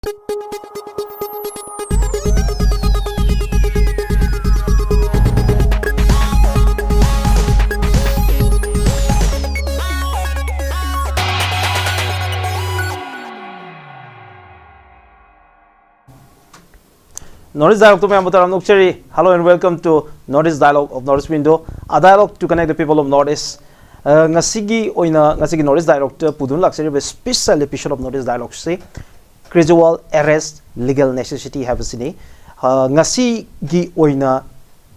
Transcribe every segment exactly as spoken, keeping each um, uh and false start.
North East Dialogue two ꯃꯌꯥꯝꯕꯨ ꯇꯔꯥꯝꯅ ꯑꯣꯛꯆꯔꯤ꯫ Hello and welcome to North East Dialogue of North East Window, a dialogue to connect the people of North East. ꯑ, ꯉꯁꯤꯒꯤ ꯑꯣꯏꯅ, ꯉꯁꯤꯒꯤ North East Dialogue ꯇ ꯄꯨꯗꯨꯅ ꯂꯥꯛꯆꯔꯤꯕ special episode of North East Dialogue ꯁꯤ Kejriwal arrest legal necessity ꯍꯥꯏꯕꯁꯤꯅꯤ꯫ ꯑ, ꯉꯁꯤꯒꯤ ꯑꯣꯏꯅ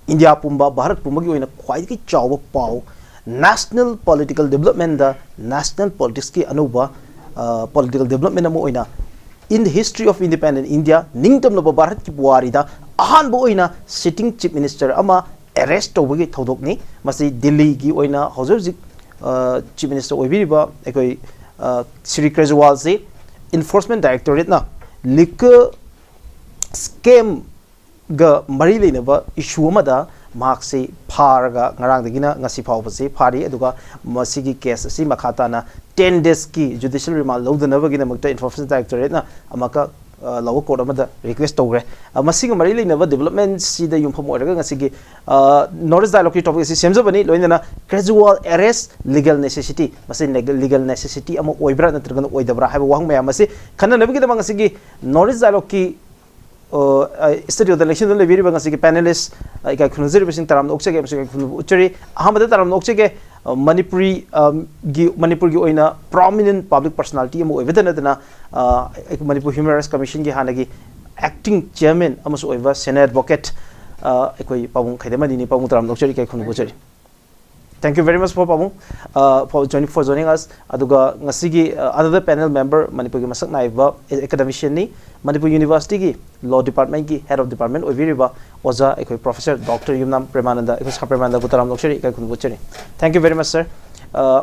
ꯏꯟꯗꯤꯌꯥ ꯄꯨꯝꯕ, ꯚꯥꯔꯠ ꯄꯨꯝꯕꯒꯤ ꯑꯣꯏꯅ ꯈ꯭ꯋꯥꯏꯗꯒꯤ ꯆꯥꯎꯕ ꯄꯥꯎ, national political development ꯗ national politics ꯀꯤ ꯑꯅꯧꯕ, ꯑ, political development ꯑꯃ ꯑꯣꯏꯅ, in the history of independent India, ꯅꯤꯡꯇꯝꯂꯕ ꯚꯥꯔꯠꯀꯤ ꯄꯨꯋꯥꯔꯤꯗ ꯑꯍꯥꯟꯕ ꯑꯣꯏꯅ sitting chief minister ꯑꯃ arrest ꯇꯧꯕꯒꯤ ꯊꯧꯗꯣꯛꯅꯤ꯫ ꯃꯁꯤ ꯗꯤꯜꯂꯤꯒꯤ ꯑꯣꯏꯅ ꯍꯧꯖꯤꯛ ꯍꯧꯖꯤꯛ, ꯑ, chief minister ꯑꯣꯏꯕꯤꯔꯤꯕ ꯑꯩꯈꯣꯏ, ꯑ, ꯁ꯭ꯔꯤ ꯀꯦꯖ꯭ꯔꯤꯋꯥꯜꯁꯤ enforcement directorate ꯅ liquor scam ꯒ ꯃꯔꯤ ꯂꯩꯅꯕ issue ꯑꯃꯗ ꯃꯍꯥꯛꯁꯤ ꯐꯥꯔꯒ ꯉꯔꯥꯡꯗꯒꯤꯅ ꯉꯁꯤ ꯐꯥꯎꯕꯁꯤ ꯐꯥꯔꯤ꯫ ꯑꯗꯨꯒ ꯃꯁꯤꯒꯤ case ꯑꯁꯤ ꯃꯈꯥ ꯇꯥꯅ ten days ꯀꯤ judicial remand ꯂꯧꯗꯅꯕꯒꯤꯗꯃꯛꯇ enforcement directorate ꯅ ꯑꯃꯨꯛꯀ, ꯑ, lower court ꯑꯃꯗ request ꯇꯧꯈ꯭ꯔꯦ꯫ ꯑ, ꯃꯁꯤꯒ ꯃꯔꯤ ꯂꯩꯅꯕ development ꯁꯤꯗ ꯌꯨꯝꯐꯝ ꯑꯣꯏꯔꯒ ꯉꯁꯤꯒꯤ, ꯑ, North East Dialogue ꯀꯤ topic ꯑꯁꯤ ꯁꯦꯝꯖꯕꯅꯤ꯫ ꯂꯣꯏꯅꯅ Kejriwal arrest legal necessity, ꯃꯁꯤ neg-, legal necessity ꯑꯃ ꯑꯣꯏꯕ꯭ꯔꯥ ꯅꯠꯇ꯭ꯔꯒꯅ ꯑꯣꯏꯗꯕ꯭ꯔꯥ ꯍꯥꯏꯕ ꯋꯥꯍꯪ ꯃꯌꯥꯝ ꯑꯁꯤ ꯈꯟꯅꯅꯕꯒꯤꯗꯃꯛ ꯉꯁꯤꯒꯤ North East Dialogue ꯀꯤ ꯑ, ꯑ, studio ꯗ ꯂꯦꯡꯁꯤꯟꯗꯨꯅ ꯂꯩꯕꯤꯔꯤꯕ ꯉꯁꯤꯒꯤ panelist, ꯑ, ꯏꯀꯥꯏ ꯈꯨꯝꯅꯖꯔꯤꯕꯁꯤꯡ ꯇꯔꯥꯝꯅ ꯑꯣꯛꯆꯒꯦ ꯑꯃꯁꯨꯡ ꯏꯀꯥꯏ ꯈꯨꯝꯅꯕ ꯎꯠꯆꯔꯤ꯫ ꯑꯍꯥꯟꯕꯗ ꯇꯔꯥꯝꯅ ꯑꯣꯛꯆꯒꯦ, ꯑ, ꯃꯅꯤꯄꯨꯔꯤ, ꯑ, ꯒꯤ, ꯃꯅꯤꯄꯨꯔꯒꯤ ꯑꯣꯏꯅ prominent public personality ꯑꯃ ꯑꯣꯏꯕꯗ ꯅꯠꯇꯅ, ꯑ, ꯑꯩꯈꯣꯏ ꯃꯅꯤꯄꯨꯔ Human Rights Commission ꯒꯤ ꯍꯥꯟꯅꯒꯤ acting chairman ꯑꯃꯁꯨ ꯑꯣꯏꯕ senior advocate, ꯑ, ꯑꯩꯈꯣꯏ ꯄꯥꯕꯨꯡ ꯈꯩꯗꯦꯃꯅꯤꯅꯤ꯫ ꯄꯥꯕꯨꯡ ꯇꯔꯥꯝꯅ ꯑꯣꯛꯆꯔꯤ, ꯏꯀꯥꯏ ꯈꯨꯝꯅꯕ ꯎꯠꯆꯔꯤ꯫ Thank you very much for ꯄꯥꯕꯨꯡ, uh, for joining, for joining us. ꯑꯗꯨꯒ ꯉꯁꯤꯒꯤ, uh, another panel member, ꯃꯅꯤꯄꯨꯔꯒꯤ ꯃꯁꯛ ꯅꯥꯏꯕ academician ꯅꯤ, ꯃꯅꯤꯄꯨꯔ University ꯒꯤ Law Department ꯀꯤ Head of Department ꯑꯣꯏꯕꯤꯔꯤꯕ ꯑꯣꯖꯥ ꯑꯩꯈꯣꯏ Professor Doctor ꯌꯨꯝꯅꯥꯝ ꯄ꯭ꯔꯦꯃꯥꯅꯟꯗ, ꯑꯩꯈꯣꯏ ꯁꯥꯔ ꯄ꯭ꯔꯦꯃꯥꯅꯟꯗꯕꯨ ꯇꯔꯥꯝꯅ ꯑꯣꯛꯆꯔꯤ, ꯏꯀꯥꯏ ꯈꯨꯝꯅꯕ ꯎꯠꯆꯔꯤ꯫ Thank you very much, sir. Uh,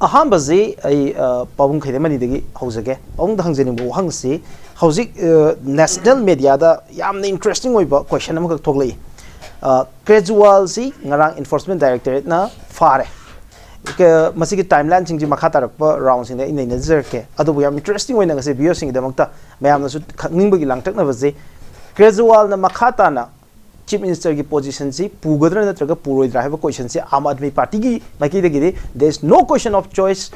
ꯑꯍꯥꯟꯕꯁꯤ ꯑꯩ, ꯑ, ꯄꯥꯕꯨꯡ ꯈꯩꯗꯦꯃꯅꯤꯗꯒꯤ ꯍꯧꯖꯒꯦ꯫ ꯄꯥꯕꯨꯡꯗ ꯍꯪꯖꯅꯤꯡꯕ ꯋꯥꯍꯪꯁꯤ, ꯍꯧꯖꯤꯛ, ꯑ, national media ꯗ ꯌꯥꯝꯅ interesting ꯑꯣꯏꯕ question ꯑꯃꯈꯛ ꯊꯣꯛꯂꯛꯏ꯫ ꯑ, ꯀꯦꯖ꯭ꯔꯤꯋꯥꯜꯁꯤ ꯉꯔꯥꯡ enforcement directorate ꯅ ꯐꯥꯔꯦ꯫ ꯀ- ꯃꯁꯤꯒꯤ ꯇꯥꯏꯝꯂꯥꯏꯟꯁꯤꯡꯁꯤ ꯃꯈꯥ ꯇꯥꯔꯛꯄ ꯔꯥꯎꯟꯁꯤꯡꯗ ꯑꯩ ꯅꯩꯅꯖꯔꯛꯀꯦ꯫ ꯑꯗꯨꯕꯨ ꯌꯥꯝ ꯏꯟꯇꯔꯦꯁꯇꯤꯡ ꯑꯣꯏꯅ ꯉꯁꯤ ꯚꯤꯌꯔꯁꯤꯡꯒꯤꯗꯃꯛꯇ ꯃꯌꯥꯝꯅꯁꯨ ꯈꯪꯅꯤꯡꯕꯒꯤ ꯂꯥꯡꯇꯛꯅꯕꯁꯦ, ꯀꯦꯖ꯭ꯔꯤꯋꯥꯜꯅ ꯃꯈꯥ ꯇꯥꯅ ꯆꯤꯐ ꯃꯤꯅꯤꯁꯇꯔꯒꯤ ꯄꯣꯖꯤꯁꯟꯁꯤ ꯄꯨꯒꯗ꯭ꯔꯥ ꯅꯠꯇ꯭ꯔꯒ ꯄꯨꯔꯣꯏꯗ꯭ꯔꯥ ꯍꯥꯏꯕ ꯀꯣꯏꯁꯟꯁꯤ ꯑꯥꯝ ꯑꯥꯗꯃꯤ ꯄꯥꯔꯇꯤꯒꯤ ꯃꯥꯏꯀꯩꯗꯒꯤꯗꯤ, there is no question of choice,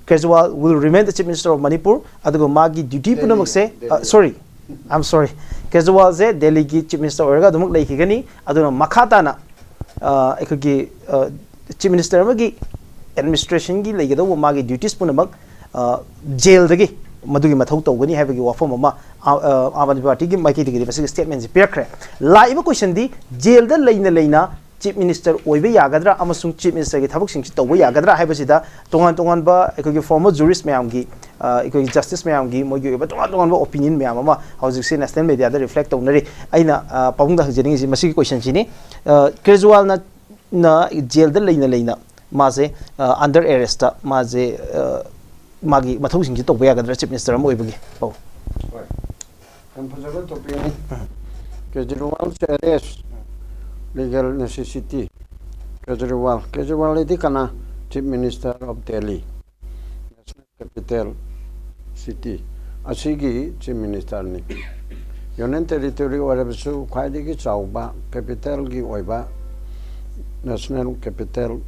Kejriwal will remain the chief minister of Manipur꯫ ꯑꯗꯨꯒ ꯃꯥꯒꯤ ꯗ꯭ꯌꯨꯇꯤ ꯄꯨꯝꯅꯃꯛꯁꯦ, ꯁꯣꯔꯤ, ꯑꯥꯏ ꯑꯦꯝ ꯁꯣꯔꯤ, ꯀꯦꯖ꯭ꯔꯤꯋꯥꯜꯁꯦ ꯗꯦꯜꯂꯤꯒꯤ ꯆꯤꯐ ꯃꯤꯅꯤꯁꯇꯔ ꯑꯣꯏꯔꯒ ꯑꯗꯨꯃꯛ ꯂꯩꯈꯤꯒꯅꯤ꯫ ꯑꯗꯨꯅ ꯃꯈꯥ ꯇꯥꯅ ꯑ, ꯑꯩꯈꯣꯏꯒꯤ ꯆꯤꯐ ꯃꯤꯅꯤꯁꯇꯔ ꯑꯃꯒꯤ ꯑꯦꯗꯃꯤꯅꯤꯁꯇ꯭ꯔꯦꯁꯟꯒꯤ ꯂꯩꯒꯗꯧꯕ ꯃꯥꯒꯤ ꯗ꯭ꯌꯨꯇꯤꯁ ꯄꯨꯝꯅꯃꯛ ꯑ, ꯖꯦꯜꯗꯒꯤ ꯃꯗꯨꯒꯤ ꯃꯊꯧ ꯇꯧꯒꯅꯤ ꯍꯥꯏꯕꯒꯤ ꯋꯥꯐꯝ ꯑꯃ ꯑ, ꯑ, ꯑꯥꯝ ꯑꯥꯗꯃꯤ ꯄꯥꯔꯇꯤꯒꯤ ꯃꯥꯏꯀꯩꯗꯒꯤꯗꯤ ꯃꯁꯤꯒꯤ ꯁ꯭ꯇꯦꯠꯃꯦꯟꯁꯤ ꯄꯤꯔꯛꯈ꯭ꯔꯦ꯫ ꯂꯥꯛꯏꯕ ꯀꯣꯏꯁꯟꯗꯤ, ꯖꯦꯜꯗ ꯂꯩꯅ ꯂꯩꯅ ꯆꯤꯐ ꯃꯤꯅꯤꯁꯇꯔ ꯑꯣꯏꯕ ꯌꯥꯒꯗ꯭ꯔꯥ ꯑꯃꯁꯨꯡ ꯆꯤꯐ ꯃꯤꯅꯤꯁꯇꯔꯒꯤ ꯊꯕꯛꯁꯤꯡꯁꯤ ꯇꯧꯕ ꯌꯥꯒꯗ꯭ꯔꯥ ꯍꯥꯏꯕꯁꯤꯗ ꯇꯣꯉꯥꯟ ꯇꯣꯉꯥꯟꯕ ꯑꯩꯈꯣꯏꯒꯤ ꯐꯣꯔꯃꯔ ꯖꯨꯔꯤꯁ ꯃꯌꯥꯝꯒꯤ, ꯑ, ꯑꯩꯈꯣꯏꯒꯤ ꯖꯁꯇꯤꯁ ꯃꯌꯥꯝꯒꯤ ꯃꯣꯏꯒꯤ ꯑꯣꯏꯕ ꯇꯣꯉꯥꯟ ꯇꯣꯉꯥꯟꯕ ꯑꯣꯄꯤꯅꯤꯌꯟ ꯃꯌꯥꯝ ꯑꯃ ꯍꯧꯖꯤꯛꯁꯦ ꯅꯦꯁꯅꯦꯜ ꯃꯦꯗꯤꯌꯥꯗ ꯔꯤꯐ꯭ꯂꯦꯛ ꯇꯧꯅꯔꯤ꯫ ꯑꯩꯅ ꯑ, ꯄꯥꯕꯨꯡꯗ ꯍꯪꯖꯅꯤꯡꯉꯤꯁꯤ ꯃꯁꯤꯒꯤ ꯀꯣꯏꯁꯟꯁꯤꯅꯤ꯫ ꯑ, ꯀꯦꯖ꯭ꯔꯤꯋꯥꯜꯅ ꯅ ꯖꯦꯜꯗ ꯂꯩꯅ ꯂꯩꯅ ꯃꯥꯁꯦ, ꯑ, ꯑꯟꯗꯔ ꯑꯦꯔꯦꯁꯇ ꯃꯥꯁꯦ, ꯑ, ꯃꯥꯒꯤ ꯃꯊꯧꯁꯤꯡꯁꯦ ꯇꯧꯕ ꯌꯥꯒꯗ꯭ꯔꯥ ꯆꯤꯐ ꯃꯤꯅꯤꯁꯇꯔ ꯑꯃ ꯑꯣꯏꯕꯒꯤ? ꯑꯧ꯫ ꯍꯣꯏ, ꯌꯥꯝ ꯐꯖꯕ ꯇꯣꯄꯤꯛꯅꯤ꯫ ꯀꯦꯖ꯭ꯔꯤꯋꯥꯜꯁꯦ ꯑꯦꯔꯦꯁ, ꯂꯤꯒꯦꯜ ꯅꯦꯁꯦꯁꯤꯇꯤ꯫ ꯀꯦꯖ꯭ꯔꯤꯋꯥꯜ, ꯀꯦꯖ꯭ꯔꯤꯋꯥꯜ ꯍꯥꯏꯗꯤ ꯀꯅꯥ? Chief minister of Delhi, national capital city ꯑꯁꯤꯒꯤ ꯆꯤꯐ ꯃꯤꯅꯤꯁꯇꯔꯅꯤ꯫ ꯌꯨꯅꯤꯌꯟ ꯇꯦꯔꯤꯇꯣꯔꯤ ꯑꯣꯏꯔꯕꯁꯨ ꯈ꯭ꯋꯥꯏꯗꯒꯤ ꯆꯥꯎꯕ ꯀꯦꯄꯤꯇꯦꯜꯒꯤ ꯑꯣꯏꯕ ꯅꯦꯁꯅꯦꯜ ꯀꯦꯄꯤꯇꯦꯜ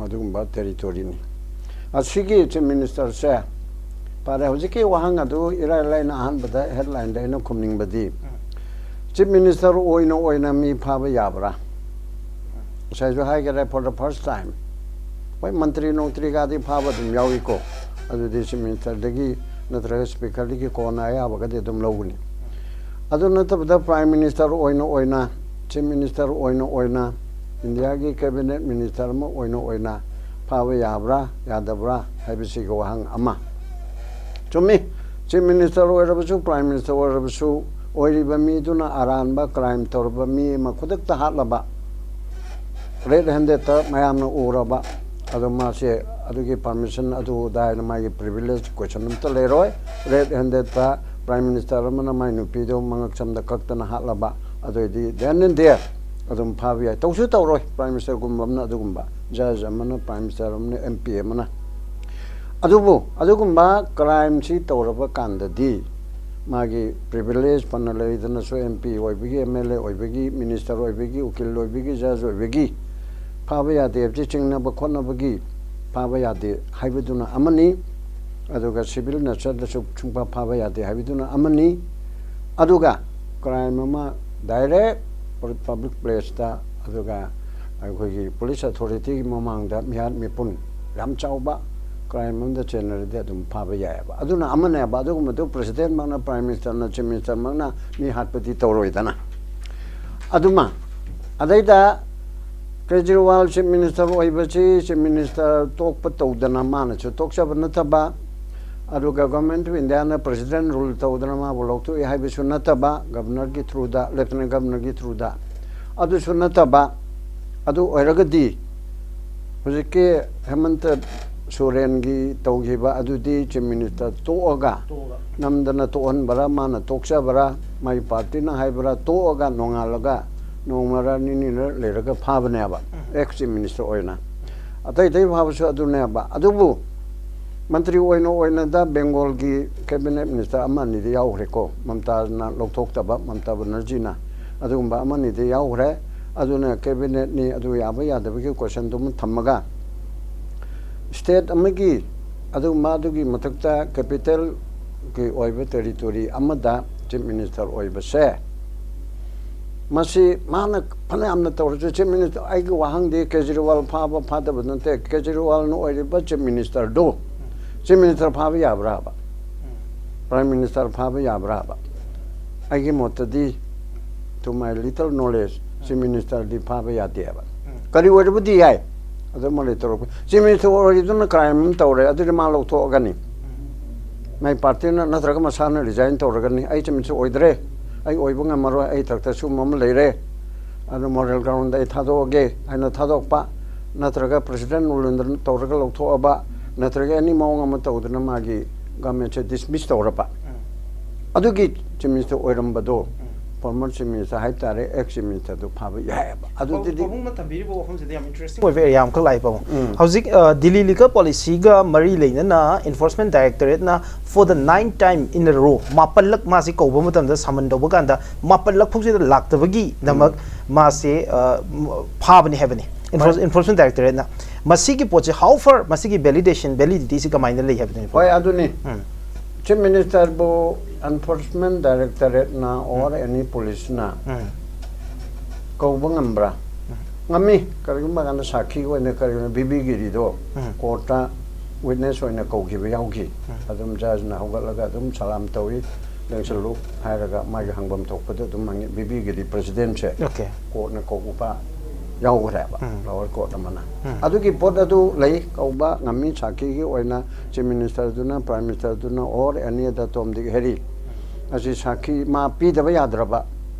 ꯑꯗꯨꯒꯨꯝꯕ ꯇꯦꯔꯤꯇꯣꯔꯤꯅꯤ꯫ ꯑꯁꯤꯒꯤ ꯆꯤꯐ ꯃꯤꯅꯤꯁꯇꯔꯁꯦ, ꯐꯔꯦ, ꯍꯧꯖꯤꯛꯀꯤ ꯋꯥꯍꯪ ꯑꯗꯨ ꯏꯔꯥꯏ ꯂꯥꯏꯅ ꯑꯍꯥꯟꯕꯗ ꯍꯦꯗꯂꯥꯏꯟꯗ ꯑꯩꯅ ꯈꯨꯝꯅꯤꯡꯕꯗꯤ, ꯆꯤꯐ ꯃꯤꯅꯤꯁꯇꯔ ꯑꯣꯏꯅ ꯑꯣꯏꯅ ꯃꯤ ꯐꯥꯕ ꯌꯥꯕ꯭ꯔꯥ? ꯉꯁꯥꯏꯁꯨ ꯍꯥꯏꯈꯔꯦ, for the first time꯫ ꯍꯣꯏ, ꯃꯟꯇ꯭ꯔꯤ ꯅꯣꯡꯇ꯭ꯔꯤꯒꯗꯤ ꯐꯥꯕ ꯑꯗꯨꯝ ꯌꯥꯎꯏꯀꯣ, ꯑꯗꯨꯗꯤ ꯆꯤꯐ ꯃꯤꯅꯤꯁꯇꯔꯗꯒꯤ ꯅꯠꯇ꯭ꯔꯒ ꯁ꯭ꯄꯤꯀꯔꯗꯒꯤ ꯀꯣꯟꯅ ꯑꯌꯥꯕꯒꯗꯤ ꯑꯗꯨꯝ ꯂꯧꯒꯅꯤ꯫ ꯑꯗꯨ ꯅꯠꯇꯕꯗ ꯄ꯭ꯔꯥꯏꯝ ꯃꯤꯅꯤꯁꯇꯔ ꯑꯣꯏꯅ ꯑꯣꯏꯅ, ꯆꯤꯐ ꯃꯤꯅꯤꯁꯇꯔ ꯑꯣꯏꯅ ꯑꯣꯏꯅ, ꯏꯟꯗꯤꯌꯥꯒꯤ ꯀꯦꯕꯤꯅꯦꯠ ꯃꯤꯅꯤꯁꯇꯔ ꯑꯃ ꯑꯣꯏꯅ ꯑꯣꯏꯅ ꯐꯥꯕ ꯌꯥꯕ꯭ꯔꯥ ꯌꯥꯗꯕ꯭ꯔꯥ ꯍꯥꯏꯕꯁꯤꯒꯤ ꯋꯥꯍꯪ ꯑꯃ꯫ ꯆꯨꯝꯃꯤ, ꯆꯤꯐ ꯃꯤꯅꯤꯁꯇꯔ ꯑꯣꯏꯔꯕꯁꯨ, ꯄ꯭ꯔꯥꯏꯝ ꯃꯤꯅꯤꯁꯇꯔ ꯑꯣꯏꯔꯕꯁꯨ, ꯑꯣꯏꯔꯤꯕ ꯃꯤꯗꯨꯅ ꯑꯔꯥꯟꯕ ꯀ꯭ꯔꯥꯏꯝ ꯇꯧꯔꯕ ꯃꯤ ꯑꯃ ꯈꯨꯗꯛꯇ ꯍꯥꯠꯂꯕ, ꯔꯦꯗ ꯍꯦꯟꯗꯦꯗꯇ ꯃꯌꯥꯝꯅ ꯎꯔꯕ, ꯑꯗꯣ ꯃꯥꯁꯦ ꯑꯗꯨꯒꯤ ꯄꯥꯔꯃꯤꯁꯟ ꯑꯗꯨ ꯑꯗꯥ ꯍꯥꯏꯅ ꯃꯥꯒꯤ ꯄ꯭ꯔꯤꯚꯤꯂꯦꯖ ꯀꯣꯏꯁꯟ ꯑꯝꯇ ꯂꯩꯔꯣꯏ꯫ ꯔꯦꯗ ꯍꯦꯟꯗꯦꯗꯇ ꯄ꯭ꯔꯥꯏꯝ ꯃꯤꯅꯤꯁꯇꯔ ꯑꯃꯅ ꯃꯥꯏ ꯅꯨꯄꯤꯗꯣ ꯃꯉꯛꯁꯝꯗ ꯀꯛꯇꯅ ꯍꯥꯠꯂꯕ, ꯑꯗꯨꯑꯣꯏꯗꯤ then and there ꯑꯗꯨꯝ ꯐꯥꯕ ꯌꯥꯏ꯫ ꯇꯧꯁꯨ ꯇꯧꯔꯣꯏ꯫ Prime Ministerꯒꯨꯝꯕ ꯑꯃꯅ ꯑꯗꯨꯒꯨꯝꯕ, judge ꯑꯃꯅ, Prime Minister ꯑꯃꯅ, M P ꯑꯃꯅ꯫ ꯑꯗꯨꯕꯨ ꯑꯗꯨꯒꯨꯝꯕ crimeꯁꯤ ꯇꯧꯔꯕ ꯀꯥꯟꯗꯗꯤ ꯃꯥꯒꯤ privilege ꯐꯅ ꯂꯩꯗꯅꯁꯨ, M P ꯑꯣꯏꯕꯒꯤ, M L A ꯑꯣꯏꯕꯒꯤ, minister ꯑꯣꯏꯕꯒꯤ, ꯎꯀꯤꯜ ꯑꯣꯏꯕꯒꯤ, judge ꯑꯣꯏꯕꯒꯤ ꯐꯥꯕ ꯌꯥꯗꯦ ꯍꯥꯏꯕꯁꯤ ꯆꯤꯡꯅꯕ ꯈꯣꯠꯅꯕꯒꯤ ꯐꯥꯕ ꯌꯥꯗꯦ ꯍꯥꯏꯕꯗꯨꯅ ꯑꯃꯅꯤ꯫ ꯑꯗꯨꯒ civil natureꯗꯁꯨ ꯁꯨꯡꯐꯥ ꯐꯥꯕ ꯌꯥꯗꯦ ꯍꯥꯏꯕꯗꯨꯅ ꯑꯃꯅꯤ꯫ ꯑꯗꯨꯒ crime ꯑꯃ direct public placeꯇ, ꯑꯗꯨꯒ ꯑꯩꯈꯣꯏꯒꯤ police authorityꯒꯤ ꯃꯃꯥꯡꯗ ꯃꯤꯍꯥꯠ ꯃꯤꯄꯨꯟ ꯌꯥꯝ ꯆꯥꯎꯕ crime ꯑꯃꯗ ꯆꯦꯟꯅꯔꯗꯤ ꯑꯗꯨꯝ ꯐꯥꯕ ꯌꯥꯏꯑꯕ꯫ ꯑꯗꯨꯅ ꯑꯃꯅꯦꯕ꯫ ꯑꯗꯨꯒꯨꯝꯕꯗꯨ presidentꯃꯛꯅ, Prime Ministerꯅ, Chief Ministerꯃꯛꯅ ꯃꯤ ꯍꯥꯠꯄꯗꯤ ꯇꯧꯔꯣꯏꯗꯅ꯫ ꯑꯗꯨꯃ, ꯑꯗꯩꯗ Kejriwal Chief Minister ꯑꯣꯏꯕꯁꯤ, Chief Minister ꯇꯣꯛꯄ ꯇꯧꯗꯅ ꯃꯥꯅꯁꯨ ꯇꯣꯛꯆꯕ ꯅꯠꯇꯕ, ꯑꯗꯨꯒ Government of Indiaꯅ President rule ꯇꯧꯗꯅ ꯃꯥꯕꯨ ꯂꯧꯊꯣꯛꯏ ꯍꯥꯏꯕꯁꯨ ꯅꯠꯇꯕ, Governorꯒꯤ throughꯗ, Lieutenant Governorꯒꯤ throughꯗ, ꯑꯗꯨꯁꯨ ꯅꯠꯇꯕ, ꯑꯗꯨ ꯑꯣꯏꯔꯒꯗꯤ ꯍꯧꯖꯤꯛꯀꯤ ꯍꯦꯃꯟꯇ ꯁꯣꯔꯦꯟꯒꯤ ꯇꯧꯈꯤꯕ ꯑꯗꯨꯗꯤ Chief Minister ꯇꯣꯛꯑꯒ, ꯅꯝꯗꯅ ꯇꯣꯛꯍꯟꯕꯔꯥ, ꯃꯥꯅ ꯇꯣꯛꯆꯕꯔꯥ, ꯃꯥꯒꯤ partyꯅ ꯍꯥꯏꯕꯔꯥ, ꯇꯣꯛꯑꯒ ꯅꯣꯡꯉꯥꯜꯂꯒ ꯅꯣꯡꯃꯔ ꯅꯤꯅꯤꯔ ꯂꯩꯔꯒ ꯐꯥꯕꯅꯦꯕ, ex Chief Minister ꯑꯣꯏꯅ꯫ ꯑꯇꯩ ꯑꯇꯩ ꯐꯥꯕꯁꯨ ꯑꯗꯨꯅꯦꯕ꯫ ꯑꯗꯨꯕꯨ ꯃꯟꯇ꯭ꯔꯤ ꯑꯣꯏꯅ ꯑꯣꯏꯅꯗ Bengalꯒꯤ Cabinet Minister ꯑꯃ ꯑꯅꯤꯗꯤ ꯌꯥꯎꯈ꯭ꯔꯦꯀꯣ, ꯃꯝꯇꯥꯅ ꯂꯧꯊꯣꯛꯇꯕ, ꯃꯝꯇꯥ ꯕꯅꯔꯖꯤꯅ꯫ ꯑꯗꯨꯒꯨꯝꯕ ꯑꯃ ꯑꯅꯤꯗꯤ ꯌꯥꯎꯈ꯭ꯔꯦ꯫ ꯑꯗꯨꯅ Cabinetꯅꯤ, ꯑꯗꯨ ꯌꯥꯕ ꯌꯥꯗꯕꯒꯤ questionꯗꯨꯃ ꯊꯝꯃꯒ, state ꯑꯃꯒꯤ, ꯑꯗꯨꯒꯨꯝꯕ, ꯑꯗꯨꯒꯤ ꯃꯊꯛꯇ capitalꯒꯤ ꯑꯣꯏꯕ territory ꯑꯃꯗ Chief Minister ꯑꯣꯏꯕꯁꯦ, ꯃꯁꯤ ꯃꯥꯅ ꯐꯅꯌꯥꯝꯅ ꯇꯧꯔꯁꯨ, Chief Minister, ꯑꯩꯒꯤ ꯋꯥꯍꯪꯗꯤ ꯀꯦꯖꯔꯤꯋꯥꯜ ꯐꯥꯕ ꯐꯥꯗꯕ ꯅꯠꯇꯦ, ꯀꯦꯖꯔꯤꯋꯥꯜꯅ ꯑꯣꯏꯔꯤꯕ Chief Ministerꯗꯨ, Chief Minister ꯐꯥꯕ ꯌꯥꯕ꯭ꯔꯥꯕ? Prime Minister ꯐꯥꯕ ꯌꯥꯕ꯭ꯔꯥꯕ? ꯑꯩꯒꯤ ꯃꯣꯠꯇꯗꯤ, to my little knowledge, Chief Ministerꯗꯤ ꯐꯥꯕ ꯌꯥꯗꯦꯕ꯫ ꯀꯔꯤ ꯑꯣꯏꯔꯕꯗꯤ ꯌꯥꯏ, ꯑꯗꯨ ꯑꯃ ꯂꯩꯇꯧꯔꯛꯄ꯫ Chief Minister ꯑꯣꯏꯔꯤꯗꯨꯅ crime ꯑꯃ ꯇꯧꯔꯦ, ꯑꯗꯨꯗꯤ ꯃꯥ ꯂꯧꯊꯣꯛꯑꯒꯅꯤ꯫ ꯃꯥꯏ partyꯅ ꯅꯠꯇ꯭ꯔꯒ ꯃꯁꯥꯅ resign ꯇꯧꯔꯒꯅꯤ, "ꯑꯩ Chief Minister ꯑꯣꯏꯗ꯭ꯔꯦ, ꯑꯩ ꯑꯣꯏꯕ ꯉꯝꯃꯔꯣꯏ, ꯑꯩ ꯏꯊꯛꯇ ꯁꯤꯒꯨꯝꯕ ꯑꯃ ꯂꯩꯔꯦ, ꯑꯗꯨ moral groundꯗ ꯑꯩ ꯊꯥꯗꯣꯛꯑꯒꯦ" ꯍꯥꯏꯅ ꯊꯥꯗꯣꯛꯄ, ꯅꯠꯇ꯭ꯔꯒ President rule ꯇꯧꯔꯒ ꯂꯧꯊꯣꯛꯑꯕ, ꯅꯠꯇ꯭ꯔꯒ any ꯃꯑꯣꯡ ꯑꯃ ꯇꯧꯗꯅ ꯃꯥꯒꯤ governmentꯁꯦ dismiss ꯇꯧꯔꯕ, ꯑꯗꯨꯒꯤ Chief Minister ꯑꯣꯏꯔꯝꯕꯗꯣ former chief minister ꯍꯥꯏꯕ ꯇꯥꯔꯦ, ex chief ministerꯗꯨ ꯐꯥꯕ ꯌꯥꯏꯑꯕ꯫ ꯑꯗꯨꯗꯤ ꯄꯥꯕꯨꯡꯅ ꯊꯝꯕꯤꯔꯤꯕ ꯋꯥꯐꯝꯁꯤꯗ ꯌꯥꯝ interesting ꯑꯣꯏꯕ area ꯑꯃꯈꯛ ꯂꯥꯛꯑꯦ ꯄꯥꯕꯨꯡ꯫ ꯍꯧꯖꯤꯛ ꯑ, ꯗꯤꯜꯂꯤ liquor policyꯒ ꯃꯔꯤ ꯂꯩꯅꯅ enforcement directorateꯅ for the ninth time in a row ꯃꯥꯄꯜꯂꯛ ꯃꯥꯁꯤ ꯀꯧꯕ ꯃꯇꯝꯗ summon ꯇꯧꯕ ꯀꯥꯟꯗ ꯃꯥꯄꯜꯂꯛ ꯐꯥꯎꯁꯤꯗ ꯂꯥꯛꯇꯕꯒꯤꯗꯃꯛ ꯃꯥꯁꯦ ꯑ, ꯐꯥꯕꯅꯤ ꯍꯥꯏꯕꯅꯤ enforcement directorateꯅ꯫ ꯃꯁꯤꯒꯤ ꯄꯣꯠꯁꯦ how far ꯃꯁꯤꯒꯤ validation validityꯁꯤ ꯀꯃꯥꯏꯅ ꯂꯩ ꯍꯥꯏꯕꯗꯨꯅꯤ꯫ ꯍꯣꯏ, ꯑꯗꯨꯅꯤ꯫ Chief ministerꯕꯨ enforcement directorateꯅ or any policeꯅ ꯀꯧꯕ ꯉꯝꯕ꯭ꯔꯥ? ꯉꯝꯃꯤ꯫ ꯀꯔꯤꯒꯨꯝꯕ ꯀꯥꯟꯗ ꯁꯥꯈꯤ ꯑꯣꯏꯅ ꯀꯔꯤꯒꯨꯝꯕ ꯕꯤꯕꯤꯒꯤꯔꯤꯗꯣ courtꯇ witness ꯑꯣꯏꯅ ꯀꯧꯈꯤꯕ ꯌꯥꯎꯈꯤ꯫ ꯑꯗꯨꯝ judgeꯅ ꯍꯧꯒꯠꯂꯒ ꯑꯗꯨꯝ ꯁꯂꯥꯝ ꯇꯧꯏ, ꯂꯦꯡꯁꯜꯂꯨ ꯍꯥꯏꯔꯒ ꯃꯥꯒꯤ ꯍꯪꯐꯝ ꯊꯣꯛꯄꯗ ꯑꯗꯨꯝ ꯍꯪꯉꯤ꯫ ꯕꯤꯕꯤꯒꯤꯔꯤ presidentꯁꯦ Okay. courtꯅ ꯀꯧꯕ ꯌꯥꯎꯈ꯭ꯔꯦꯕ lower court ꯑꯃꯅ꯫ ꯑꯗꯨꯒꯤ ꯄꯣꯠ ꯑꯗꯨ ꯂꯩ, ꯀꯧꯕ ꯉꯝꯃꯤ꯫ ꯁꯥꯈꯤꯒꯤ ꯑꯣꯏꯅ chief ministerꯗꯨꯅ, prime ministerꯗꯨꯅ or any other Tom, Dick, Harry ꯑꯁꯤ ꯁꯥꯈꯤ ꯃꯥ ꯄꯤꯗꯕ ꯌꯥꯗ꯭ꯔꯕ,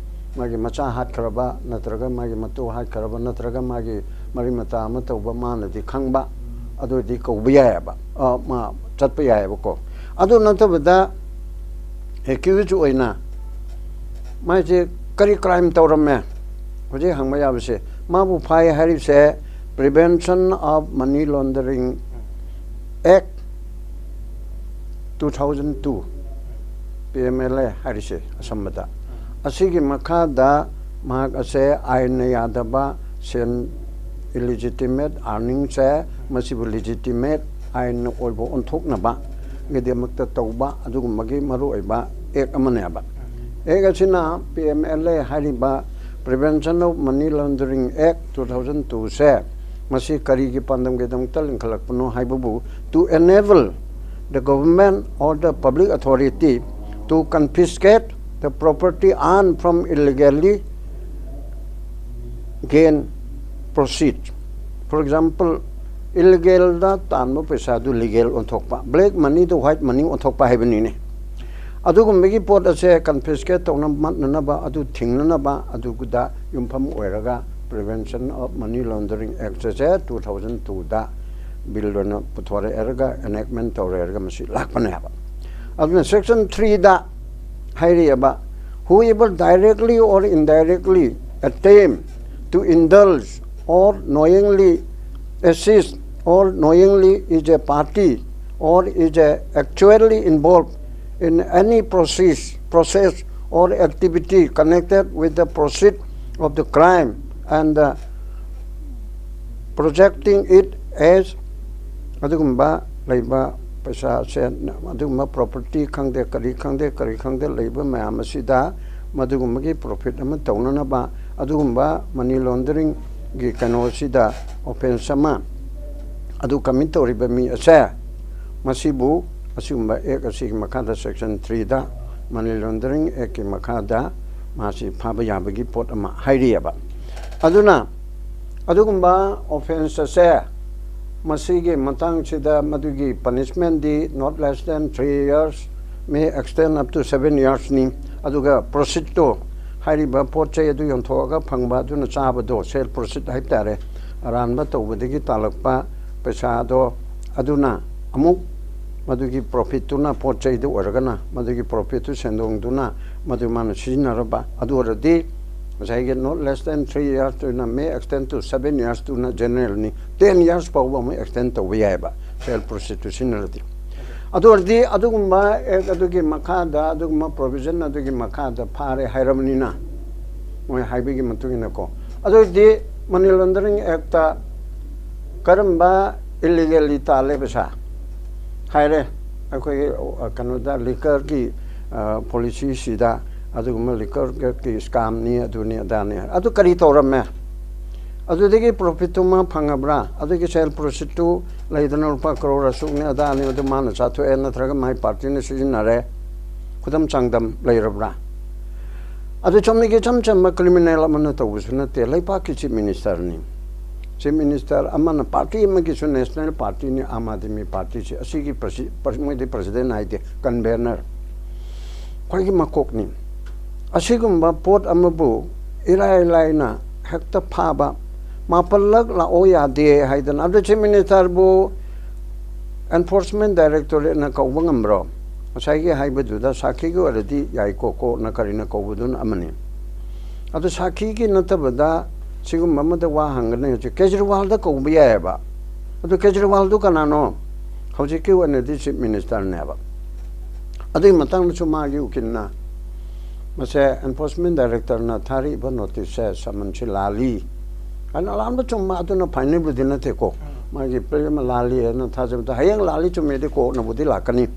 ꯃꯥꯒꯤ ꯃꯆꯥ ꯍꯥꯠꯈ꯭ꯔꯕ ꯅꯠꯇ꯭ꯔꯒ ꯃꯥꯒꯤ ꯃꯇꯨ ꯍꯥꯠꯈ꯭ꯔꯕ ꯅꯠꯇ꯭ꯔꯒ ꯃꯥꯒꯤ ꯃꯔꯤ ꯃꯇꯥ ꯑꯃ ꯇꯧꯕ ꯃꯥꯅꯗꯤ ꯈꯪꯕ, ꯑꯗꯨꯗꯤ ꯀꯧꯕ ꯌꯥꯏꯑꯕ꯫ ꯑ, ꯃꯥ ꯆꯠꯄ ꯌꯥꯏꯑꯕꯀꯣ꯫ ꯑꯗꯨ ꯅꯠꯇꯕꯗ accused ꯑꯣꯏꯅ ꯃꯥꯁꯦ ꯀꯔꯤ crime ꯇꯧꯔꯝꯃꯦ? ꯍꯧꯖꯤꯛ ꯍꯪꯕ ꯌꯥꯕꯁꯦ, ꯃꯥꯕꯨ ꯐꯥꯏ ꯍꯥꯏꯔꯤꯁꯦ Prevention of Money Laundering Act two thousand two, P M L A ꯍꯥꯏꯔꯤꯁꯦ ꯑꯁꯝꯕꯗ꯫ ꯑꯁꯤꯒꯤ ꯃꯈꯥꯗ ꯃꯍꯥꯛ ꯑꯁꯦ ꯑꯥꯏꯟꯅ ꯌꯥꯗꯕ ꯁꯦꯟ, illegitimate earningꯁꯦ, ꯃꯁꯤꯕꯨ legitimate ꯑꯥꯏꯟꯅ ꯑꯣꯏꯕ ꯑꯣꯟꯊꯣꯛꯅꯕꯒꯤꯗꯃꯛꯇ ꯇꯧꯕ ꯑꯗꯨꯒꯨꯝꯕꯒꯤ ꯃꯔꯨꯑꯣꯏꯕ act ꯑꯃꯅꯦꯕ꯫ Act ꯑꯁꯤꯅ P M L A ꯍꯥꯏꯔꯤꯕ Prevention of Money Laundering Act two thousand twoꯁꯦ ꯃꯁꯤ ꯀꯔꯤꯒꯤ ꯄꯥꯟꯗꯝꯒꯤꯗꯃꯛꯇ ꯂꯤꯡꯈꯠꯂꯛꯄꯅꯣ ꯍꯥꯏꯕꯕꯨ, to enable the government or the public authority to confiscate the property earned from illegally gain proceed. For example, illegalꯗ ꯇꯥꯟꯕ ꯄꯩꯁꯥꯗꯨ legal ꯑꯣꯟꯊꯣꯛꯄ, black moneyꯗꯨ white money ꯑꯣꯟꯊꯣꯛꯄ ꯍꯥꯏꯕꯅꯤꯅꯦ꯫ ꯑꯗꯨꯒꯨꯝꯕꯒꯤ ꯄꯣꯠ ꯑꯁꯦ confiscate ꯇꯧꯅꯕ, ꯃꯠꯅꯅꯕ, ꯑꯗꯨ ꯊꯤꯡꯅꯅꯕ ꯑꯗꯨꯗ ꯌꯨꯝꯐꯝ ꯑꯣꯏꯔꯒ Prevention of Money Laundering Act ꯑꯁꯦ two thousand twoꯗ bill ꯑꯣꯏꯅ ꯄꯨꯊꯣꯔꯛꯑꯦꯔꯒ enactment ꯇꯧꯔꯦꯔꯒ ꯃꯁꯤ ꯂꯥꯛꯄꯅꯦꯕ꯫ ꯑꯗꯨꯅ section threeꯗ ꯍꯥꯏꯔꯤꯑꯕ, Whoever directly or indirectly attempt to indulge or knowingly assist or knowingly is a party or is a actually involved in any process, process or activity connected with the proceed of the crime and uh, projecting it as ꯑꯗꯨꯒꯨꯝꯕ ꯂꯩꯕ ꯄꯩꯁꯥꯁꯦ, ꯑꯗꯨꯒꯨꯝꯕ property ꯈꯪꯗꯦ, ꯀꯔꯤ ꯈꯪꯗꯦ, ꯀꯔꯤ ꯈꯪꯗꯦ ꯂꯩꯕ ꯃꯌꯥꯝ ꯑꯁꯤꯗ ꯃꯗꯨꯒꯨꯝꯕꯒꯤ profit ꯑꯃ ꯇꯧꯅꯅꯕ ꯑꯗꯨꯒꯨꯝꯕ money laundering ꯒꯤ ꯀꯩꯅꯣꯁꯤꯗ offence ꯑꯃ ꯑꯗꯨ commit ꯇꯧꯔꯤꯕ ꯃꯤ ꯑꯁꯦ, ꯃꯁꯤꯕꯨ ꯑꯁꯤꯒꯨꯝꯕ act ꯑꯁꯤꯒꯤ ꯃꯈꯥꯗ section three ꯗ money laundering act ꯀꯤ ꯃꯈꯥꯗ ꯃꯥꯁꯤ ꯐꯥꯕ ꯌꯥꯕꯒꯤ ꯄꯣꯠ ꯑꯃ ꯍꯥꯏꯔꯤꯑꯕ꯫ ꯑꯗꯨꯅ ꯑꯗꯨꯒꯨꯝꯕ offence ꯑꯁꯦ ꯃꯁꯤꯒꯤ ꯃꯇꯥꯡꯁꯤꯗ ꯃꯗꯨꯒꯤ punishment D not less than three years, may extend up to seven years ꯅꯤ꯫ ꯑꯗꯨꯒ proceed ꯇꯣ, ꯍꯥꯏꯔꯤꯕ ꯄꯣꯠ ꯆꯩ ꯑꯗꯨ ꯌꯣꯟꯊꯣꯛꯑꯒ ꯐꯪꯕ ꯑꯗꯨꯅ ꯆꯥꯕꯗꯣ, sale proceed ꯍꯥꯏꯕ ꯇꯥꯔꯦ, ꯑꯔꯥꯟꯕ ꯇꯧꯕꯗꯒꯤ ꯇꯥꯜꯂꯛꯄ ꯄꯩꯁꯥꯗꯣ, ꯑꯗꯨꯅ ꯑꯃꯨꯛ ꯃꯗꯨꯒꯤ profit ꯇꯨꯅ, ꯄꯣꯠ ꯆꯩꯗꯨ ꯑꯣꯏꯔꯒꯅ ꯃꯗꯨꯒꯤ profit ꯇꯨ, ꯁꯦꯟꯗꯣꯡꯗꯨꯅ ꯃꯗꯨ ꯃꯥꯅ ꯁꯤꯖꯤꯟꯅꯔꯕ, ꯑꯗꯨ ꯑꯣꯏꯔꯗꯤ ꯉꯁꯥꯏꯒꯤ not less than three years ꯇꯨꯅ may extend to seven years ꯇꯨꯅ general ꯅꯤ, ten years ꯐꯥꯎꯕ ꯑꯃꯨꯛ extend ꯇꯧꯕ ꯌꯥꯏꯑꯕ, sale proceed ꯇꯨ ꯁꯤꯖꯤꯟꯅꯔꯗꯤ꯫ ꯑꯗꯨ ꯑꯣꯏꯔꯗꯤ ꯑꯗꯨꯒꯨꯝꯕ act ꯑꯗꯨꯒꯤ ꯃꯈꯥꯗ, ꯑꯗꯨꯒꯨꯝꯕ provision ꯑꯗꯨꯒꯤ ꯃꯈꯥꯗ ꯐꯥꯔꯦ ꯍꯥꯏꯔꯕꯅꯤꯅ, ꯃꯣꯏ ꯍꯥꯏꯕꯒꯤ ꯃꯇꯨꯡ ꯏꯟꯅꯀꯣ, ꯑꯗꯨ ꯑꯣꯏꯔꯗꯤ money laundering act ꯇ ꯀꯔꯝꯕ illegally ꯇꯥꯜꯂꯦ ꯄꯩꯁꯥ ꯍꯥꯏꯔꯦ꯫ ꯑꯩꯈꯣꯏꯒꯤ ꯑ, ꯀꯩꯅꯣꯗ liquor ꯒꯤ ꯑ, policy ꯁꯤꯗ ꯑꯗꯨꯒꯨꯝꯕ liquor ꯒꯤ scam ꯅꯤ, ꯑꯗꯨꯅꯤ ꯑꯗꯥꯅꯤ꯫ ꯑꯗꯨ ꯀꯔꯤ ꯇꯧꯔꯝꯃꯦ? ꯑꯗꯨꯗꯒꯤ profit ꯇꯨ ꯃꯥ ꯐꯪꯉꯕ꯭ꯔꯥ? ꯑꯗꯨꯒꯤ sale proceed ꯇꯨ ꯂꯩꯗꯅ ꯂꯨꯄꯥ crore ꯑꯁꯨꯛꯅꯤ ꯑꯗꯥꯅꯤ, ꯑꯗꯨ ꯃꯥꯅ ꯆꯥꯊꯣꯛꯑꯦ ꯅꯠꯇ꯭ꯔꯒ ꯃꯥꯏ party ꯅ ꯁꯤꯖꯤꯟꯅꯔꯦ, ꯈꯨꯗꯝ ꯆꯥꯡꯗꯝ ꯂꯩꯔꯕ꯭ꯔꯥ? ꯑꯗꯨ ꯆꯨꯝꯅꯒꯤ ꯏꯆꯝ ꯆꯝꯕ criminal ꯑꯃꯅ ꯇꯧꯕꯁꯨ ꯅꯠꯇꯦ, ꯂꯩꯄꯥꯛꯀꯤ chief minister ꯅꯤ꯫ Chief minister ꯑꯃꯅ, party ꯑꯃꯒꯤꯁꯨ, national party ꯅꯤ ꯑꯥꯝ ꯑꯥꯗꯃꯤ party ꯁꯤ, ꯑꯁꯤꯒꯤ ꯄ꯭ꯔꯁꯤ-, ꯄ꯭ꯔ-, ꯃꯣꯏꯗꯤ president ꯍꯥꯏꯗꯦ, convener, ꯈ꯭ꯋꯥꯏꯒꯤ ꯃꯀꯣꯛꯅꯤ꯫ ꯑꯁꯤꯒꯨꯝꯕ ꯄꯣꯠ ꯑꯃꯕꯨ ꯏꯔꯥꯏ ꯂꯥꯏꯅ ꯍꯦꯛꯇ ꯐꯥꯕ, ꯃꯥꯄꯜꯂꯛ ꯂꯥꯛꯑꯣ ꯌꯥꯗꯦ ꯍꯥꯏꯗꯅ, ꯑꯗꯨ chief minister ꯕꯨ enforcement directorate ꯅ ꯀꯧꯕ ꯉꯝꯕ꯭ꯔꯣ? ꯉꯁꯥꯏꯒꯤ ꯍꯥꯏꯕꯗꯨꯗ ꯁꯥꯈꯤꯒꯤ ꯑꯣꯏꯔꯗꯤ ꯌꯥꯏꯀꯣ, ꯀꯣꯔꯠꯅ ꯀꯔꯤꯅ ꯀꯧꯕꯗꯨꯅ ꯑꯃꯅꯤ꯫ ꯑꯗꯨ ꯁꯥꯈꯤꯒꯤ ꯅꯠꯇꯕꯗ ꯁꯤꯒꯨꯝꯕ ꯑꯃꯗ ꯋꯥ ꯍꯪꯒꯅꯤ꯫ ꯍꯧꯖꯤꯛ ꯀꯦꯖꯔꯤꯋꯥꯜꯗ ꯀꯧꯕ ꯌꯥꯏꯑꯕ꯫ ꯑꯗꯨ ꯀꯦꯖꯔꯤꯋꯥꯜꯗꯨ ꯀꯅꯥꯅꯣ? ꯍꯧꯖꯤꯛꯀꯤ ꯑꯣꯏꯅꯗꯤ ꯆꯤꯐ ꯃꯤꯅꯤꯁꯇꯔꯅꯦꯕ꯫ ꯑꯗꯨꯒꯤ ꯃꯇꯥꯡꯗꯁꯨ ꯃꯥꯒꯤ ꯎꯀꯤꯜꯅ ꯃꯁꯦ ꯑꯦꯟꯐꯣꯔꯁꯃꯦꯟ ꯗꯥꯏꯔꯦꯛꯇꯔꯅ ꯊꯥꯔꯛꯏꯕ ꯅꯣꯇꯤꯁꯁꯦ, ꯁꯃꯟꯁꯤ ꯂꯥꯜꯂꯤ ꯍꯥꯏꯅ꯫ ꯑꯂꯥꯟꯕ ꯆꯨꯝꯕ ꯑꯗꯨꯅ ꯐꯥꯏꯅꯦꯜꯕꯨꯗꯤ ꯅꯠꯇꯦꯀꯣ꯫ ꯃꯥꯒꯤ ꯄ꯭ꯔꯦꯝ ꯂꯥꯜꯂꯤ ꯍꯥꯏꯅ ꯊꯥꯖꯕꯗ ꯍꯌꯦꯡ ꯂꯥꯜꯂꯤ ꯆꯨꯝꯃꯦꯗꯤ ꯀꯣꯔꯠꯅꯕꯨꯗꯤ ꯂꯥꯛꯀꯅꯤ꯫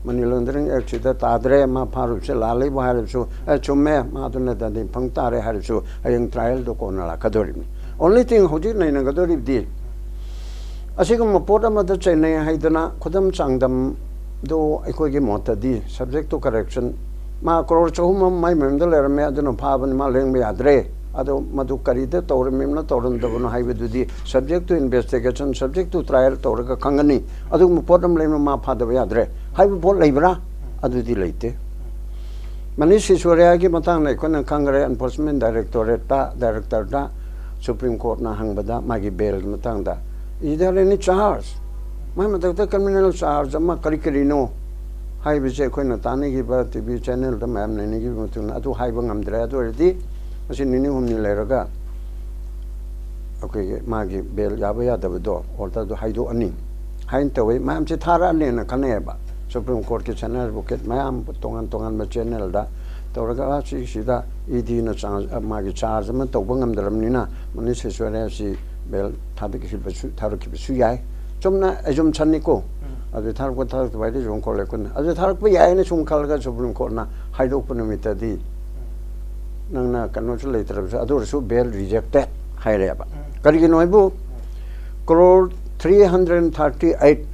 ꯃꯅꯤ ꯂꯣꯟꯗꯔꯤꯡ ꯑꯦꯛꯁꯤꯗ ꯇꯥꯗ꯭ꯔꯦ, ꯃꯥ ꯐꯥꯔꯨꯕꯁꯦ ꯂꯥꯜꯂꯤꯕꯨ ꯍꯥꯏꯔꯕꯁꯨ, ꯑꯦ ꯆꯨꯝꯃꯦ, ꯃꯥ ꯑꯗꯨꯅ ꯗꯟꯗꯤ ꯐꯪ ꯇꯥꯔꯦ ꯍꯥꯏꯔꯕꯁꯨ ꯍꯌꯦꯡ ꯇ꯭ꯔꯥꯏꯌꯦꯜꯗꯣ ꯀꯣꯟꯅ ꯂꯥꯛꯀꯗꯧꯔꯤꯕꯅꯤ꯫ ꯑꯣꯟꯂꯤ ꯊꯤꯡ ꯍꯧꯖꯤꯛ ꯅꯩꯅꯒꯗꯧꯔꯤꯕꯗꯤ ꯑꯁꯤꯒꯨꯝꯕ ꯄꯣꯠ ꯑꯃꯗ ꯆꯩꯅꯩ ꯍꯥꯏꯗꯅ ꯈꯨꯗꯝ ꯆꯥꯡꯗꯝꯗꯨ ꯑꯩꯈꯣꯏꯒꯤ ꯃꯣꯠꯇꯗꯤ subject to correction꯫ ꯃꯥ ꯀ꯭ꯔꯣꯔ ꯆꯍꯨꯝ ꯑꯃ ꯃꯥꯏ ꯃꯌꯨꯝꯗ ꯂꯩꯔꯝꯃꯦ, ꯑꯗꯨꯅ ꯐꯥꯕꯅꯤ, ꯃꯥ ꯂꯦꯡꯕ ꯌꯥꯗ꯭ꯔꯦ꯫ ꯑꯗꯣ ꯃꯗꯨ ꯀꯔꯤꯗ ꯇꯧꯔꯝꯃꯤꯕꯅꯣ ꯇꯧꯔꯝꯗꯕꯅꯣ ꯍꯥꯏꯕꯗꯨꯗꯤ subject to investigation, subject to trial ꯇꯧꯔꯒ ꯈꯪꯒꯅꯤ꯫ ꯑꯗꯨꯒꯨꯝꯕ ꯄꯣꯠ ꯑꯃ ꯂꯩꯕ ꯃꯥ ꯐꯥꯗꯕ ꯌꯥꯗ꯭ꯔꯦ ꯍꯥꯏꯕ ꯄꯣꯠ ꯂꯩꯕ꯭ꯔꯥ? ꯑꯗꯨꯗꯤ ꯂꯩꯇꯦ꯫ ꯃꯅꯤꯁ ꯁꯤꯁꯣꯗꯤꯌꯥꯒꯤ ꯃꯇꯥꯡꯗ ꯑꯩꯈꯣꯏꯅ ꯈꯪꯈ꯭ꯔꯦ, ꯑꯦꯟꯐꯣꯔꯁꯃꯦꯟ ꯗꯥꯏꯔꯦꯛꯇꯣꯔꯦꯠꯇ ꯗꯥꯏꯔꯦꯛꯇꯔꯗ ꯁꯨꯄ꯭ꯔꯤꯝ ꯀꯣꯔꯠꯅ ꯍꯪꯕꯗ ꯃꯥꯒꯤ ꯕꯦꯜꯒꯤ ꯃꯇꯥꯡꯗ, "Is there any charge?" ꯃꯥꯏ ꯃꯊꯛꯇ ꯀ꯭ꯔꯤꯃꯤꯅꯦꯜ ꯆꯥꯔꯖ ꯑꯃ ꯀꯔꯤ ꯀꯔꯤꯅꯣ ꯍꯥꯏꯕꯁꯦ ꯑꯩꯈꯣꯏꯅ ꯇꯥꯟꯅꯈꯤꯕ ꯇꯤ ꯚꯤ ꯆꯦꯅꯦꯜꯗ ꯃꯌꯥꯝ ꯅꯩꯅꯈꯤꯕ ꯃꯇꯨꯡꯗ ꯑꯗꯨ ꯍꯥꯏꯕ ꯉꯝꯗ꯭ꯔꯦ꯫ ꯑꯗꯨ ꯑꯣꯏꯔꯗꯤ ꯉꯁꯤ ꯅꯤꯅꯤ ꯍꯨꯝꯅꯤ ꯂꯩꯔꯒ ꯑꯩꯈꯣꯏꯒꯤ ꯃꯥꯒꯤ ꯕꯦꯜ ꯌꯥꯕ ꯌꯥꯗꯕꯗꯣ ꯑꯣꯔꯗꯔꯗꯣ ꯍꯥꯏꯗꯣꯛꯑꯅꯤ ꯍꯥꯏꯅ ꯇꯧꯋꯤ꯫ ꯃꯌꯥꯝꯁꯦ ꯊꯥꯔꯛꯑꯅꯦꯅ ꯈꯟꯅꯩꯌꯦꯕ꯫ ꯁꯨꯄ꯭ꯔꯤꯝ ꯀꯣꯔꯠꯀꯤ ꯁꯦꯅꯤꯌꯔ ꯑꯦꯗꯚꯣꯀꯦꯠ ꯃꯌꯥꯝ ꯇꯣꯉꯥꯟ ꯇꯣꯉꯥꯟꯕ ꯆꯦꯅꯦꯜꯗ ꯇꯧꯔꯒ, "ꯑ, ꯁꯤꯁꯤꯗ ꯏ ꯗꯤꯅ ꯆꯥꯔꯖ, ꯑ, ꯃꯥꯒꯤ ꯆꯥꯔꯖ ꯑꯃ ꯇꯧꯕ ꯉꯝꯗ꯭ꯔꯕꯅꯤꯅ ꯃꯅꯤꯁ ꯁꯤꯁꯣꯗꯤꯌꯥꯁꯤ ꯕꯦꯜ ꯊꯥꯗꯣꯛꯈꯤꯕꯁꯨ, ꯊꯥꯗꯣꯛꯈꯤꯕꯁꯨ ꯌꯥꯏ"꯫ ꯆꯨꯝꯅ ꯑꯦꯖꯨꯝꯁꯟꯅꯤꯀꯣ꯫ ꯑꯗꯨ ꯊꯥꯔꯛꯄ ꯊꯥꯔꯛꯇꯕ ꯍꯥꯏꯗꯤ ꯁꯨꯝ ꯈꯣꯠꯂꯦ ꯑꯩꯈꯣꯏꯅ꯫ ꯑꯗꯨ ꯊꯥꯔꯛꯄ ꯌꯥꯏꯅ ꯁꯨꯝ ꯈꯜꯂꯒ ꯁꯨꯄ꯭ꯔꯤꯝ ꯀꯣꯔꯠꯅ ꯍꯥꯏꯗꯣꯛꯄ ꯅꯨꯃꯤꯠꯇꯗꯤ ꯅꯪꯅ ꯀꯩꯅꯣꯁꯨ ꯂꯩꯇ꯭ꯔꯕꯁꯨ, ꯑꯗꯨ ꯑꯣꯏꯔꯁꯨ ꯕꯦꯜ ꯔꯤꯖꯦꯛꯇꯦꯠ ꯍꯥꯏꯔꯦꯕ꯫ ꯀꯔꯤꯒꯤꯅꯣ ꯍꯥꯏꯕꯨ, crore three hundred thirty eight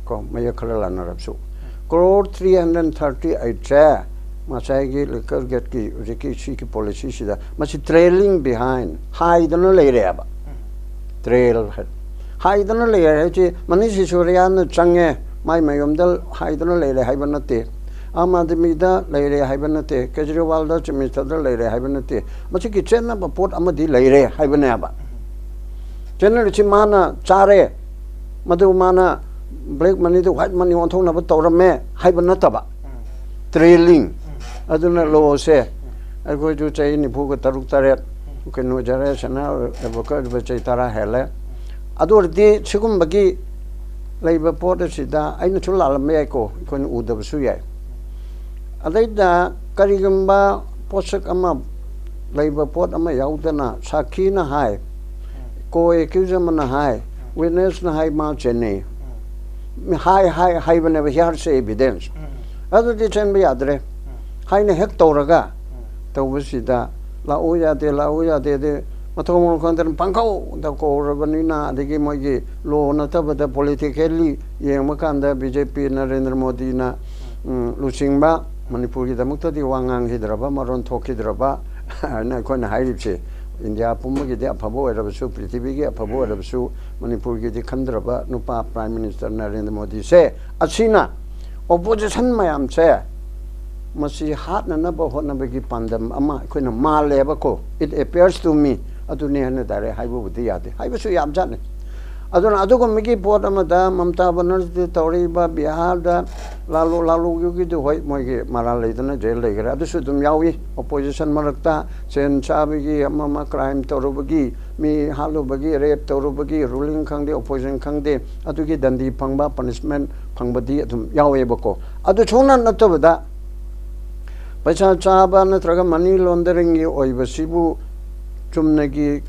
ꯀꯣ, ꯃꯌꯦꯛ ꯈꯔ ꯂꯥꯟꯅꯔꯕꯁꯨ, ꯀ꯭ꯔꯣꯔ ꯊ꯭ꯔꯤ ꯍꯟꯗ꯭ꯔꯦꯠ ꯊꯥꯔꯇꯤ ꯑꯩꯠꯁꯦ ꯉꯁꯥꯏꯒꯤ ꯂꯤꯀꯔ ꯒꯦꯠꯀꯤ ꯍꯧꯖꯤꯛꯀꯤ ꯁꯤꯒꯤ ꯄꯣꯂꯤꯁꯤꯁꯤꯗ ꯃꯁꯤ trailing behind, ꯍꯥꯏꯗꯅ ꯂꯩꯔꯦꯕ꯫ ꯇ꯭ꯔꯦꯜ ꯍꯥꯏ-, ꯍꯥꯏꯗꯅ ꯂꯩꯔꯦ ꯍꯥꯏꯁꯤ ꯃꯅꯤꯁ ꯁꯤꯁꯣꯗꯤꯌꯥꯅ ꯆꯪꯉꯦ, ꯃꯥꯏ ꯃꯌꯨꯝꯗ ꯍꯥꯏꯗꯅ ꯂꯩꯔꯦ ꯍꯥꯏꯕ ꯅꯠꯇꯦ, ꯑꯥꯝ ꯑꯥꯗꯃꯤꯗ ꯂꯩꯔꯦ ꯍꯥꯏꯕ ꯅꯠꯇꯦ, ꯀꯦꯖꯔꯤꯋꯥꯜꯗ ꯆꯤꯐ ꯃꯤꯅꯤꯁꯇꯔꯗ ꯂꯩꯔꯦ ꯍꯥꯏꯕ ꯅꯠꯇꯦ꯫ ꯃꯁꯤꯒꯤ ꯆꯦꯟꯅꯕ ꯄꯣꯠ ꯑꯃꯗꯤ ꯂꯩꯔꯦ ꯍꯥꯏꯕꯅꯦꯕ꯫ ꯆꯦꯟꯅꯔꯤꯁꯤ ꯃꯥꯅ ꯆꯥꯔꯦ, ꯃꯗꯨ ꯃꯥꯅ black money ꯗꯨ white money ꯑꯣꯟꯊꯣꯛꯅꯕ ꯇꯧꯔꯝꯃꯦ ꯍꯥꯏꯕ ꯅꯠꯇꯕ, trailing, ꯑꯗꯨꯅ ꯂꯣꯁꯦ ꯑꯩꯈꯣꯏꯁꯨ ꯆꯍꯤ ꯅꯤꯐꯨꯒ ꯇꯔꯨꯛ ꯇꯔꯦꯠ ꯀꯩꯅꯣ ꯖꯦꯅꯦꯔꯦꯁꯟ ꯑꯣꯏꯕ ꯆꯍꯤ ꯇꯔꯥ ꯍꯦꯜꯂꯦ꯫ ꯑꯗꯨ ꯑꯣꯏꯔꯗꯤ ꯁꯤꯒꯨꯝꯕꯒꯤ ꯂꯩꯕ ꯄꯣꯠ ꯑꯁꯤꯗ ꯑꯩꯅꯁꯨ ꯂꯥꯜꯂꯝꯕ ꯌꯥꯏꯀꯣ, ꯑꯩꯈꯣꯏꯅ ꯎꯗꯕꯁꯨ ꯌꯥꯏ꯫ ꯑꯗꯩꯗ ꯀꯔꯤꯒꯨꯝꯕ ꯄꯣꯠꯁꯛ ꯑꯃ ꯂꯩꯕ ꯄꯣꯠ ꯑꯃ ꯌꯥꯎꯗꯅ ꯁꯥꯈꯤꯅ ꯍꯥꯏ, ꯀꯣ ꯑꯦꯀ꯭ꯌꯨꯖ ꯑꯃꯅ ꯍꯥꯏ, ꯋꯤꯠꯅꯦꯁꯅ ꯍꯥꯏ ꯃꯥ ꯆꯦꯟꯅꯩ, ꯍꯥꯏ ꯍꯥꯏ ꯍꯥꯏꯕꯅꯦꯕ, ꯍꯤꯌꯥꯔꯁꯦ ꯑꯦꯚꯤꯗꯦꯟꯁ꯫ ꯑꯗꯨꯗꯤ ꯆꯦꯟꯕ ꯌꯥꯗ꯭ꯔꯦ ꯍꯥꯏꯅ ꯍꯦꯛ ꯇꯧꯔꯒ ꯇꯧꯕꯁꯤꯗ ꯂꯥꯛꯎ ꯌꯥꯗꯦ, ꯂꯥꯛꯎ ꯌꯥꯗꯦ, ꯑꯗꯩ ꯃꯊꯣꯡ ꯃꯔꯝ ꯈꯪꯗꯅ ꯄꯪꯀꯧꯗ ꯀꯧꯔꯕꯅꯤꯅ, ꯑꯗꯒꯤ ꯃꯣꯏꯒꯤ ꯂꯣ ꯅꯠꯇꯕꯗ ꯄꯣꯂꯤꯇꯤꯀꯦꯜꯂꯤ ꯌꯦꯡꯕ ꯀꯥꯟꯗ ꯕꯤ ꯖꯦ ꯄꯤ ꯅꯔꯦꯟꯗ꯭ꯔ ꯃꯣꯗꯤꯅ ꯎꯝ, ꯂꯨꯆꯤꯡꯕ ꯃꯅꯤꯄꯨꯔꯒꯤꯗꯃꯛꯇꯗꯤ ꯋꯥ ꯉꯥꯡꯈꯤꯗ꯭ꯔꯕ, ꯃꯔꯣꯟ ꯊꯣꯛꯈꯤꯗ꯭ꯔꯕ ꯍꯥꯏꯅ ꯑꯩꯈꯣꯏꯅ ꯍꯥꯏꯔꯤꯕꯁꯦ, ꯏꯟꯗꯤꯌꯥ ꯄꯨꯝꯕꯒꯤꯗꯤ ꯑꯐꯕ ꯑꯣꯏꯔꯕꯁꯨ, ꯄ꯭ꯔꯤꯊꯤꯕꯤꯒꯤ ꯑꯐꯕ ꯑꯣꯏꯔꯕꯁꯨ, ꯃꯅꯤꯄꯨꯔꯒꯤꯗꯤ ꯈꯟꯗ꯭ꯔꯕ ꯅꯨꯄꯥ ꯄ꯭ꯔꯥꯏꯝ ꯃꯤꯅꯤꯁꯇꯔ ꯅꯔꯦꯟꯗ꯭ꯔ ꯃꯣꯗꯤꯁꯦ, ꯑꯁꯤꯅ ꯑꯣꯄꯣꯖꯤꯁꯟ ꯃꯌꯥꯝꯁꯦ ꯃꯁꯤ ꯍꯥꯠꯅꯅꯕ ꯍꯣꯠꯅꯕꯒꯤ ꯄꯥꯟꯗꯝ ꯑꯃ ꯑꯩꯈꯣꯏꯅ ꯃꯥꯜꯂꯦꯕꯀꯣ, it appears to me, ꯑꯗꯨꯅꯤ ꯍꯥꯏꯅ ꯗꯥꯏꯔꯦꯛ ꯍꯥꯏꯕꯕꯨꯗꯤ ꯌꯥꯗꯦ, ꯍꯥꯏꯕꯁꯨ ꯌꯥꯕꯖꯥꯠꯅꯤ꯫ ꯑꯗꯨꯅ ꯑꯗꯨꯒꯨꯝꯕꯒꯤ ꯄꯣꯠ ꯑꯃꯗ ꯃꯃꯇꯥ ꯕꯅꯔꯖꯤꯗ ꯇꯧꯔꯛꯏꯕ ꯕꯤꯍꯥꯔꯗ ꯂꯥꯂꯨ, ꯂꯥꯂꯨꯒꯤꯗꯨ ꯍꯣꯏ ꯃꯣꯏꯒꯤ ꯃꯔꯥꯜ ꯂꯩꯗꯅ ꯖꯦꯜ ꯂꯩꯈ꯭ꯔꯦ, ꯑꯗꯨꯁꯨ ꯑꯗꯨꯝ ꯌꯥꯎꯏ꯫ ꯑꯣꯄꯣꯖꯤꯁꯟ ꯃꯔꯛꯇ ꯁꯦꯟ ꯆꯥꯕꯒꯤ, ꯑꯃ ꯑꯃ ꯀ꯭ꯔꯥꯏꯝ ꯇꯧꯔꯨꯕꯒꯤ, ꯃꯤ ꯍꯥꯠꯂꯨꯕꯒꯤ, ꯔꯦꯞ ꯇꯧꯔꯨꯕꯒꯤ, ꯔꯨꯂꯤꯡ ꯈꯪꯗꯦ ꯑꯣꯄꯣꯖꯤꯁꯟ ꯈꯪꯗꯦ, ꯑꯗꯨꯒꯤ ꯗꯟꯗꯤ ꯐꯪꯕ, ꯄꯅꯤꯁꯃꯦꯟ ꯐꯪꯕꯗꯤ ꯑꯗꯨꯝ ꯌꯥꯎꯋꯦꯕꯀꯣ꯫ ꯑꯗꯨ ꯁꯨꯡꯅ ꯅꯠꯇꯕꯗ ꯄꯩꯁꯥ ꯆꯥꯕ ꯅꯠꯇ꯭ꯔꯒ ꯃꯅꯤ ꯂꯣꯟꯗꯔꯤꯡꯒꯤ ꯑꯣꯏꯕꯁꯤꯕꯨ ꯆꯨꯝꯅꯒꯤ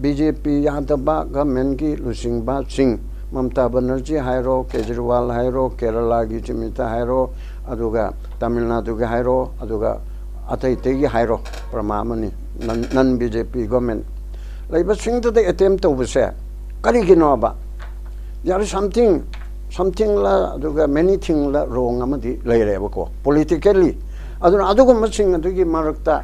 ꯕꯤ ꯖꯦ ꯄꯤ ꯌꯥꯗꯕ ꯒꯃꯦꯟꯒꯤ ꯂꯨꯆꯤꯡꯕꯁꯤꯡ, ꯃꯃꯇꯥ ꯕꯅꯔꯖꯤ ꯍꯥꯏꯔꯣ, ꯀꯦꯖꯔꯤꯋꯥꯜ ꯍꯥꯏꯔꯣ, ꯀꯦꯔꯂꯥꯒꯤ ꯆꯤꯞ ꯃꯤꯅꯤꯁꯇꯔ ꯍꯥꯏꯔꯣ, ꯑꯗꯨꯒ ꯇꯥꯃꯤꯜ ꯅꯥꯗꯨꯒꯤ ꯍꯥꯏꯔꯣ, ꯑꯗꯨꯒ ꯑꯇꯩ ꯑꯇꯩꯒꯤ ꯍꯥꯏꯔꯣ, ꯄ꯭ꯔꯃꯥ ꯑꯃꯅꯤ, ꯅꯟ ꯕꯤ ꯖꯦ ꯄꯤ ꯒꯣꯔꯃꯦꯟ ꯂꯩꯕꯁꯤꯡꯗꯨꯗ ꯑꯦꯇꯦꯝ ꯇꯧꯕꯁꯦ ꯀꯔꯤꯒꯤꯅꯣꯕ? There is something, something ꯂ, ꯑꯗꯨꯒ many thing ꯂ wrong ꯑꯃꯗꯤ ꯂꯩꯔꯦꯕꯀꯣ, ꯄꯣꯂꯤꯇꯤꯀꯦꯜꯂꯤ꯫ ꯑꯗꯨꯅ ꯑꯗꯨꯒꯨꯝꯕꯁꯤꯡ ꯑꯗꯨꯒꯤ ꯃꯔꯛꯇ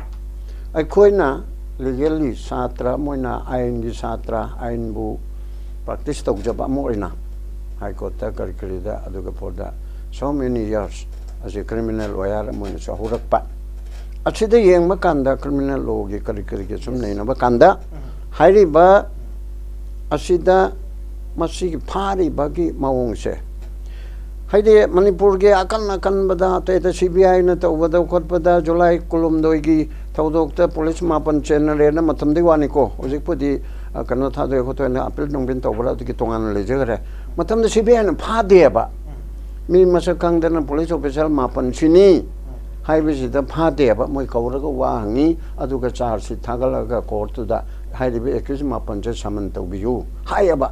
ꯑꯩꯈꯣꯏꯅ ꯂꯤꯒꯦꯜꯂꯤ ꯁꯥꯇ꯭ꯔ ꯑꯃ ꯑꯣꯏꯅ, ꯑꯥꯏꯟꯒꯤ ꯁꯥꯇ꯭ꯔ, ꯑꯥꯏꯟꯕꯨ ꯄ꯭ꯔꯦꯛꯇꯤꯁ ꯇꯧꯖꯕ ꯑꯃ ꯑꯣꯏꯅ, ꯍꯥꯏ ꯀꯣꯔꯠꯇ ꯀꯔꯤ ꯀꯔꯤꯗ, ꯑꯗꯨꯒ ꯐꯣꯔꯗ so many years ꯑꯁꯤ ꯀ꯭ꯔꯤꯃꯤꯅꯦꯜ ꯂꯣꯌꯔ ꯑꯃ ꯑꯣꯏꯅꯁꯨ ꯍꯧꯔꯛꯄ꯫ ꯑꯁꯤꯗ ꯌꯦꯡꯕ ꯀꯥꯟꯗ, ꯀ꯭ꯔꯤꯃꯤꯅꯦꯜ ꯂꯣꯒꯤ ꯀꯔꯤ ꯀꯔꯤꯒꯤ ꯁꯨꯝ ꯅꯩꯅꯕ ꯀꯥꯟꯗ, ꯍꯥꯏꯔꯤꯕ ꯑꯁꯤꯗ ꯃꯁꯤꯒꯤ ꯐꯥꯔꯤꯕꯒꯤ ꯃꯑꯣꯡꯁꯦ, ꯍꯥꯏꯗꯤ ꯃꯅꯤꯄꯨꯔꯒꯤ ꯑꯀꯟ ꯑꯀꯟꯕꯗ ꯑꯇꯩ ꯑꯇꯩ ꯁꯤ ꯕꯤ ꯑꯥꯏꯅ ꯇꯧꯕꯗ ꯈꯣꯠꯄꯗ ꯖꯨꯂꯥꯏ ꯀꯨꯟꯍꯨꯝꯗꯣꯏꯒꯤ ꯊꯧꯗꯣꯛꯇ ꯄꯨꯂꯤꯁ ꯃꯥꯄꯟ ꯆꯦꯟꯅꯔꯦꯅ ꯃꯇꯝꯗꯨꯒꯤ ꯋꯥꯅꯤꯀꯣ꯫ ꯍꯧꯖꯤꯛꯄꯨꯗꯤ ꯑ, ꯀꯩꯅꯣ ꯊꯥꯗꯣꯛꯑꯦ ꯈꯣꯠꯇꯣꯛꯑꯦꯅ ꯑꯄꯤꯜ ꯅꯨꯡꯄꯤꯜ ꯇꯧꯕ꯭ꯔꯥ ꯑꯗꯨꯒꯤ ꯇꯣꯉꯥꯟꯅ ꯂꯩꯖꯈ꯭ꯔꯦ꯫ ꯃꯇꯝꯗ ꯁꯤ ꯕꯤ ꯑꯥꯏꯅ ꯐꯥꯗꯦꯕ꯫ ꯃꯤ ꯃꯁꯛ ꯈꯪꯗꯅ ꯄꯨꯂꯤꯁ ꯑꯣꯐꯤꯁꯥꯔ ꯃꯥꯄꯟ ꯁꯤꯅꯤ ꯍꯥꯏꯕꯁꯤꯗ ꯐꯥꯗꯦꯕ꯫ ꯃꯣꯏ ꯀꯧꯔꯒ ꯋꯥ ꯍꯪꯉꯤ, ꯑꯗꯨꯒ ꯆꯥꯔꯖ ꯁꯤꯠ ꯊꯥꯒꯠꯂꯒ ꯀꯣꯔꯠꯇꯨꯗ ꯍꯥꯏꯔꯤꯕ ꯑꯦꯀ꯭ꯌꯨꯁ ꯃꯥꯄꯟꯁꯦ ꯁꯃꯟ ꯇꯧꯕꯤꯌꯨ ꯍꯥꯏꯌꯦꯕ꯫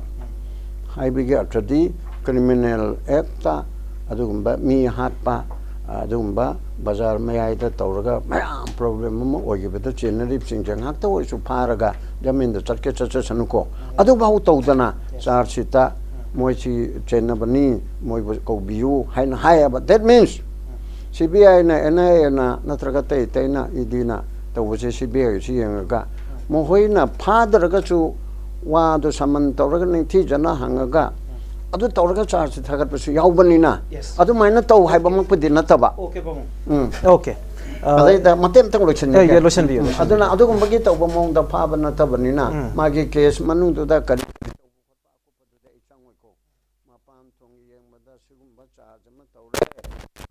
ꯍꯥꯏꯕꯒꯤ ꯑꯔꯊꯗꯤ ꯀ꯭ꯔꯤꯃꯤꯅꯦꯜ ꯑꯦꯛꯇ ꯑꯗꯨꯒꯨꯝꯕ ꯃꯤ ꯍꯥꯠꯄ, ꯑꯗꯨꯒꯨꯝꯕ ꯕꯖꯥꯔ ꯃꯌꯥꯏꯗ ꯇꯧꯔꯒ ꯃꯌꯥꯝ ꯄ꯭ꯔꯣꯕ꯭ꯂꯦꯝ ꯑꯃ ꯑꯣꯏꯈꯤꯕꯗ ꯆꯦꯟꯅꯔꯤꯕꯁꯤꯡꯁꯦ ꯉꯥꯛꯇ ꯑꯣꯏꯔꯁꯨ ꯐꯥꯔꯒ ꯖꯃꯤꯟꯗ ꯆꯠꯀꯦ ꯆꯠꯆꯁꯅꯨꯀꯣ꯫ ꯑꯗꯨꯐꯥꯎ ꯇꯧꯗꯅ ꯆꯥꯔꯖ ꯁꯤꯠꯇ ꯃꯣꯏꯁꯤ ꯆꯦꯟꯅꯕꯅꯤ, ꯃꯣꯏꯕꯨ ꯀꯧꯕꯤꯌꯨ ꯍꯥꯏꯅ ꯍꯥꯏꯌꯦꯕ꯫ That means ꯁꯤ ꯕꯤ ꯑꯥꯏꯅ, ꯑꯦꯟ ꯑꯥꯏ ꯑꯦꯅ ꯅꯠꯇ꯭ꯔꯒ ꯑꯇꯩ ꯑꯇꯩꯅ ꯏ ꯗꯤꯅ ꯇꯧꯕꯁꯦ ꯁꯤ ꯕꯤ ꯑꯥꯏꯁꯤ ꯌꯦꯡꯉꯒ ꯃꯈꯣꯏꯅ ꯐꯥꯗ꯭ꯔꯒꯁꯨ ꯋꯥꯗꯣ ꯁꯃꯟ ꯇꯧꯔꯒ ꯅꯤꯡꯊꯤꯖꯅ ꯍꯪꯉꯒ ꯑꯗꯨ ꯇꯧꯔꯒ ꯆꯥꯔꯖ ꯊꯥꯒꯠꯄꯁꯨ ꯌꯥꯎꯕꯅꯤꯅ Yes. ꯑꯗꯨꯃꯥꯏꯅ ꯇꯧ ꯍꯥꯏꯕꯃꯛꯄꯨꯗꯤ ꯅꯠꯇꯕ꯫ Okay, ꯄꯥꯕꯨꯡ꯫ ꯎꯝ꯫ Okay. ꯑ, ꯑꯗꯩꯗ ꯃꯇꯦꯛ ꯑꯃꯇꯪ ꯂꯣꯏꯁꯤꯟꯒꯦ꯫ ꯑꯦ, ꯑꯦ, ꯂꯣꯏꯁꯤꯟꯕꯤꯌꯨ, ꯎꯝ, ꯂꯣꯏꯁꯤꯟꯕꯤꯌꯨ꯫ ꯑꯗꯨꯅ ꯑꯗꯨꯒꯨꯝꯕꯒꯤ ꯇꯧꯕ ꯃꯑꯣꯡꯗ ꯐꯥꯕ ꯅꯠꯇꯕꯅꯤꯅ ꯎꯝ꯫ ꯃꯥꯒꯤ ꯀꯦꯁ ꯃꯅꯨꯡꯗꯨꯗ ꯀꯔꯤ ꯀꯔꯤ ꯇꯧꯕ ꯈꯣꯠꯄ ꯑꯀꯨꯞꯄꯗꯨꯗꯤ ꯑꯩ ꯆꯪꯉꯣꯏꯀꯣ꯫ ꯃꯄꯥꯟ ꯊꯣꯡ ꯌꯦꯡꯕꯗ ꯁꯤꯒꯨꯝꯕ ꯆꯥꯔꯖ ꯑꯃ ꯇꯧꯔꯦ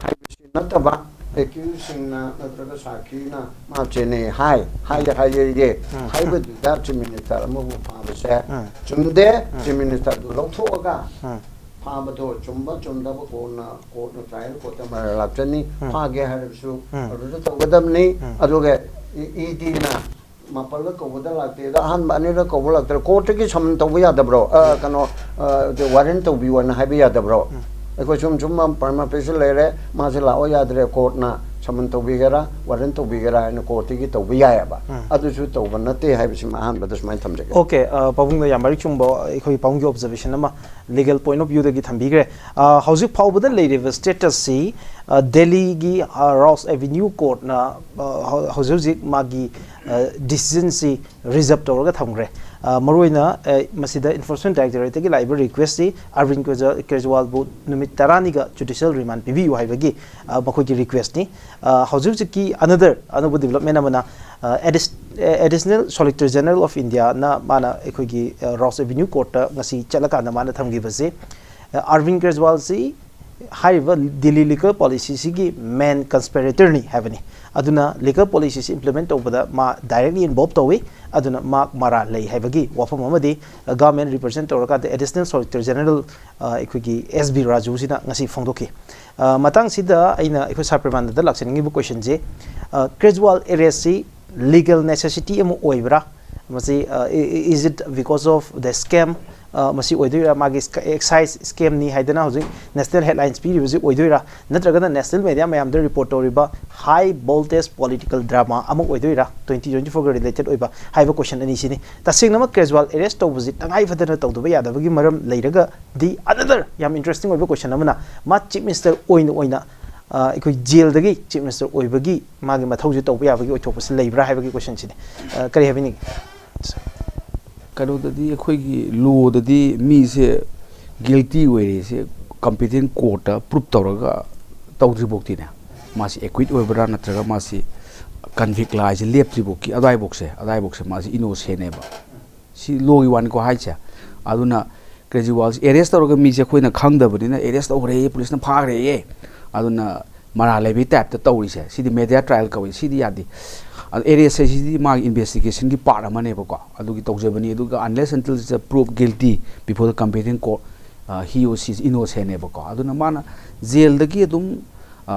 ꯍꯥꯏꯕꯁꯤ ꯅꯠꯇꯕ, ꯑꯦꯀ꯭ꯌꯨꯁꯁꯤꯡꯅ ꯅꯠꯇ꯭ꯔꯒ ꯁꯥꯈꯤꯅ ꯃꯥ ꯆꯦꯟꯅꯩ ꯍꯥꯏ, ꯍꯥꯏ, ꯍꯥꯏꯌꯦ ꯎꯝ꯫ ꯍꯥꯏꯕꯗꯨꯗ ꯆꯤꯐ ꯃꯤꯅꯤꯁꯇꯔ ꯑꯃꯕꯨ ꯐꯥꯕꯁꯦ ꯎꯝ꯫ ꯆꯨꯝꯗꯦ꯫ ꯎꯝ꯫ ꯆꯤꯐ ꯃꯤꯅꯤꯁꯇꯔꯗꯨ ꯂꯧꯊꯣꯛꯑꯒ ꯎꯝ꯫ ꯐꯥꯕꯗꯣ ꯆꯨꯝꯕ ꯆꯨꯝꯗꯕ ꯀꯣꯟꯅ ꯀꯣꯔꯠꯅ, ꯇ꯭ꯔꯥꯏꯌꯦꯜ ꯀꯣꯔꯠꯇ ꯃꯔꯥꯜ ꯂꯥꯛꯆꯅꯤ꯫ ꯎꯝ꯫ ꯐꯥꯒꯦ ꯍꯥꯏꯔꯕꯁꯨ ꯎꯝ꯫ ꯑꯗꯨꯗ ꯇꯧꯒꯗꯕꯅꯤ꯫ ꯎꯝ꯫ ꯑꯗꯨꯒ ꯏ-, ꯏ ꯗꯤꯅ ꯃꯥꯄꯜꯂꯛ ꯀꯧꯕꯗ ꯂꯥꯛꯇꯦ, ꯑꯗ ꯑꯍꯥꯟꯕ ꯑꯅꯤꯔꯛ ꯀꯧꯕ ꯂꯥꯛꯇ꯭ꯔꯦ, ꯀꯣꯔꯠꯇꯒꯤ ꯁꯃꯟ ꯇꯧꯕ ꯌꯥꯗꯕ꯭ꯔꯣ? ꯑ, ꯀꯩꯅꯣ, ꯑ, ꯋꯥꯔꯦꯟ ꯇꯧꯕꯤꯌꯣꯅ ꯍꯥꯏꯕ ꯌꯥꯗꯕ꯭ꯔꯣ? ꯎꯝ꯫ ꯑꯩꯈꯣꯏ ꯁꯨꯝ ꯁꯨꯝ ꯄ꯭ꯔꯃꯥ ꯐꯦꯁꯤ ꯂꯩꯔꯦ, ꯃꯥꯁꯦ ꯂꯥꯛꯑꯣ ꯌꯥꯗ꯭ꯔꯦ, ꯀꯣꯔꯠꯅ ꯁꯃꯟ ꯇꯧꯕꯤꯒꯦꯔꯥ, ꯋꯥꯔꯦꯟ ꯇꯧꯕꯤꯒꯦꯔꯥ ꯍꯥꯏꯅ ꯀꯣꯔꯠꯇꯒꯤ ꯇꯧꯕ ꯌꯥꯏꯑꯕ꯫ ꯎꯝ꯫ ꯑꯗꯨꯁꯨ ꯇꯧꯕ ꯅꯠꯇꯦ ꯍꯥꯏꯕꯁꯤꯃ ꯑꯍꯥꯟꯕꯗ ꯁꯨꯃꯥꯏꯅ ꯊꯝꯖꯒꯦ꯫ Okay, ꯑ, ꯄꯥꯕꯨꯡꯅ ꯌꯥꯝ ꯃꯔꯤꯛ ꯆꯨꯝꯕ ꯑꯩꯈꯣꯏ ꯄꯥꯕꯨꯡꯒꯤ observation ꯑꯃ legal point of view ꯗꯒꯤ ꯊꯝꯕꯤꯈ꯭ꯔꯦ꯫ ꯑ, ꯍꯧꯖꯤꯛ ꯐꯥꯎꯕꯗ ꯂꯩꯔꯤꯕ status ꯁꯤ, ꯑ, ꯗꯦꯜꯂꯤꯒꯤ, ꯑ, ꯔꯥꯎꯁ ꯑꯦꯚꯦꯅ꯭ꯌꯨ ꯀꯣꯔꯠꯅ, ꯑ, ꯍꯧ-, ꯍꯧꯖꯤꯛ ꯍꯧꯖꯤꯛ ꯃꯥꯒꯤ, ꯑ, decision ꯁꯤ reserve ꯇꯧꯔꯒ ꯊꯝꯈ꯭ꯔꯦ꯫ ꯑ, ꯃꯔꯨꯑꯣꯏꯅ, ꯑ, ꯃꯁꯤꯗ Enforcement Directorate ꯇꯒꯤ ꯂꯥꯛꯏꯕ request ꯁꯤ ꯑꯔꯕꯤꯟ ꯀꯦꯖ-, ꯀꯦꯖ꯭ꯋꯥꯜꯕꯨ ꯅꯨꯃꯤꯠ ꯇꯔꯥꯅꯤꯒ judicial remand ꯄꯤꯕꯤꯌꯨ ꯍꯥꯏꯕꯒꯤ, ꯑ, ꯃꯈꯣꯏꯒꯤ request ꯅꯤ꯫ ꯑ, ꯍꯧꯖꯤꯛ ꯍꯧꯖꯤꯛꯀꯤ another ꯑꯅꯧꯕ development ꯑꯃꯅ, ꯑ, ꯑꯦꯗꯤꯁ-, Additional Solicitor General of Indiaꯅ ꯃꯥꯅ ꯑꯩꯈꯣꯏꯒꯤ ꯔꯥꯎꯁ ꯑꯦꯚꯤꯅ꯭ꯌꯨ ꯀꯣꯔꯠꯇ ꯉꯁꯤ ꯆꯠꯂꯀꯥꯟꯗ ꯃꯥꯅ ꯊꯝꯈꯤꯕꯁꯦ, ꯑꯔꯕꯤꯟ ꯀꯦꯖ꯭ꯋꯥꯜꯁꯤ ꯍꯥꯏꯔꯤꯕ ꯗꯤꯜꯂꯤ ꯂꯤꯀꯔ ꯄꯣꯂꯤꯁꯤꯁꯤꯒꯤ ꯃꯦꯟ ꯀꯟꯁꯄꯤꯔꯦꯇꯔꯅꯤ ꯍꯥꯏꯕꯅꯤ꯫ ꯑꯗꯨꯅ ꯂꯤꯀꯔ ꯄꯣꯂꯤꯁꯤꯁꯤ ꯏꯝꯄ꯭ꯂꯤꯃꯦꯟ ꯇꯧꯕꯗ ꯃꯥ ꯗꯥꯏꯔꯦꯛꯂꯤ ꯏꯟꯚꯣꯜꯕ ꯇꯧꯏ꯫ ꯑꯗꯨꯅ ꯃꯥ ꯃꯔꯥꯜ ꯂꯩ ꯍꯥꯏꯕꯒꯤ ꯋꯥꯐꯝ ꯑꯃꯗꯤ ꯒꯚꯔꯟꯃꯦꯟ ꯔꯤꯄ꯭ꯔꯖꯦꯟ ꯇꯧꯔꯀꯥꯟꯗ ꯑꯦꯗꯤꯁꯅꯦꯜ ꯁꯣꯂꯤꯁꯤꯇꯔ ꯖꯦꯅꯔꯦꯜ ꯑꯩꯈꯣꯏꯒꯤ ꯑꯦꯁ ꯕꯤ ꯔꯥꯖꯨꯁꯤꯅ ꯉꯁꯤ ꯐꯣꯡꯗꯣꯛꯈꯤ꯫ ꯃꯇꯥꯡꯁꯤꯗ ꯑꯩꯅ ꯑꯩꯈꯣꯏ ꯁꯥꯔ ꯄ꯭ꯔꯦꯃꯥꯅꯟꯗ ꯂꯥꯛꯆꯅꯤꯡꯉꯤꯕ ꯀꯣꯏꯁꯟꯁꯦ, ꯀꯦꯖ꯭ꯋꯥꯜ ꯑꯦꯔꯦꯁꯁꯤ ꯂꯤꯒꯦꯜ ꯅꯦꯁꯦꯁꯤꯇꯤ ꯑꯃ ꯑꯣꯏꯕ꯭ꯔꯥ? ꯃꯁꯤ, is it because of the scam? ꯃꯁꯤ ꯑꯣꯏꯗꯣꯏꯔꯥ? ꯃꯥꯒꯤ ꯑꯦꯛꯁꯥꯏꯖ ꯁ꯭ꯀꯦꯝꯅꯤ ꯍꯥꯏꯗꯅ ꯍꯧꯖꯤꯛ ꯅꯦꯁꯅꯦꯜ ꯍꯦꯗꯂꯥꯏꯟꯁ ꯄꯤꯔꯤꯕꯁꯤ ꯑꯣꯏꯗꯣꯏꯔꯥ? ꯅꯠꯇ꯭ꯔꯒꯅ ꯅꯦꯁꯅꯦꯜ ꯃꯦꯗꯤꯌꯥ ꯃꯌꯥꯝꯗ ꯔꯤꯄꯣꯔꯠ ꯇꯧꯔꯤꯕ ꯍꯥꯏ ꯚꯣꯜꯇꯦꯖ ꯄꯣꯂꯤꯇꯤꯀꯦꯜ ꯗ꯭ꯔꯃꯥ ꯑꯃ ꯑꯣꯏꯗꯣꯏꯔꯥ, ꯇ꯭ꯋꯦꯟꯇꯤ ꯇ꯭ꯋꯦꯟꯇꯤ ꯐꯣꯔꯒ ꯔꯤꯂꯦꯇꯦꯗ ꯑꯣꯏꯕ ꯍꯥꯏꯕ ꯀꯣꯏꯁꯟ ꯑꯅꯤꯁꯤꯅꯤ꯫ ꯇꯁꯦꯡꯅꯃꯛ ꯀꯦꯖ꯭ꯋꯥꯜ ꯑꯦꯔꯦꯁ ꯇꯧꯕꯁꯤ ꯇꯉꯥꯏ ꯐꯗꯅ ꯇꯧꯗꯕ ꯌꯥꯗꯕꯒꯤ ꯃꯔꯝ ꯂꯩꯔꯒꯗꯤ, ꯑꯅꯗꯔ ꯌꯥꯝ ꯏꯟꯇꯔꯦꯁꯇꯤꯡ ꯑꯣꯏꯕ ꯀꯣꯏꯁꯟ ꯑꯃꯅ, ꯃꯥ ꯆꯤꯐ ꯃꯤꯅꯤꯁꯇꯔ ꯑꯣꯏꯅ ꯑꯣꯏꯅ ꯑꯩꯈꯣꯏ ꯖꯦꯜꯗꯒꯤ ꯆꯤꯐ ꯃꯤꯅꯤꯁꯇꯔ ꯑꯣꯏꯕꯒꯤ ꯃꯥꯒꯤ ꯃꯊꯧꯁꯦ ꯇꯧꯕ ꯌꯥꯕꯒꯤ ꯑꯣꯏꯊꯣꯛꯄꯁꯤ ꯂꯩꯕ꯭ꯔꯥ ꯍꯥꯏꯕꯒꯤ ꯀꯣꯏꯁꯟꯁꯤꯅꯤ꯫ ꯀꯔꯤ ꯍꯥꯏꯕꯤꯅꯤꯡꯉꯤ? ꯀꯩꯅꯣꯗꯗꯤ, ꯑꯩꯈꯣꯏꯒꯤ ꯂꯣꯗꯗꯤ ꯃꯤꯁꯦ ꯒꯤꯜꯇꯤ ꯑꯣꯏꯔꯦꯁꯦ ꯀꯝꯄꯤꯇꯦꯟ ꯀꯣꯔꯠꯇ ꯄ꯭ꯔꯨꯞ ꯇꯧꯔꯒ ꯇꯧꯗ꯭ꯔꯤꯐꯥꯎꯇꯤꯅꯦ, ꯃꯥꯁꯤ ꯑꯦꯀ꯭ꯋꯤꯠ ꯑꯣꯏꯕ꯭ꯔꯥ ꯅꯠꯇ꯭ꯔꯒ ꯃꯥꯁꯤ ꯀꯟꯚꯤꯛ ꯂꯥꯏꯁꯦ ꯂꯦꯞꯇ꯭ꯔꯤꯐꯥꯎꯀꯤ ꯑꯗꯨꯋꯥꯏꯐꯥꯎꯁꯦ, ꯑꯗꯨꯋꯥꯏꯐꯥꯎꯁꯦ ꯃꯥꯁꯤ ꯏꯅꯣꯁꯦꯟꯅꯦꯕ꯫ ꯁꯤ ꯂꯣꯒꯤ ꯋꯥꯅꯤꯀꯣ ꯍꯥꯏꯁꯦ꯫ ꯑꯗꯨꯅ ꯀꯦꯖ꯭ꯋꯥꯜꯁꯦ ꯑꯦꯔꯦꯁ ꯇꯧꯔꯒ ꯃꯤꯁꯦ ꯑꯩꯈꯣꯏꯅ ꯈꯪꯗꯕꯅꯤꯅ ꯑꯦꯔꯦꯁ ꯇꯧꯈ꯭ꯔꯦ, ꯄꯨꯂꯤꯁꯅ ꯐꯥꯈ꯭ꯔꯦꯌꯦ, ꯑꯗꯨꯅ ꯃꯔꯥꯜ ꯂꯩꯕꯒꯤ ꯇꯥꯏꯞꯇ ꯇꯧꯔꯤꯁꯦ, ꯁꯤꯗꯤ ꯃꯦꯗꯤꯌꯥ ꯇ꯭ꯔꯥꯏꯌꯦꯜ ꯀꯧꯏ, ꯁꯤꯗꯤ ꯌꯥꯗꯦ꯫ ꯑꯗꯣ ꯑꯦꯔꯦꯁ ꯍꯥꯏꯁꯤꯗꯤ ꯃꯥꯒꯤ ꯏꯟꯚꯦꯁꯇꯤꯒꯦꯁꯟꯒꯤ ꯄꯥꯔꯠ ꯑꯃꯅꯦꯕꯀꯣ, ꯑꯗꯨꯒꯤ ꯇꯧꯖꯕꯅꯤ꯫ ꯑꯗꯨꯒ unless until it's proved guilty before the competent court, he or she is innocent ꯅꯦꯕꯀꯣ꯫ ꯑꯗꯨꯅ ꯃꯥꯅ ꯖꯦꯜꯗꯒꯤ ꯑꯗꯨꯝ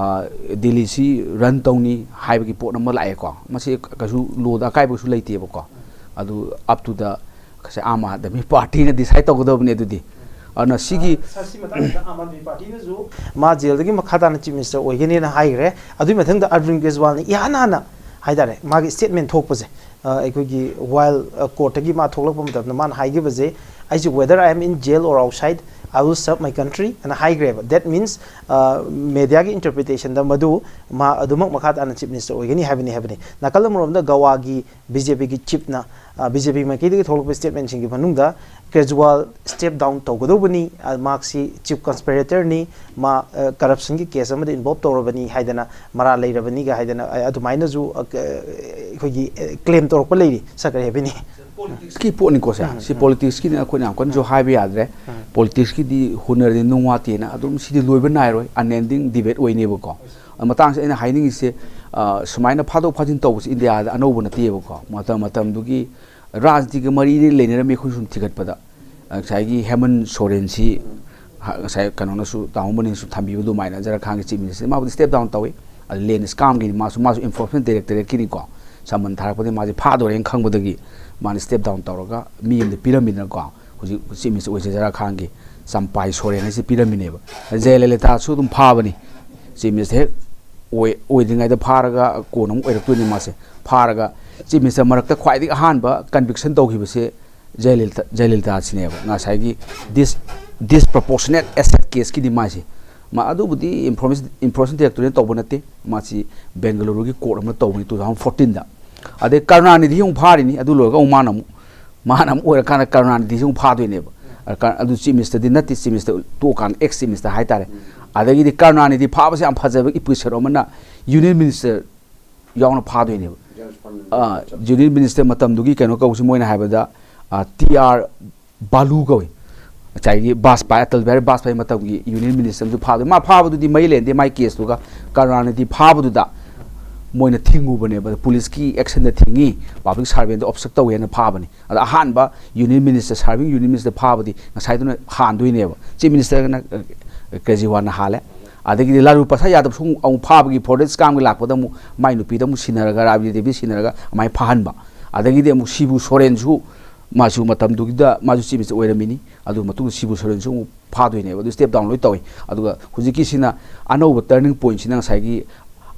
ꯗꯤꯜꯂꯤꯁꯤ ꯔꯟ ꯇꯧꯅꯤ ꯍꯥꯏꯕꯒꯤ ꯄꯣꯠ ꯑꯃ ꯂꯥꯛꯑꯦꯀꯣ꯫ ꯃꯁꯤ ꯀꯩꯁꯨ ꯂꯣꯗ ꯑꯀꯥꯏꯕ ꯀꯩꯁꯨ ꯂꯩꯇꯦꯕꯀꯣ꯫ ꯑꯗꯨ up to the ꯉꯁꯥꯏ ꯑꯥꯝ ꯑꯥꯗꯃꯤ ꯄꯥꯔꯇꯤꯅ ꯗꯤꯁꯥꯏꯠ ꯇꯧꯒꯗꯕꯅꯤ ꯑꯗꯨꯗꯤ꯫ ꯑꯗꯨꯅ ꯁꯤꯒꯤ ꯁꯥꯔ, ꯁꯤ ꯃꯇꯥꯡꯁꯤꯗ ꯑꯥꯝ ꯑꯥꯗꯃꯤ ꯄꯥꯔꯇꯤꯅꯁꯨ ꯃꯥ ꯖꯦꯜꯗꯒꯤ ꯃꯈꯥ ꯇꯥꯅ ꯆꯤꯐ ꯃꯤꯅꯤꯁꯇꯔ ꯑꯣꯏꯒꯅꯤꯅ ꯍꯥꯏꯈ꯭ꯔꯦ꯫ ꯑꯗꯨꯒꯤ ꯃꯊꯪꯗ ꯑꯔꯕꯤꯟ ꯀꯦꯖ꯭ꯋꯥꯜꯅ ꯏꯍꯥꯟ ꯍꯥꯟꯅ ꯍꯥꯏꯇꯥꯔꯦ, ꯃꯥꯒꯤ ꯁ꯭ꯇꯦꯠꯃꯦꯟ ꯊꯣꯛꯄꯁꯦ, ꯑ, ꯑꯩꯈꯣꯏꯒꯤ ꯋꯥꯏꯜ, ꯑ, ꯀꯣꯔꯠꯇꯒꯤ ꯃꯥ ꯊꯣꯛꯂꯛꯄ ꯃꯇꯝꯗ ꯃꯥꯅ ꯍꯥꯏꯈꯤꯕꯁꯦ, "ꯑꯩꯁꯦ whether I am in jail or outside, "I will serve my country" ꯑꯅ ꯍꯥꯏꯈ꯭ꯔꯦꯕ꯫ That means, ꯃꯦꯗꯤꯌꯥꯒꯤ ꯏꯟꯇꯔꯄ꯭ꯔꯤꯇꯦꯁꯟꯗ ꯃꯗꯨ ꯃꯥ ꯑꯗꯨꯃꯛ ꯃꯈꯥ ꯇꯥꯅ ꯆꯤꯐ ꯃꯤꯅꯤꯁꯇꯔ ꯑꯣꯏꯒꯅꯤ ꯍꯥꯏꯕꯅꯤ ꯍꯥꯏꯕꯅꯤ꯫ ꯅꯥꯀꯜ ꯑꯃꯔꯣꯝꯗ ꯒꯋꯥꯒꯤ ꯕꯤ ꯖꯦ ꯄꯤꯒꯤ ꯆꯤꯐꯅ, ꯕꯤ ꯖꯦ ꯄꯤ ꯃꯥꯏꯀꯩꯗꯒꯤ ꯊꯣꯛꯂꯛꯄ ꯁ꯭ꯇꯦꯠꯃꯦꯟꯁꯤꯡꯒꯤ ꯃꯅꯨꯡꯗ ꯀ꯭ꯔꯦꯖꯤꯋꯥꯜ ꯁ꯭ꯇꯦꯞ ꯗꯥꯎꯟ ꯇꯧꯒꯗꯧꯕꯅꯤ, ꯃꯍꯥꯛꯁꯤ ꯆꯤꯐ ꯀꯟꯁꯄꯤꯔꯦꯇꯔꯅꯤ, ꯃꯥ ꯀꯔꯞꯁꯟꯒꯤ ꯀꯦꯁ ꯑꯃꯗ ꯏꯟꯚꯣꯜꯕ ꯇꯧꯔꯕꯅꯤ ꯍꯥꯏꯗꯅ, ꯃꯔꯥꯜ ꯂꯩꯔꯕꯅꯤꯒ ꯍꯥꯏꯗꯅ, ꯑ, ꯑꯗꯨꯃꯥꯏꯅꯁꯨ, ꯑ, ꯀ-, ꯑꯩꯈꯣꯏꯒꯤ, ꯑ, ꯀ꯭ꯂꯦꯝ ꯇꯧꯔꯛꯄ ꯂꯩꯔꯤ꯫ ꯁꯛꯀꯔꯤ ꯍꯥꯏꯕꯤꯅꯤ꯫ ꯀꯤ ꯄꯣꯠꯅꯤꯀꯣ ꯁꯦ꯫ ꯁꯤ ꯄꯣꯂꯤꯇꯤꯛꯁꯀꯤꯅꯤ, ꯑꯩꯈꯣꯏꯅ ꯌꯥꯝ ꯀꯟꯅꯁꯨ ꯍꯥꯏꯕ ꯌꯥꯗ꯭ꯔꯦ꯫ ꯄꯣꯂꯤꯇꯤꯛꯁꯀꯤꯗꯤ ꯍꯨꯟꯅꯔꯗꯤ ꯅꯨꯡ ꯋꯥꯠꯇꯦꯅ ꯑꯗꯨꯝ ꯁꯤꯗꯤ ꯂꯣꯏꯕ ꯅꯥꯏꯔꯣꯏ, ꯑꯟꯑꯦꯟꯗꯤꯡ ꯗꯤꯕꯦꯠ ꯑꯣꯏꯅꯦꯕꯀꯣ꯫ ꯑ, ꯃꯇꯥꯡꯁꯤꯗ ꯑꯩꯅ ꯍꯥꯏꯅꯤꯡꯉꯤꯁꯦ, ꯑ, ꯁꯨꯃꯥꯏꯅ ꯐꯥꯗꯣꯛ ꯐꯥꯖꯤꯟ ꯇꯧꯕꯁꯤ ꯏꯟꯗꯤꯌꯥꯗ ꯑꯅꯧꯕ ꯅꯠꯇꯦꯕꯀꯣ꯫ ꯃꯇꯝ ꯃꯇꯝꯗꯨꯒꯤ ꯔꯥꯖꯅꯤꯇꯤꯒ ꯃꯔꯤ ꯂꯩꯅꯔꯝꯃꯤ ꯑꯩꯈꯣꯏ ꯁꯨꯝ ꯊꯤꯒꯠꯄꯗ꯫ ꯑ, ꯉꯁꯥꯏꯒꯤ ꯍꯦꯃꯟ ꯁꯣꯔꯦꯟꯁꯤ, ꯍ-, ꯉꯁꯥꯏ ꯀꯩꯅꯣꯅꯁꯨ, ꯇꯥꯃꯣ ꯃꯅꯤꯅꯁꯨ ꯊꯝꯕꯤꯕ ꯑꯗꯨꯃꯥꯏꯅ ꯖꯔꯈꯥꯟꯒꯤ ꯆꯤꯐ ꯃꯤꯅꯤꯁꯇꯔ ꯃꯥꯕꯨꯗꯤ ꯁ꯭ꯇꯦꯞ ꯗꯥꯎꯟ ꯇꯧꯏ꯫ ꯑꯗ ꯂꯦꯟ ꯁ꯭ꯀꯥꯝꯒꯤꯅꯤ ꯃꯥꯁꯨ, ꯃꯥꯁꯨ ꯏꯟꯐꯣꯔꯁꯃꯦꯟ ꯗꯥꯏꯔꯦꯛꯇꯣꯔꯦꯠꯀꯤꯅꯤꯀꯣ꯫ ꯁꯃꯟ ꯊꯥꯔꯛꯄꯗꯒꯤ ꯃꯥꯁꯦ ꯐꯥꯗꯣꯔꯦꯅ ꯈꯪꯕꯗꯒꯤ ꯃꯥꯅ ꯁ꯭ꯇꯦꯞ ꯗꯥꯎꯟ ꯇꯧꯔꯒ ꯃꯤ ꯑꯃꯗ ꯄꯤꯔꯝꯃꯤꯗꯅꯀꯣ꯫ ꯍꯧꯖꯤꯛ ꯆꯤꯐ ꯃꯤꯅꯤꯁꯇꯔ ꯑꯣꯏꯖꯩ ꯖꯔꯈꯥꯟꯒꯤ ꯆꯝꯄꯥꯏ ꯁꯣꯔꯦꯟ ꯍꯥꯏꯁꯦ ꯄꯤꯔꯝꯃꯤꯅꯦꯕ꯫ ꯖꯌꯂꯂꯤꯇꯥꯁꯨ ꯑꯗꯨꯝ ꯐꯥꯕꯅꯤ꯫ ꯆꯤꯐ ꯃꯤꯅꯤꯁꯇꯔ ꯍꯦꯛ ꯑꯣꯏ-, ꯑꯣꯏꯗ꯭ꯔꯤꯉꯩꯗ ꯐꯥꯔꯒ ꯀꯣꯟꯅ ꯑꯃꯨꯛ ꯑꯣꯏꯔꯛꯇꯣꯏꯅꯤ ꯃꯥꯁꯦ꯫ ꯐꯥꯔꯒ ꯆꯤꯐ ꯃꯤꯅꯤꯁꯇꯔ ꯃꯔꯛꯇ ꯈ꯭ꯋꯥꯏꯗꯒꯤ ꯑꯍꯥꯟꯕ ꯀꯟꯚꯤꯛꯁꯟ ꯇꯧꯈꯤꯕꯁꯦ ꯖꯌꯂꯂꯤꯇꯥ, ꯖꯌꯂꯂꯤꯇꯥꯁꯤꯅꯦꯕ꯫ ꯉꯁꯥꯏꯒꯤ ꯗꯤꯁ-, ꯗꯤꯁꯄ꯭ꯔꯄꯣꯔꯁꯅꯦꯠ ꯑꯦꯁꯦꯠ ꯀꯦꯁꯀꯤꯗꯤ ꯃꯥꯁꯦ꯫ ꯃꯥ ꯑꯗꯨꯕꯨꯗꯤ ꯏꯟꯐꯣꯔꯃꯦꯁꯟ, ꯏꯟꯐꯣꯔꯃꯦꯁꯟ ꯗꯥꯏꯔꯦꯛꯇꯣꯔꯦꯠꯅ ꯇꯧꯕ ꯅꯠꯇꯦ꯫ ꯃꯥꯁꯤ ꯕꯦꯡꯒꯂꯨꯔꯨꯒꯤ ꯀꯣꯔꯠ ꯑꯃꯅ ꯇꯧꯕꯅꯤ two thousand fourteenꯗ꯫ ꯑꯗꯩ ꯀꯔꯨꯅꯥꯅꯤꯙꯤ ꯑꯃꯨꯛ ꯐꯥꯔꯤꯅꯤ꯫ ꯑꯗꯨ ꯂꯣꯏꯔꯒ ꯑꯃꯨꯛ ꯃꯥꯅ ꯑꯃꯨꯛ, ꯃꯥꯅ ꯑꯃꯨꯛ ꯑꯣꯏꯔꯀꯥꯟꯗ ꯀꯔꯨꯅꯥꯅꯤꯙꯤꯁꯤ ꯑꯃꯨꯛ ꯐꯥꯗꯣꯏꯅꯦꯕ꯫ ꯑꯗ ꯀ-, ꯑꯗꯨ ꯆꯤꯐ ꯃꯤꯅꯤꯁꯇꯔꯗꯤ ꯅꯠꯇꯦ, ꯆꯤꯐ ꯃꯤꯅꯤꯁꯇꯔ ꯇꯣꯛꯑꯀꯥꯟꯗ, ꯑꯦꯛꯁ ꯆꯤꯐ ꯃꯤꯅꯤꯁꯇꯔ ꯍꯥꯏꯇꯥꯔꯦ꯫ ꯑꯗꯒꯤꯗꯤ ꯀꯔꯨꯅꯥꯅꯤꯙꯤ ꯐꯥꯕꯁꯦ ꯌꯥꯝ ꯐꯖꯕ ꯏꯄꯤꯁꯣꯗ ꯑꯃꯅ ꯌꯨꯅꯤꯌꯟ ꯃꯤꯅꯤꯁꯇꯔ ꯌꯥꯎꯅ ꯐꯥꯗꯣꯏꯅꯦꯕ꯫ ꯑꯥ, ꯌꯨꯅꯤꯌꯟ ꯃꯤꯅꯤꯁꯇꯔ ꯃꯇꯝꯗꯨꯒꯤ ꯀꯩꯅꯣ ꯀꯧꯕꯁꯤ ꯃꯣꯏꯅ ꯍꯥꯏꯕꯗ, ꯑꯥ, ꯇꯤ ꯑꯥꯔ ꯕꯥꯂꯨ ꯀꯧꯏ꯫ ꯉꯁꯥꯏꯒꯤ ꯕꯥꯖꯄꯥꯏ, ꯑꯇꯜ ꯕꯤꯍꯥꯔꯤ ꯕꯥꯖꯄꯥꯏ ꯃꯇꯝꯒꯤ ꯌꯨꯅꯤꯌꯟ ꯃꯤꯅꯤꯁꯇꯔ ꯑꯃꯁꯨ ꯐꯥꯗꯣꯏ꯫ ꯃꯥ ꯐꯥꯕꯗꯨꯗꯤ ꯃꯔꯤ ꯂꯩꯅꯗꯦ ꯃꯥꯏ ꯀꯦꯁꯇꯨꯒ꯫ ꯀꯔꯨꯅꯥꯅꯤꯙꯤ ꯐꯥꯕꯗꯨꯗ ꯃꯣꯏꯅ ꯊꯤꯡꯉꯨꯕꯅꯦꯕ, ꯄꯨꯂꯤꯁꯀꯤ ꯑꯦꯛꯁꯟꯗ ꯊꯤꯡꯉꯤ, ꯄꯕ꯭ꯂꯤꯛ ꯁꯥꯔꯚꯦꯟꯗ ꯑꯣꯕꯁ꯭ꯇꯔꯛ ꯇꯧꯋꯦꯅ ꯐꯥꯕꯅꯤ꯫ ꯑꯗ ꯑꯍꯥꯟꯕ ꯌꯨꯅꯤꯌꯟ ꯃꯤꯅꯤꯁꯇꯔ, ꯁꯥꯔꯚꯤꯡ ꯌꯨꯅꯤꯌꯟ ꯃꯤꯅꯤꯁꯇꯔ ꯐꯥꯕꯗꯤ ꯉꯁꯥꯏꯗꯨꯅ ꯍꯥꯟꯗꯣꯏꯅꯦꯕ꯫ ꯆꯤꯐ ꯃꯤꯅꯤꯁꯇꯔꯅ, ꯑ, ꯀꯦꯖ꯭ꯔꯤꯋꯥꯜꯅ ꯍꯥꯜꯂꯦ꯫ ꯑꯗꯒꯤꯗꯤ ꯂꯥꯂꯨ ꯄ꯭ꯔꯁꯥꯗ ꯌꯥꯗꯕꯁꯨ ꯑꯃꯨꯛ, ꯑꯃꯨꯛ ꯐꯥꯕꯒꯤ ꯐꯣꯔꯦꯁ ꯀꯥꯝꯒꯤ ꯂꯥꯛꯄꯗ ꯑꯃꯨꯛ ꯃꯥꯏ ꯅꯨꯄꯤꯗ ꯑꯃꯨꯛ ꯁꯤꯟꯅꯔꯒ, ꯔꯥꯕꯤꯗꯤ ꯗꯦꯕꯤ ꯁꯤꯟꯅꯔꯒ ꯑꯗꯨꯃꯥꯏꯅ ꯐꯥꯍꯟꯕ꯫ ꯑꯗꯒꯤꯗꯤ ꯑꯃꯨꯛ ꯁꯤꯕꯨ ꯁꯣꯔꯦꯟꯁꯨ, ꯃꯥꯁꯨ ꯃꯇꯝꯗꯨꯒꯤꯗ ꯃꯥꯁꯨ ꯆꯤꯐ ꯃꯤꯅꯤꯁꯇꯔ ꯑꯣꯏꯔꯝꯃꯤꯅꯤ꯫ ꯑꯗꯨ ꯃꯇꯨꯡꯗ ꯁꯤꯕꯨ ꯁꯣꯔꯦꯟꯁꯨ ꯑꯃꯨꯛ ꯐꯥꯗꯣꯏꯅꯦꯕ꯫ ꯑꯗꯨ ꯁ꯭ꯇꯦꯞ ꯗꯥꯎꯟ ꯂꯣꯏ ꯇꯧꯏ꯫ ꯑꯗꯨꯒ ꯍꯧꯖꯤꯛꯀꯤꯁꯤꯅ ꯑꯅꯧꯕ ꯇꯔꯅꯤꯡ ꯄꯣꯏꯟꯠꯁꯤꯅ ꯉꯁꯥꯏꯒꯤ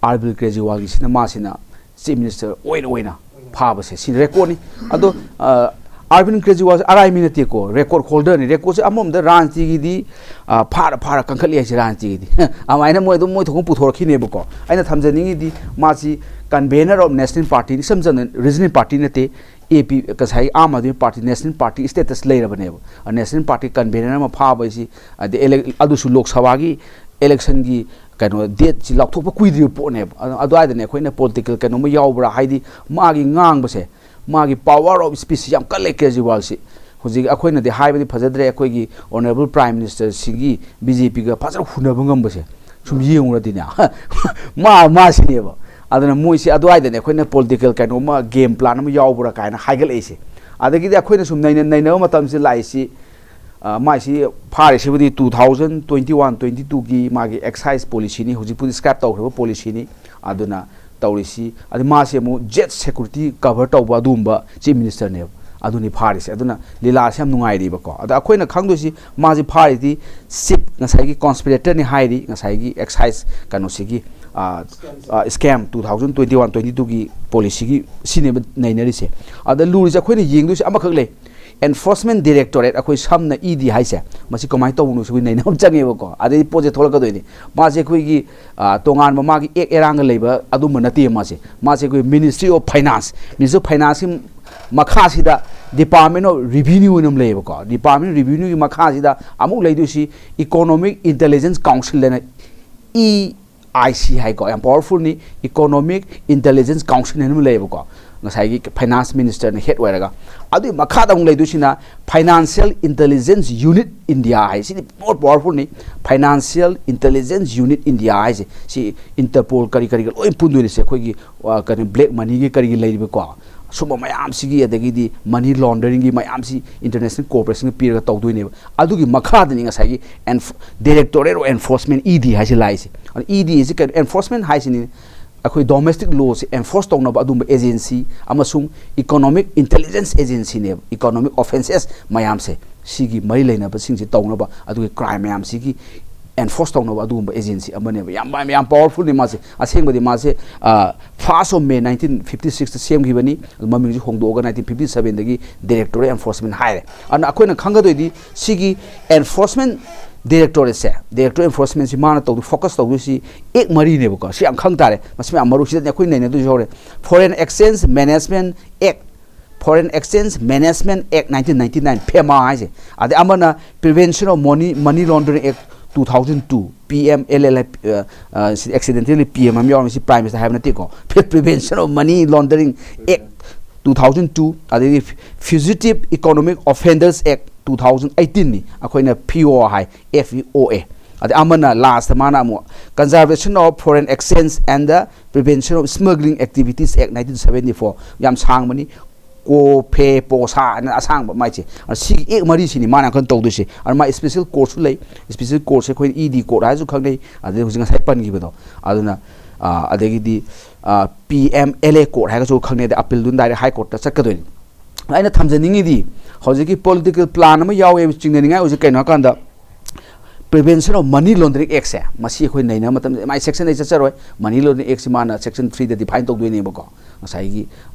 ꯑꯥꯔꯕꯤꯟꯗ ꯀꯦꯖ꯭ꯔꯤꯋꯥꯜꯒꯤꯁꯤꯅ, ꯃꯥꯁꯤꯅ ꯆꯤꯐ ꯃꯤꯅꯤꯁꯇꯔ ꯑꯣꯏꯅ, ꯑꯣꯏꯅ ꯐꯥꯕꯁꯦ, ꯁꯤ ꯔꯦꯀꯣꯔꯠꯅꯤ꯫ ꯑꯗꯣ, ꯑ, ꯑꯔꯕꯤꯟ ꯀ꯭ꯔꯦꯖꯤꯋꯥꯜꯁꯦ ꯑꯔꯥꯏ ꯃꯤ ꯅꯠꯇꯦꯀꯣ, ꯔꯦꯀꯣꯔꯗ ꯍꯣꯜꯗꯔꯅꯤ꯫ ꯔꯦꯀꯣꯔꯗꯁꯦ ꯑꯃꯔꯣꯝꯗ ꯔꯥꯖꯅꯤꯇꯤꯒꯤꯗꯤ, ꯑ, ꯐꯥꯔ ꯐꯥꯔ ꯀꯟꯈꯠꯂꯤ ꯍꯥꯏꯁꯦ ꯔꯥꯖꯅꯤꯇꯤꯒꯤꯗꯤ꯫ ꯑꯗꯨꯃꯥꯏꯅ ꯃꯣꯏ ꯑꯗꯨꯝ ꯃꯣꯏ ꯊꯣꯛꯄ ꯄꯨꯊꯣꯔꯛꯈꯤꯅꯦꯕꯀꯣ꯫ ꯑꯩꯅ ꯊꯝꯖꯅꯤꯡꯉꯤꯗꯤ ꯃꯥꯁꯤ convener of national party ꯅꯤ, ꯏꯆꯝ ꯆꯝꯅ regional party ꯅꯠꯇꯦ꯫ ꯑꯦ ꯄꯤ, ꯉꯁꯥꯏ Aam Aadmi party national party status ꯂꯩꯔꯕꯅꯦꯕ꯫ ꯅꯦꯁꯅꯦꯜ ꯄꯥꯔꯇꯤ convener ꯑꯃ ꯐꯥꯕ ꯍꯥꯏꯁꯤ, ꯑꯗꯩ ele-, ꯑꯗꯨꯁꯨ ꯂꯣꯛ ꯁꯚꯥꯒꯤ election ꯒꯤ ꯀꯩꯅꯣ date ꯁꯤ ꯂꯥꯎꯊꯣꯛꯄ ꯀꯨꯏꯗ꯭ꯔꯤꯕ ꯄꯣꯠꯅꯦꯕ꯫ ꯑꯗꯨ-, ꯑꯗꯨꯋꯥꯏꯗꯅꯦ ꯑꯩꯈꯣꯏꯅ political ꯀꯩꯅꯣꯝꯃ ꯌꯥꯎꯕ꯭ꯔꯥ, ꯍꯥꯏꯗꯤ ꯃꯥꯒꯤ ꯉꯥꯡꯕꯁꯦ, ꯃꯥꯒꯤ power of speech ꯁꯤ ꯌꯥꯝ ꯀꯜꯂꯦ ꯀꯦꯖꯔꯤꯋꯥꯜꯁꯤ꯫ ꯍꯧꯖꯤꯛ ꯑꯩꯈꯣꯏꯅꯗꯤ ꯍꯥꯏꯕꯗꯤ ꯐꯖꯗ꯭ꯔꯦ, ꯑꯩꯈꯣꯏꯒꯤ honourable prime minister ꯁꯤꯒꯤ ꯕꯤ ꯖꯦ ꯄꯤꯒ ꯐꯖꯅ ꯍꯨꯟꯅꯕ ꯉꯝꯕꯁꯦ ꯁꯨꯝ ꯌꯦꯡꯉꯨꯔꯗꯤꯅꯦ꯫ ꯃꯥ, ꯃꯥꯁꯤꯅꯦꯕ꯫ ꯑꯗꯨꯅ ꯃꯣꯏꯁꯤ ꯑꯗꯨꯋꯥꯏꯗꯅꯦ ꯑꯩꯈꯣꯏꯅ political ꯀꯩꯅꯣꯝꯃ game plan ꯑꯃ ꯌꯥꯎꯕ꯭ꯔꯥ ꯀꯥꯏꯅ ꯍꯥꯏꯒꯠꯂꯛꯏꯁꯦ꯫ ꯑꯗꯒꯤꯗꯤ ꯑꯩꯈꯣꯏꯅ ꯁꯨꯝ ꯅꯩꯅ-, ꯅꯩꯅꯕ ꯃꯇꯝꯁꯤ ꯂꯥꯛꯏꯁꯤ, ꯑ, ꯃꯥꯏꯁꯤ ꯐꯥꯔꯤꯁꯤꯕꯨꯗꯤ two thousand twenty one twenty two ꯒꯤ ꯃꯥꯒꯤ excise policy ꯅꯤ, ꯍꯧꯖꯤꯛꯄꯨꯗꯤ scrap ꯇꯧꯈ꯭ꯔꯕ policy ꯅꯤ꯫ ꯑꯗꯨꯅ ꯇꯧꯔꯤꯁꯤ, ꯑꯗꯩ ꯃꯥꯁꯦ ꯑꯃꯨꯛ jet security cover ꯇꯧꯕ ꯑꯗꯨꯒꯨꯝꯕ chief minister ꯅꯦꯕ, ꯑꯗꯨꯅꯤ ꯐꯥꯔꯤꯁꯦ꯫ ꯑꯗꯨꯅ ꯂꯤꯂꯥꯁꯦ ꯌꯥꯝ ꯅꯨꯡꯉꯥꯏꯔꯤꯕꯀꯣ꯫ ꯑꯗ ꯑꯩꯈꯣꯏꯅ ꯈꯪꯗꯣꯏꯁꯤ, ꯃꯥꯁꯤ ꯐꯥꯔꯤꯗꯤ chief, ꯉꯁꯥꯏꯒꯤ conspirator ꯅꯤ ꯍꯥꯏꯔꯤ, ꯉꯁꯥꯏꯒꯤ excise ꯀꯩꯅꯣꯁꯤꯒꯤ, ꯑ, ꯑ, scam two thousand twenty one twenty two ꯒꯤ policy ꯒꯤ ꯁꯤꯅꯦꯕ ꯅꯩꯅꯔꯤꯁꯦ꯫ ꯑꯗ ꯂꯨꯔꯤꯁꯦ ꯑꯩꯈꯣꯏꯅ ꯌꯦꯡꯗꯣꯏꯁꯦ ꯑꯃꯈꯛ ꯂꯩ, enforcement directorate, ꯑꯩꯈꯣꯏ ꯁꯝꯅ ꯏ ꯗꯤ ꯍꯥꯏꯁꯦ, ꯃꯁꯤ ꯀꯃꯥꯏꯅ ꯇꯧꯕꯅꯣ ꯁꯤꯕꯨ ꯅꯩꯅꯕ ꯑꯃ ꯆꯪꯉꯦꯕꯀꯣ꯫ ꯑꯗꯩ ꯄꯣꯠꯁꯦ ꯊꯣꯛꯂꯛꯀꯗꯣꯏꯅꯤ꯫ ꯃꯥꯁꯦ ꯑꯩꯈꯣꯏꯒꯤ, ꯑ, ꯇꯣꯉꯥꯟꯕ ꯃꯥꯒꯤ ꯑꯦꯛ ꯑꯦꯔꯥꯡꯒ ꯂꯩꯕ ꯑꯗꯨꯝꯕ ꯅꯠꯇꯦ꯫ ꯃꯥꯁꯦ, ꯃꯥꯁꯦ ꯑꯩꯈꯣꯏ Ministry of Finance, Ministry of Finance ꯀꯤ ꯃꯈꯥꯁꯤꯗ Department of Revenue ꯍꯥꯏꯅ ꯑꯃ ꯂꯩꯌꯦꯕꯀꯣ꯫ Department of Revenue ꯒꯤ ꯃꯈꯥꯁꯤꯗ ꯑꯃꯨꯛ ꯂꯩꯗꯣꯏꯁꯤ Economic Intelligence Council ꯍꯥꯏꯅ, ꯏ ꯑꯥꯏ ꯁꯤ ꯍꯥꯏꯀꯣ, ꯌꯥꯝ powerful ꯅꯤ, Economic Intelligence Council ꯍꯥꯏꯅ ꯑꯃ ꯂꯩꯌꯦꯕꯀꯣ, ꯉꯁꯥꯏꯒꯤ finance minister ꯅ head ꯑꯣꯏꯔꯒ꯫ ꯑꯗꯨꯒꯤ ꯃꯈꯥꯗ ꯑꯃꯨꯛ ꯂꯩꯗꯣꯏꯁꯤꯅ Financial Intelligence Unit India ꯍꯥꯏ, ꯁꯤꯗꯤ more powerful ꯅꯤ꯫ Financial Intelligence Unit India ꯍꯥꯏꯁꯦ, ꯁꯤ Interpol ꯀꯔꯤ ꯀꯔꯤꯒ ꯂꯣꯏ ꯄꯨꯟꯗꯣꯏꯅꯤ꯫ ꯁꯦ ꯑꯩꯈꯣꯏꯒꯤ, ꯑ, ꯀꯩꯅꯣ, black money ꯒꯤ ꯀꯔꯤꯒꯤ ꯂꯩꯔꯤꯕꯀꯣ, ꯁꯨꯝꯕ ꯃꯌꯥꯝꯁꯤꯒꯤ, ꯑꯗꯒꯤꯗꯤ money laundering ꯒꯤ ꯃꯌꯥꯝꯁꯤ international cooperation ꯄꯤꯔꯒ ꯇꯧꯗꯣꯏꯅꯦꯕ꯫ ꯑꯗꯨꯒꯤ ꯃꯈꯥꯗꯅꯤ ꯉꯁꯥꯏꯒꯤ enf-, Directorate of Enforcement, E ꯗꯤ ꯍꯥꯏꯁꯤ ꯂꯥꯛꯏꯁꯦ꯫ ꯑꯗꯨ ꯏ ꯗꯤ ꯁꯤ ꯀꯩꯅꯣ, enforcement ꯍꯥꯏꯁꯤꯅꯤ ꯑꯩꯈꯣꯏ domestic law ꯁꯦ enforce ꯇꯧꯅꯕ ꯑꯗꯨꯝꯕ agency ꯑꯃꯁꯨꯡ Economic Intelligence Agency ꯅꯦꯕ꯫ Economic offences ꯃꯌꯥꯝꯁꯦ, ꯁꯤꯒꯤ ꯃꯔꯤ ꯂꯩꯅꯕꯁꯤꯡꯁꯦ ꯇꯧꯅꯕ, ꯑꯗꯨꯒꯤ crime ꯃꯌꯥꯝꯁꯤꯒꯤ ꯑꯦꯟꯐꯣꯔꯁ ꯇꯧꯅꯕ ꯑꯗꯨꯒꯨꯝꯕ ꯑꯦꯖꯦꯟꯁꯤ ꯑꯃꯅꯦꯕ꯫ ꯌꯥꯝ ꯌꯥꯝ ꯄꯥꯋꯔꯐꯨꯜꯅꯤ ꯃꯥꯁꯦ꯫ ꯑꯁꯦꯡꯕꯗꯤ ꯃꯥꯁꯦ first of May nineteen fifty ꯁꯤꯛꯁꯇ ꯁꯦꯝꯈꯤꯕꯅꯤ꯫ ꯑꯗꯨ ꯃꯃꯤꯡꯁꯤ ꯍꯣꯡꯗꯣꯛꯑꯒ ꯅꯥꯏꯟꯇꯤꯟ ꯐꯤꯐꯇꯤ ꯁꯕꯦꯟꯗꯒꯤ ꯗꯥꯏꯔꯦꯛꯇꯣꯔꯦꯠ ꯑꯦꯟꯐꯣꯔꯁꯃꯦꯟ ꯍꯥꯏꯔꯦ꯫ ꯑꯗꯨꯅ ꯑꯩꯈꯣꯏꯅ ꯈꯪꯒꯗꯣꯏꯗꯤ ꯁꯤꯒꯤ ꯑꯦꯟꯐꯣꯔꯁꯃꯦꯟ ꯗꯥꯏꯔꯦꯛꯇꯣꯔꯦꯠꯁꯦ, ꯗꯥꯏꯔꯦꯛꯇꯣꯔꯦꯠ ꯑꯦꯟꯐꯣꯔꯁꯃꯦꯟꯁꯤ ꯃꯥꯅ ꯇꯧꯗꯣꯏ, ꯐꯣꯀꯁ ꯇꯧꯗꯣꯏꯁꯤ ꯑꯦꯛ ꯃꯔꯤꯅꯦꯕꯀꯣ꯫ ꯁꯤ ꯌꯥꯝ ꯈꯪ ꯇꯥꯔꯦ, ꯃꯁꯤ ꯃꯌꯥꯝ ꯃꯔꯨ ꯁꯤꯗꯅꯤ ꯑꯩꯈꯣꯏ ꯅꯩꯅꯗꯣꯏꯁꯨ ꯍꯧꯔꯦ꯫ Foreign Exchange Management Act, Foreign Exchange Management Act nineteen ninety nine, ꯐꯦꯃꯥ ꯍꯥꯏꯁꯦ꯫ ꯑꯗꯩ ꯑꯃꯅ Prevention of Money, Money Laundering Act two thousand two, P M L L, ꯑ, ꯑ, ꯁꯤ accidentally P M ꯑꯃ ꯌꯥꯎꯔꯝꯃꯤ, ꯁꯤ Prime Minister ꯍꯥꯏꯕ ꯅꯠꯇꯦꯀꯣ꯫ Prevention of Money Laundering Act two thousand two, ꯑꯗꯩꯗꯤ Fugitive Economic Offenders Act two thousand eighteenꯅꯤ, ꯑꯩꯈꯣꯏꯅ F E O A high, F E O A꯫ ꯑꯗꯩ ꯑꯃꯅ ꯂꯥꯁꯇ ꯃꯥꯅ ꯑꯃꯨꯛ Conservation of Foreign Exchange and the Prevention of Smuggling Activities Act nineteen seventy four, ꯌꯥꯝ ꯁꯥꯡꯕꯅꯤ꯫ ꯀꯣ ꯐꯦ ꯄꯣ ꯁꯥ ꯍꯥꯏꯅ ꯑꯁꯥꯡꯕ ꯃꯥꯏꯁꯦ꯫ ꯑꯗ ꯁꯤꯒꯤ ꯑꯦꯛ ꯃꯔꯤꯁꯤꯅꯤ ꯃꯥꯅ ꯌꯥꯝ ꯀꯟꯅ ꯇꯧꯗꯣꯏꯁꯦ꯫ ꯑꯗ ꯃꯥ ꯏꯁꯄꯤꯁꯦꯜ ꯀꯣꯔꯠꯁꯨ ꯂꯩ꯫ ꯏꯁꯄꯤꯁꯦꯜ ꯀꯣꯔꯠꯁꯦ ꯑꯩꯈꯣꯏꯅ ꯏ ꯗꯤ ꯀꯣꯔꯠ ꯍꯥꯏꯔꯁꯨ ꯈꯪꯅꯩ, ꯑꯗꯩ ꯍꯧꯖꯤꯛ ꯉꯁꯥꯏ ꯄꯟꯈꯤꯕꯗꯣ, ꯑꯗꯨꯅ, ꯑ, ꯑꯗꯒꯤꯗꯤ, ꯑ, P M L A court ꯍꯥꯏꯔꯒꯁꯨ ꯈꯪꯅꯩ, ꯑꯗꯩ ꯑꯄꯤꯜꯗꯨꯅ ꯗꯥꯏꯔꯦꯛ ꯍꯥꯏ ꯀꯣꯔꯠꯇ ꯆꯠꯀꯗꯣꯏꯅꯤ꯫ ꯑꯩꯅ ꯊꯝꯖꯅꯤꯡꯉꯤꯗꯤ ꯍꯧꯖꯤꯛꯀꯤ ꯄꯣꯂꯤꯇꯤꯀꯦꯜ ꯄ꯭ꯂꯥꯟ ꯑꯃ ꯌꯥꯎꯋꯦꯕ, ꯆꯤꯡꯅꯅꯤꯡꯉꯥꯏ ꯑꯣꯏꯁꯦ ꯀꯩꯅꯣ ꯍꯥꯏꯀꯥꯟꯗ, Prevention of Money Laundering Actꯁꯦ, ꯃꯁꯤ ꯑꯩꯈꯣꯏ ꯅꯩꯅꯕ ꯃꯇꯝꯗ ꯃꯥꯏ ꯁꯦꯛꯁꯟ ꯑꯩ ꯆꯠꯆꯔꯣꯏ꯫ Money Laundering Actꯁꯤ ꯃꯥꯅ ꯁꯦꯛꯁꯟ ꯊ꯭ꯔꯤꯗ ꯗꯤꯐꯥꯏꯟ ꯇꯧꯗꯣꯏꯅꯦꯕꯀꯣ꯫ ꯉꯁꯥꯏꯒꯤ,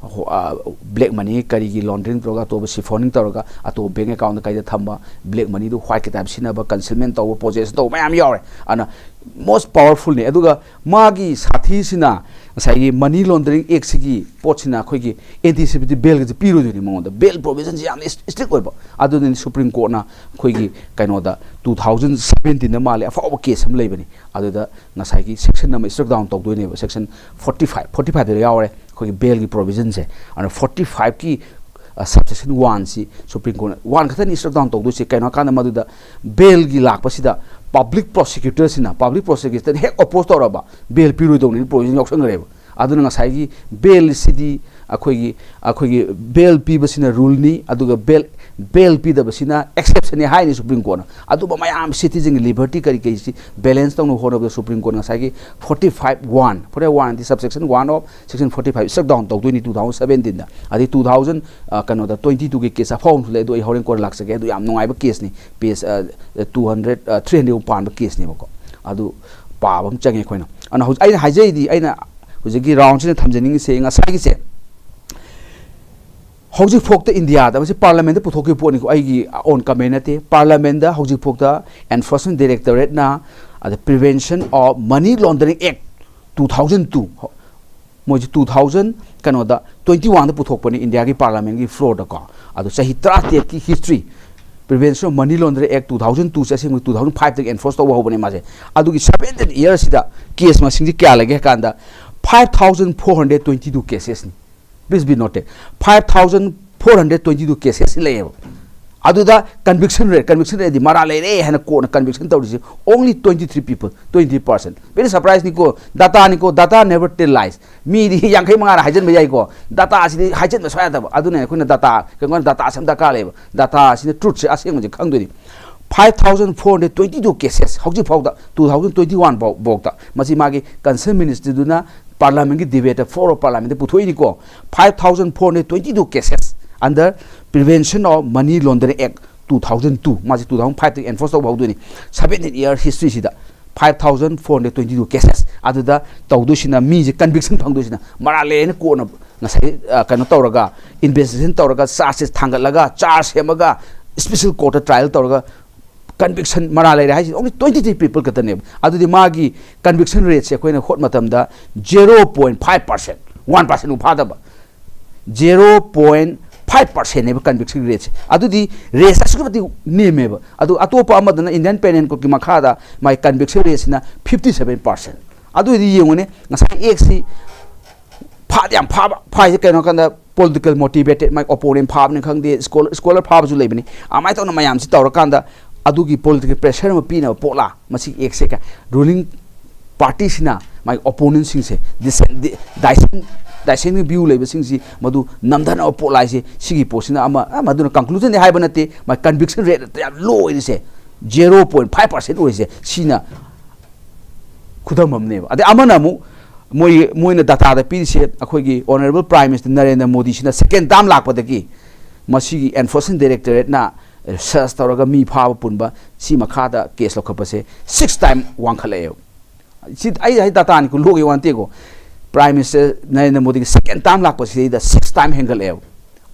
ꯑ, ꯕ꯭ꯂꯦꯛ ꯃꯅꯤ ꯀꯔꯤꯒꯤ ꯂꯣꯟꯗ꯭ꯔꯤꯡ ꯇꯧꯔꯒ, ꯑꯇꯣꯞꯄ ꯁꯤꯐꯣꯅꯤꯡ ꯇꯧꯔꯒ, ꯑꯇꯣꯞꯄ ꯕꯦꯡ ꯑꯦꯀꯥꯎꯟꯗ ꯀꯩꯗ ꯊꯝꯕ, ꯕ꯭ꯂꯦꯛ ꯃꯅꯤꯗꯨ ꯋꯥꯏꯠꯀꯤ ꯇꯥꯏꯞ ꯁꯤꯖꯤꯟꯅꯕ, ꯀꯟꯁꯤꯜꯃꯦꯟ ꯇꯧꯕ, ꯄꯣꯖꯦꯁꯟ ꯇꯧꯕ ꯃꯌꯥꯝ ꯌꯥꯎꯔꯦ꯫ ꯑꯗꯨꯅ most powerfulꯅꯤ꯫ ꯑꯗꯨꯒ ꯃꯥꯒꯤ ꯁꯥꯊꯤꯁꯤꯅ ꯉꯁꯥꯏꯒꯤ Money Laundering Actꯁꯤꯒꯤ ꯄꯣꯠꯁꯤꯅ ꯑꯩꯈꯣꯏꯒꯤ ꯑꯦꯟꯇꯤꯁꯤꯄꯦꯇꯔꯤ ꯕꯦꯜꯒꯁꯦ ꯄꯤꯔꯣꯏꯗꯣꯏꯅꯤ ꯃꯉꯣꯟꯗ꯫ ꯕꯦꯜ ꯄ꯭ꯔꯣꯚꯤꯖꯟꯁꯤ ꯌꯥꯝꯅ ꯏꯁꯇ꯭ꯔꯤꯛ ꯑꯣꯏꯕ꯫ ꯑꯗꯨꯅꯅꯤ ꯁꯨꯄ꯭ꯔꯤꯝ ꯀꯣꯔꯠꯅ ꯑꯩꯈꯣꯏꯒꯤ ꯀꯩꯅꯣꯗ two thousand seventeenꯗ ꯃꯥꯜꯂꯦ, ꯑꯐꯥꯎꯕ ꯀꯦꯁ ꯑꯃ ꯂꯩꯕꯅꯤ, ꯑꯗꯨꯗ ꯉꯁꯥꯏꯒꯤ ꯁꯦꯛꯁꯟ ꯑꯃ ꯁ꯭ꯇ꯭ꯔꯛ ꯗꯥꯎꯟ ꯇꯧꯗꯣꯏꯅꯦꯕ, ꯁꯦꯛꯁꯟ forty five, forty fiveꯇ ꯌꯥꯎꯔꯦ ꯑꯩꯈꯣꯏꯒꯤ ꯕꯦꯜꯒꯤ ꯄ꯭ꯔꯣꯚꯤꯖꯟꯁꯦ꯫ ꯑꯗꯨꯅ forty fiveꯀꯤ, ꯑ, subsection oneꯁꯤ ꯁꯨꯄ꯭ꯔꯤꯝ ꯀꯣꯔꯠꯅ, one ꯈꯛꯇꯅꯤ ꯁ꯭ꯇ꯭ꯔꯛ ꯗꯥꯎꯟ ꯇꯧꯗꯣꯏꯁꯦ꯫ ꯀꯩꯅꯣ ꯍꯥꯏꯀꯥꯟꯗ ꯃꯗꯨꯗ ꯕꯦꯜꯒꯤ ꯂꯥꯛꯄꯁꯤꯗ ꯄꯕ꯭ꯂꯤꯛ ꯄ꯭ꯔꯣꯁꯤꯀ꯭ꯌꯨꯇꯔꯁꯤꯅ, ꯄꯕ꯭ꯂꯤꯛ ꯄ꯭ꯔꯣꯁꯤꯀ꯭ꯌꯨꯇꯔꯅ ꯍꯦꯛ ꯑꯣꯄꯣꯖ ꯇꯧꯔꯕ, ꯕꯦꯜ ꯄꯤꯔꯣꯏꯗꯧꯅꯤ ꯄ꯭ꯔꯣꯚꯤꯖꯟ ꯌꯥꯎꯁꯟꯈ꯭ꯔꯦꯕ꯫ ꯑꯗꯨꯅ ꯉꯁꯥꯏꯒꯤ ꯕꯦꯜꯁꯤꯗꯤ ꯑꯩꯈꯣꯏꯒꯤ, ꯑꯩꯈꯣꯏꯒꯤ ꯕꯦꯜ ꯄꯤꯕꯁꯤꯅ ꯔꯨꯜꯅꯤ, ꯑꯗꯨꯒ ꯕꯦꯜ ꯕꯦꯜ ꯄꯤꯗꯕꯁꯤꯅ ꯑꯦꯛꯁꯦꯞꯁꯟꯅꯤ ꯍꯥꯏꯅꯤ ꯁꯨꯄ꯭ꯔꯤꯝ ꯀꯣꯔꯠꯅ꯫ ꯑꯗꯨꯕꯨ ꯃꯌꯥꯝ ꯁꯤꯇꯤꯖꯟꯒꯤ ꯂꯤꯕꯔꯇꯤ ꯀꯔꯤ ꯀꯔꯤꯁꯤ ꯕꯦꯂꯦꯟꯁ ꯇꯧꯅꯕ ꯍꯣꯠꯅꯕꯗ ꯁꯨꯄ꯭ꯔꯤꯝ ꯀꯣꯔꯠꯅ ꯉꯁꯥꯏꯒꯤ forty five one, forty one D subsection one of section forty five struck down ꯇꯧꯗꯣꯏꯅꯤ two thousand seventeen ꯗ꯫ ꯑꯗꯩ two thousand, ꯑ, ꯀꯩꯅꯣꯗ twenty two ꯒꯤ ꯀꯦꯁ ꯑꯐꯥꯎꯕ ꯑꯃꯁꯨ ꯂꯩ, ꯑꯗꯨ ꯑꯩ ꯍꯣꯔꯦꯟ ꯀꯣꯟꯅ ꯂꯥꯛꯆꯒꯦ꯫ ꯑꯗꯨ ꯌꯥꯝ ꯅꯨꯡꯉꯥꯏꯕ ꯀꯦꯁꯅꯤ, ꯄꯦꯖ, ꯑ, two hundred, ꯑ, three hundred ꯃꯨꯛ ꯄꯥꯟꯕ ꯀꯦꯁꯅꯦꯕꯀꯣ꯫ ꯑꯗꯨ ꯄꯥꯕ ꯑꯃ ꯆꯪꯉꯦ ꯑꯩꯈꯣꯏꯅ꯫ ꯑꯗꯨꯅ ꯍꯧꯖꯤꯛ ꯑꯩꯅ ꯍꯥꯏꯖꯩꯗꯤ, ꯑꯩꯅ ꯍꯧꯖꯤꯛꯀꯤ ꯔꯥꯎꯟꯁꯤꯅ ꯊꯝꯖꯅꯤꯡꯉꯤꯁꯦ ꯉꯁꯥꯏꯒꯤꯁꯦ, ꯍꯧꯖꯤꯛꯐꯥꯎꯗ ꯏꯟꯗꯤꯌꯥꯗ ꯃꯁꯤ ꯄꯥꯔꯂꯃꯦꯟꯗ ꯄꯨꯊꯣꯛꯈꯤꯕ ꯄꯣꯠꯅꯤꯀꯣ, ꯑꯩꯒꯤ ꯑꯣꯟ ꯀꯃꯦꯟ ꯅꯠꯇꯦ꯫ ꯄꯥꯔꯂꯃꯦꯟꯗ ꯍꯧꯖꯤꯛꯐꯥꯎꯗ Enforcement Directorate ꯅ, ꯑꯗ Prevention of Money Laundering Act two thousand two, ꯃꯣꯏꯁꯦ two thousand, ꯀꯩꯅꯣꯗ, twenty one ꯗ ꯄꯨꯊꯣꯛꯄꯅꯤ ꯏꯟꯗꯤꯌꯥꯒꯤ ꯄꯥꯔꯂꯃꯦꯟꯒꯤ ꯐ꯭ꯂꯣꯔꯗꯀꯣ꯫ ꯑꯗꯣ ꯆꯍꯤ ꯇꯔꯥꯇꯔꯦꯠꯀꯤ history, Prevention of Money Laundering Act two thousand two ꯁꯦ ꯑꯁꯦꯡꯕ two thousand five ꯗꯒꯤ enforce ꯇꯧꯕ ꯍꯧꯕꯅꯦ ꯃꯥꯁꯦ꯫ ꯑꯗꯨꯒꯤ seventeen years ꯁꯤꯗ ꯀꯦꯁ ꯃꯁꯤꯡꯁꯤ ꯀꯌꯥ ꯂꯩꯒꯦ ꯍꯥꯏ ꯀꯥꯟꯗ, five thousand four hundred twenty two cases ꯅꯤ꯫ Please be noted, five thousand four hundred twenty two cases ꯂꯩꯌꯦꯕ꯫ ꯑꯗꯨꯗ conviction rate, conviction rate ꯗꯤ ꯃꯔꯥ ꯂꯩꯔꯦ ꯍꯥꯏꯅ ꯀꯣꯔꯠꯅ conviction ꯇꯧꯔꯤꯁꯤ only twenty three people, twenty three percent꯫ Very surprise ꯅꯤꯀꯣ, data ꯅꯤꯀꯣ, data never tell lies꯫ ꯃꯤꯗꯤ ꯌꯥꯡꯈꯩ ꯃꯉꯥꯅ ꯍꯥꯏꯖꯟꯕ ꯌꯥꯏꯀꯣ, data ꯁꯤꯗꯤ ꯍꯥꯏꯖꯟꯕ ꯁꯨꯡꯌꯥ ꯌꯥꯗꯕ꯫ ꯑꯗꯨꯅ ꯑꯩꯈꯣꯏꯅ data, ꯀꯩꯅꯣ, data ꯁꯦ ꯑꯃ ꯗꯔꯀꯥꯔ ꯂꯩꯌꯦꯕ꯫ Data ꯁꯤꯅ, truth ꯁꯦ, ꯑꯁꯦꯡꯕꯁꯦ ꯈꯪꯗꯣꯏꯅꯤ꯫ Five thousand four hundred twenty two cases ꯍꯧꯖꯤꯛ ꯐꯥꯎꯗ, two thousand twenty one ꯐꯥꯎ, ꯐꯥꯎꯗ꯫ ꯃꯁꯤ ꯃꯥꯒꯤ concern ministry ꯗꯨꯅ ꯄꯥꯔꯂꯃꯦꯟꯒꯤ debate the, floor of parliament the ꯄꯨꯊꯣꯛꯏꯅꯤꯀꯣ꯫ Five thousand four hundred twenty two cases under Prevention of Money Laundering Act two thousand two, ꯃꯥꯁꯤ two thousand five ꯇꯒꯤ enforce ꯇꯧꯕ ꯍꯧꯗꯣꯏꯅꯤ꯫ Seventeen year history ꯁꯤꯗ five thousand four hundred twenty two cases꯫ ꯑꯗꯨꯗ ꯇꯧꯗꯣꯏꯁꯤꯅ, ꯃꯤꯁꯦ conviction ꯐꯪꯗꯣꯏꯁꯤꯅ ꯃꯔꯥ ꯂꯩꯔꯦꯅ ꯀꯣꯔꯠꯅ ꯉꯁꯥꯏ, ꯑ, ꯀꯩꯅꯣ ꯇꯧꯔꯒ, investigation ꯇꯧꯔꯒ, charges ꯊꯥꯡꯒꯠꯂꯒ, charge ꯁꯦꯝꯃꯒ, special court ꯇ trial ꯇꯧꯔꯒ conviction ꯃꯔꯥ ꯂꯩꯔꯦ ꯍꯥꯏꯁꯤ only twenty three people ꯈꯛꯇꯅꯦꯕ꯫ ꯑꯗꯨꯗꯤ ꯃꯥꯒꯤ conviction rate ꯁꯦ ꯑꯩꯈꯣꯏꯅ ꯍꯣꯠ ꯃꯇꯝꯗ zero point five percent, one percent ꯐꯥꯎ ꯐꯥꯗꯕ, zero point five percent ꯅꯦꯕ conviction rate ꯁꯦ꯫ ꯑꯗꯨꯗꯤ rate ꯁꯦ ꯑꯁꯨꯛꯀꯤ ꯃꯇꯤꯛ ꯅꯦꯝꯃꯦꯕ꯫ ꯑꯗꯨ ꯑꯇꯣꯞꯄ ꯑꯃꯗꯅ Indian Penal Code ꯀꯤ ꯃꯈꯥꯗ ꯃꯥꯒꯤ conviction rate ꯁꯤꯅ fifty seven percent꯫ ꯑꯗꯨ ꯑꯣꯏꯗꯤ ꯌꯦꯡꯉꯨꯅꯦ, ꯉꯁꯥꯏ act ꯁꯤ ꯐꯥꯗꯤ ꯌꯥꯝ ꯐꯥꯕ, ꯐꯥꯏꯁꯦ ꯀꯩꯅꯣ ꯀꯥꯟꯗ political motivated, ꯃꯥꯏ opponent ꯐꯥꯕꯅꯤ ꯈꯪꯗꯦ, scholar, scholar ꯐꯥꯕꯁꯨ ꯂꯩꯕꯅꯤ꯫ ꯑꯗꯨꯃꯥꯏꯅ ꯇꯧꯅ ꯃꯌꯥꯝꯁꯤ ꯇꯧꯔꯀꯥꯟꯗ ꯑꯗꯨꯒꯤ political pressure ꯑꯃ ꯄꯤꯅꯕ ꯄꯣꯠꯂꯥ ꯃꯁꯤ act ꯁꯦ? Ruling party ꯁꯤꯅ ꯃꯥꯒꯤ ꯑꯣꯄꯣꯅꯦꯟꯁꯤꯡꯁꯦ, ꯗꯤꯁꯦꯟ ꯗꯥꯏꯁꯦꯟ ꯗꯥꯏꯁꯦꯟꯒꯤ ꯚ꯭ꯌꯨ ꯂꯩꯕꯁꯤꯡꯁꯤ ꯃꯗꯨ ꯅꯝꯊꯅꯕ ꯄꯣꯠ ꯍꯥꯏꯁꯦ꯫ ꯁꯤꯒꯤ ꯄꯣꯠꯁꯤꯅ ꯑꯃ ꯑ, ꯃꯗꯨꯅ ꯀꯟꯀ꯭ꯂꯨꯖꯟꯗꯤ ꯍꯥꯏꯕ ꯅꯠꯇꯦ, ꯃꯥꯒꯤ ꯀꯟꯚꯤꯛꯁꯟ ꯔꯦꯠ ꯌꯥꯝ ꯂꯣ ꯑꯣꯏꯔꯤꯁꯦ, ꯖꯦꯔꯣ ꯄꯣꯏꯟ ꯐꯥꯏꯚ ꯄꯥꯔꯁꯦꯟ ꯑꯣꯏꯔꯤꯁꯦ, ꯁꯤꯅ ꯈꯨꯗꯝ ꯑꯃꯅꯦꯕ꯫ ꯑꯗꯩ ꯑꯃꯅ ꯑꯃꯨꯛ ꯃꯣꯏ ꯃꯣꯏꯅ ꯗꯥꯇꯥꯗ ꯄꯤꯔꯤꯁꯦ, ꯑꯩꯈꯣꯏꯒꯤ ꯑꯣꯅꯔꯦꯕꯜ ꯄ꯭ꯔꯥꯏꯝ ꯃꯤꯅꯤꯁꯇꯔ ꯅꯔꯦꯟꯗ꯭ꯔ ꯃꯣꯗꯤꯁꯤꯅ ꯁꯦꯀꯦꯟ ꯇꯥꯝ ꯂꯥꯛꯄꯗꯒꯤ ꯃꯁꯤꯒꯤ ꯑꯦꯟꯐꯣꯔꯁꯃꯦꯟ ꯗꯥꯏꯔꯦꯛꯇꯣꯔꯦꯠꯅ ꯁꯔꯆ ꯇꯧꯔꯒ ꯃꯤ ꯐꯥꯕ ꯄꯨꯟꯕ ꯁꯤ ꯃꯈꯥꯗ ꯀꯦꯁ ꯂꯧꯈꯠꯄꯁꯦ ꯁꯤꯛꯁ ꯇꯥꯏꯝ ꯋꯥꯡꯈꯠꯂꯛꯑꯦꯕ꯫ ꯁꯤ ꯑꯩ ꯍꯥꯏ ꯗꯥꯇꯥꯅꯤꯀꯣ, ꯂꯣꯛꯀꯤ ꯋꯥ ꯅꯠꯇꯦꯀꯣ꯫ ꯄ꯭ꯔꯥꯏꯝ ꯃꯤꯅꯤꯁꯇꯔ ꯅꯔꯦꯟꯗ꯭ꯔ ꯃꯣꯗꯤꯒꯤ ꯁꯦꯀꯦꯟ ꯇꯥꯝ ꯂꯥꯛꯄꯁꯤꯗꯩꯗ ꯁꯤꯛꯁ ꯇꯥꯏꯝ ꯍꯦꯟꯒꯠꯂꯛꯑꯦꯕ꯫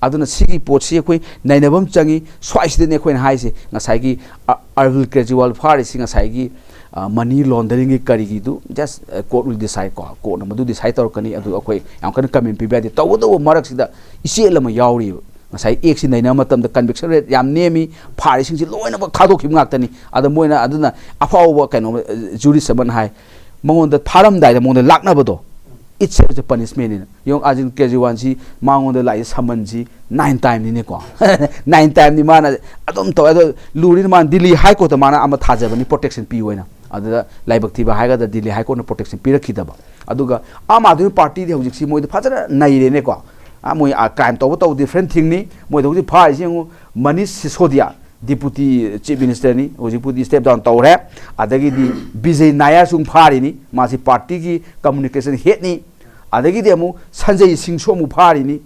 ꯑꯗꯨꯅ ꯁꯤꯒꯤ ꯄꯣꯠꯁꯤ ꯑꯩꯈꯣꯏ ꯅꯩꯅꯕ ꯑꯃ ꯆꯪꯉꯤ꯫ ꯁ꯭ꯋꯥꯏꯁꯤꯗꯅꯦ ꯑꯩꯈꯣꯏꯅ ꯍꯥꯏꯁꯦ, ꯉꯁꯥꯏꯒꯤ ꯑ-, ꯑꯔꯕꯤꯟ ꯀꯦꯖꯔꯤꯋꯥꯜ ꯐꯥꯔꯤꯁꯤ ꯉꯁꯥꯏꯒꯤ, ꯑ, ꯃꯅꯤ ꯂꯣꯟꯗꯔꯤꯡꯒꯤ ꯀꯔꯤꯒꯤꯗꯨ just, ꯑ, ꯀꯣꯔꯠ will decide ꯀꯣ, ꯀꯣꯔꯠꯅ ꯃꯗꯨ ꯗꯤꯁꯥꯏꯠ ꯇꯧꯔꯛꯀꯅꯤ꯫ ꯑꯗꯨ ꯑꯩꯈꯣꯏ ꯌꯥꯝ ꯀꯟꯅ ꯀꯃꯦꯟ ꯄꯤꯕ ꯌꯥꯗꯦ꯫ ꯇꯧꯕꯇꯕꯨ ꯃꯔꯛꯁꯤꯗ ꯏꯆꯦꯜ ꯑꯃ ꯌꯥꯎꯔꯤꯕ꯫ ꯉꯁꯥꯏ ꯑꯦꯛꯁꯤ ꯅꯩꯅꯕ ꯃꯇꯝꯗ ꯀꯟꯚꯤꯛꯁꯟ ꯔꯦꯠ ꯌꯥꯝ ꯅꯦꯝꯃꯤ, ꯐꯥꯔꯤꯁꯤꯡꯁꯤ ꯂꯣꯏꯅꯃꯛ ꯊꯥꯗꯣꯛꯈꯤꯕ ꯉꯥꯛꯇꯅꯤ꯫ ꯑꯗ ꯃꯣꯏꯅ ꯑꯗꯨꯅ ꯑꯐꯥꯎꯕ ꯀꯩꯅꯣ, ꯖꯨꯔꯤꯁ ꯑꯃꯅ ꯍꯥꯏ, ꯃꯉꯣꯟꯗ ꯐꯥꯔꯝꯗꯥꯏꯗ ꯃꯉꯣꯟꯗ ꯂꯥꯛꯅꯕꯗꯣ, it's a punishment ꯅꯤꯅ꯫ ꯌꯦꯡꯉꯣ, ꯑꯔꯕꯤꯟ ꯀꯦꯖꯔꯤꯋꯥꯜꯁꯤ ꯃꯉꯣꯟꯗ ꯂꯥꯛꯏ ꯁꯃꯟꯁꯤ ꯅꯥꯏꯟ ꯇꯥꯏꯝꯅꯤꯅꯦꯀꯣ꯫ ꯅꯥꯏꯟ ꯇꯥꯏꯝꯅꯤ ꯃꯥꯅ ꯑꯗꯨꯝ ꯇꯧꯋꯦ꯫ ꯑꯗꯣ ꯂꯨꯔꯤꯅ ꯃꯥꯅ ꯗꯤꯜꯂꯤ ꯍꯥꯏ ꯀꯣꯔꯠꯇ ꯃꯥꯅ ꯑꯃ ꯊꯥꯖꯕꯅꯤ ꯄ꯭ꯔꯣꯇꯦꯛꯁꯟ ꯄꯤꯌꯨ ꯍꯥꯏꯅ꯫ ꯑꯗꯨꯗ ꯂꯥꯏꯕꯛ ꯊꯤꯕ ꯍꯥꯏꯒꯗ꯭ꯔꯥ, ꯗꯤꯜꯂꯤ ꯍꯥꯏ ꯀꯣꯔꯠꯅ ꯄ꯭ꯔꯣꯇꯦꯛꯁꯟ ꯄꯤꯔꯛꯈꯤꯗꯕ꯫ ꯑꯗꯨꯒ ꯑꯥꯝ ꯑꯥꯗꯃꯤ ꯄꯥꯔꯇꯤꯗꯤ ꯍꯧꯖꯤꯛꯁꯤ ꯃꯣꯏꯗꯤ ꯐꯖꯅ ꯅꯩꯔꯦꯅꯦꯀꯣ꯫ ꯑꯥ, ꯃꯣꯏ, ꯑꯥ, ꯀ꯭ꯔꯥꯏꯝ ꯇꯧꯕ ꯇꯧꯕ ꯗꯤꯐ꯭ꯔꯦꯟ ꯊꯤꯡꯅꯤ꯫ ꯃꯣꯏꯗ ꯍꯧꯖꯤꯛ ꯐꯥꯔꯤꯁꯤ ꯌꯦꯡꯉꯨ, ꯃꯅꯤꯁ ꯁꯤꯁꯣꯗꯤꯌꯥ, ꯗꯤꯄꯨꯇꯤ ꯆꯤꯐ ꯃꯤꯅꯤꯁꯇꯔꯅꯤ, ꯍꯧꯖꯤꯛꯄꯨꯗꯤ ꯁ꯭ꯇꯦꯞ ꯗꯥꯎꯟ ꯇꯧꯔꯦ꯫ ꯑꯗꯒꯤꯗꯤ ꯕꯤꯖꯦ ꯅꯥꯌꯔꯁꯨ ꯑꯃꯨꯛ ꯐꯥꯔꯤꯅꯤ, ꯃꯥꯁꯤ ꯄꯥꯔꯇꯤꯒꯤ ꯀꯝꯃꯨꯅꯤꯀꯦꯁꯟ ꯍꯦꯠꯅꯤ꯫ ꯑꯗꯒꯤꯗꯤ ꯑꯃꯨꯛ ꯁꯟꯖꯩ ꯁꯤꯡꯁꯨ ꯑꯃꯨꯛ ꯐꯥꯔꯤꯅꯤ꯫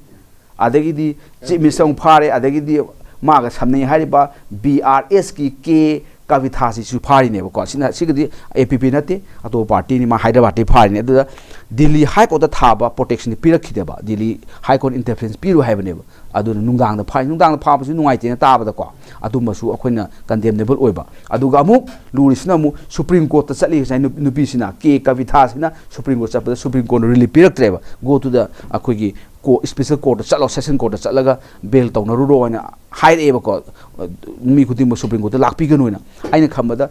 ꯑꯗꯒꯤꯗꯤ ꯆꯤꯐ ꯃꯤꯅꯤꯁꯇꯔ ꯑꯃꯨꯛ ꯐꯥꯔꯦ꯫ ꯑꯗꯒꯤꯗꯤ ꯃꯥꯒ ꯁꯝꯅꯩ ꯍꯥꯏꯔꯤꯕ ꯕꯤ ꯑꯥꯔ ꯑꯦꯁꯀꯤ ꯀꯦ ꯀꯕꯤꯊꯥꯁꯤꯁꯨ ꯐꯥꯔꯤꯅꯦꯕꯀꯣ꯫ ꯁꯤꯅ, ꯁꯤꯒꯤꯗꯤ ꯑꯦ ꯄꯤ ꯄꯤ ꯅꯠꯇꯦ, ꯑꯇꯣꯞꯄ ꯄꯥꯔꯇꯤꯅꯤ, ꯃꯥ ꯍꯥꯏꯗ꯭ꯔꯕꯥꯗꯇꯒꯤ ꯐꯥꯔꯤꯅꯦ꯫ ꯑꯗꯨꯗ ꯗꯤꯜꯂꯤ ꯍꯥꯏ ꯀꯣꯔꯠꯇ ꯊꯥꯕ ꯄ꯭ꯔꯣꯇꯦꯛꯁꯟꯗꯤ ꯄꯤꯔꯛꯈꯤꯗꯦꯕ, ꯗꯤꯜꯂꯤ ꯍꯥꯏ ꯀꯣꯔꯠ ꯏꯟꯇꯔꯐꯤꯌꯔꯦꯟꯁ ꯄꯤꯔꯣꯏ ꯍꯥꯏꯕꯅꯦꯕ꯫ ꯑꯗꯨꯅ ꯅꯨꯡꯗꯥꯡꯗ ꯐꯥꯏ, ꯅꯨꯡꯗꯥꯡꯗ ꯐꯥꯕꯁꯨ ꯅꯨꯡꯉꯥꯏꯇꯦꯅ ꯇꯥꯕꯗꯀꯣ, ꯑꯗꯨꯝꯕꯁꯨ ꯑꯩꯈꯣꯏꯅ ꯀꯟꯗꯦꯝꯅꯦꯕꯜ ꯑꯣꯏꯕ꯫ ꯑꯗꯨꯒ ꯑꯃꯨꯛ ꯂꯨꯔꯤꯁꯤꯅ ꯑꯃꯨꯛ ꯁꯨꯄ꯭ꯔꯤꯝ ꯀꯣꯔꯠꯇ ꯆꯠꯂꯤ ꯉꯁꯥꯏ ꯅꯨ-, ꯅꯨꯄꯤꯁꯤꯅ, ꯀꯦ ꯀꯕꯤꯊꯥꯁꯤꯅ ꯁꯨꯄ꯭ꯔꯤꯝ ꯀꯣꯔꯠ ꯆꯠꯄꯗ ꯁꯨꯄ꯭ꯔꯤꯝ ꯀꯣꯔꯠꯅ ꯔꯤꯂꯤꯐ ꯄꯤꯔꯛꯇ꯭ꯔꯦꯕ꯫ Go to the ꯑꯩꯈꯣꯏꯒꯤ ꯀꯣ-, ꯁ꯭ꯄꯦꯁꯦꯜ ꯀꯣꯔꯠꯇ ꯆꯠꯂꯣ, ꯁꯦꯁꯟ ꯀꯣꯔꯠꯇ ꯆꯠꯂꯒ ꯕꯦꯜ ꯇꯧꯅꯔꯨꯔꯣ ꯍꯥꯏꯅ ꯍꯥꯏꯔꯛꯑꯦꯕꯀꯣ꯫ ꯃꯤ ꯈꯨꯗꯤꯡꯃꯛ ꯁꯨꯄ꯭ꯔꯤꯝ ꯀꯣꯔꯠꯇ ꯂꯥꯛꯄꯤꯒꯅꯨꯅ꯫ ꯑꯩꯅ ꯈꯟꯕꯗ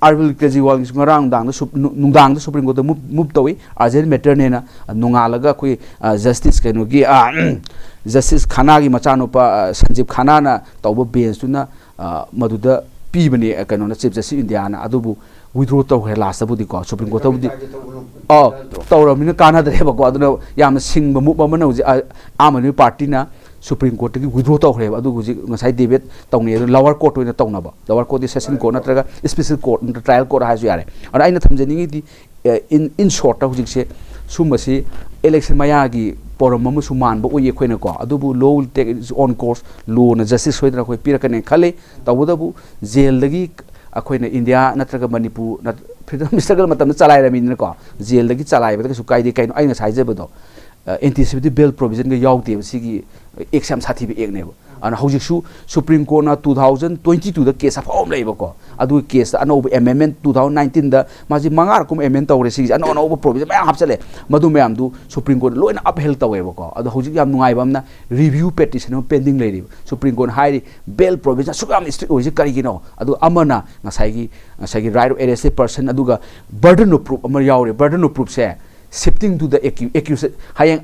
ꯑꯔꯕꯤꯟ ꯀꯦꯖꯔꯤꯋꯥꯜꯒꯤꯁꯨ ꯉꯔꯥꯡ ꯅꯨꯡꯗꯥꯡꯗ ꯁꯨꯞ-, ꯅꯨ-, ꯅꯨꯡꯗꯥꯡꯗ ꯁꯨꯄ꯭ꯔꯤꯝ ꯀꯣꯔꯠꯇ ꯃꯨꯞ-, ꯃꯨꯞ ꯇꯧꯏ, ꯑꯔꯖꯦꯟ ꯃꯦꯇꯔꯅꯦꯅ꯫ ꯅꯣꯡꯉꯥꯜꯂꯒ ꯑꯩꯈꯣꯏ, ꯑ, ꯖꯁꯇꯤꯁ ꯀꯩꯅꯣꯒꯤ, ꯑ, ꯖꯁꯇꯤꯁ ꯈꯟꯅꯥꯒꯤ ꯃꯆꯥꯅꯨꯄꯥ, ꯑ, ꯁꯟꯖꯤꯕ ꯈꯟꯅꯥꯅ ꯇꯧꯕ ꯕꯦꯟꯁꯇꯨꯅ, ꯑ, ꯃꯗꯨꯗ ꯄꯤꯕꯅꯦ, ꯑ, ꯀꯩꯅꯣꯅ, ꯆꯤꯐ ꯖꯁꯇꯤꯁ ꯏꯟꯗꯤꯌꯥꯅ꯫ ꯑꯗꯨꯕꯨ ꯋꯤꯗ꯭ꯔꯣ ꯇꯧꯈ꯭ꯔꯦ ꯂꯥꯁꯇꯕꯨꯗꯤꯀꯣ, ꯁꯨꯄ꯭ꯔꯤꯝ ꯀꯣꯔꯠꯇꯕꯨꯗꯤ꯫ ꯑꯧ, ꯇꯧꯔꯕꯅꯤꯅ ꯀꯥꯟꯅꯗ꯭ꯔꯦꯕꯀꯣ꯫ ꯑꯗꯨꯅ ꯌꯥꯝꯅ ꯁꯤꯡꯕ move ꯑꯃꯅ ꯍꯧꯖꯤꯛ ꯑ-, ꯑꯥꯝ ꯑꯥꯗꯃꯤ ꯄꯥꯔꯇꯤꯅ ꯁꯨꯄ꯭ꯔꯤꯝ ꯀꯣꯔꯠꯇꯒꯤ withdraw ꯇꯧꯈ꯭ꯔꯦꯕ꯫ ꯑꯗꯨꯒ ꯍꯧꯖꯤꯛ ꯉꯁꯥꯏ debate ꯇꯧꯅꯩ, ꯑꯗꯨ lower court ꯑꯣꯏꯅ ꯇꯧꯅꯕ, lower court ꯗꯤ session court ꯅꯠꯇ꯭ꯔꯒ special court ꯅꯠꯇ꯭ꯔꯒ trial court ꯍꯥꯏꯔꯁꯨ ꯌꯥꯔꯦ꯫ ꯑꯗꯨꯅ ꯑꯩꯅ ꯊꯝꯖꯅꯤꯡꯉꯤꯗꯤ, ꯑꯦ, in, in short ꯇ ꯍꯧꯖꯤꯛꯁꯦ ꯁꯨꯝꯕꯁꯤ election ꯃꯌꯥꯒꯤ ꯄꯣꯔꯝ ꯑꯃꯁꯨ ꯃꯥꯟꯕ ꯎꯏ ꯑꯩꯈꯣꯏꯅꯀꯣ꯫ ꯑꯗꯨꯕꯨ law will take its own course, ꯂꯣꯅ justice ꯁꯣꯏꯗꯅ ꯑꯩꯈꯣꯏ ꯄꯤꯔꯛꯀꯅꯦꯅ ꯈꯜꯂꯤ꯫ ꯇꯧꯕꯇꯕꯨ ꯖꯦꯜꯗꯒꯤ ꯑꯩꯈꯣꯏꯅ ꯏꯟꯗꯤꯌꯥ ꯅꯠꯇ꯭ꯔꯒ ꯃꯅꯤꯄꯨꯔ ꯅꯠ-, freedom struggle ꯃꯇꯝꯗ ꯆꯂꯥꯏꯔꯝꯃꯤꯅꯀꯣ, ꯖꯦꯜꯗꯒꯤ ꯆꯂꯥꯏꯕꯗ ꯀꯩꯁꯨ ꯀꯥꯏꯗꯦ꯫ ꯀꯩꯅꯣ ꯑꯩ ꯉꯁꯥꯏ ꯍꯥꯏꯖꯕꯗꯣ, ꯑ, anticipatory bail provision ꯒ ꯌꯥꯎꯗꯦꯕ꯫ ꯁꯤꯒꯤ act ꯁꯦ ꯌꯥꯝ ꯁꯥꯊꯤꯕ act ꯅꯦꯕ꯫ ꯑꯗꯨꯅ ꯍꯧꯖꯤꯛꯁꯨ ꯁꯨꯄ꯭ꯔꯤꯝ ꯀꯣꯔꯠꯅ two thousand twenty two ꯗ case ꯑꯐꯕ ꯑꯃ ꯂꯩꯕꯀꯣ, ꯑꯗꯨꯒꯤ case ꯇ ꯑꯅꯧꯕ amendment two thousand nineteen ꯗ ꯃꯥꯁꯤ ꯃꯉꯥꯔꯛ ꯀꯨꯝꯕ amend ꯇꯧꯔꯦ꯫ ꯁꯤꯒꯤꯁꯦ ꯑꯅꯧ ꯑꯅꯧꯕ provision ꯃꯌꯥꯝ ꯍꯥꯞꯆꯜꯂꯦ꯫ ꯃꯗꯨ ꯃꯌꯥꯝꯗꯨ ꯁꯨꯄ꯭ꯔꯤꯝ ꯀꯣꯔꯠꯅ ꯂꯣꯏꯅ upheld ꯇꯧꯋꯦꯕꯀꯣ꯫ ꯑꯗꯣ ꯍꯧꯖꯤꯛ ꯌꯥꯝ ꯅꯨꯡꯉꯥꯏꯕ ꯑꯃꯅ review petition ꯑꯃ pending ꯂꯩꯔꯤꯕ꯫ ꯁꯨꯄ꯭ꯔꯤꯝ ꯀꯣꯔꯠꯅ ꯍꯥꯏꯔꯤ bail provision ꯑꯁꯨꯛ ꯌꯥꯝ strict ꯑꯣꯏꯁꯤ ꯀꯔꯤꯒꯤꯅꯣ? ꯑꯗꯨ ꯑꯃꯅ ꯉꯁꯥꯏꯒꯤ, ꯉꯁꯥꯏꯒꯤ right of arrested person, ꯑꯗꯨꯒ burden of proof ꯑꯃ ꯌꯥꯎꯔꯤ꯫ Burden of proof say shifting to the accu-, accused, ꯍꯌꯦꯡ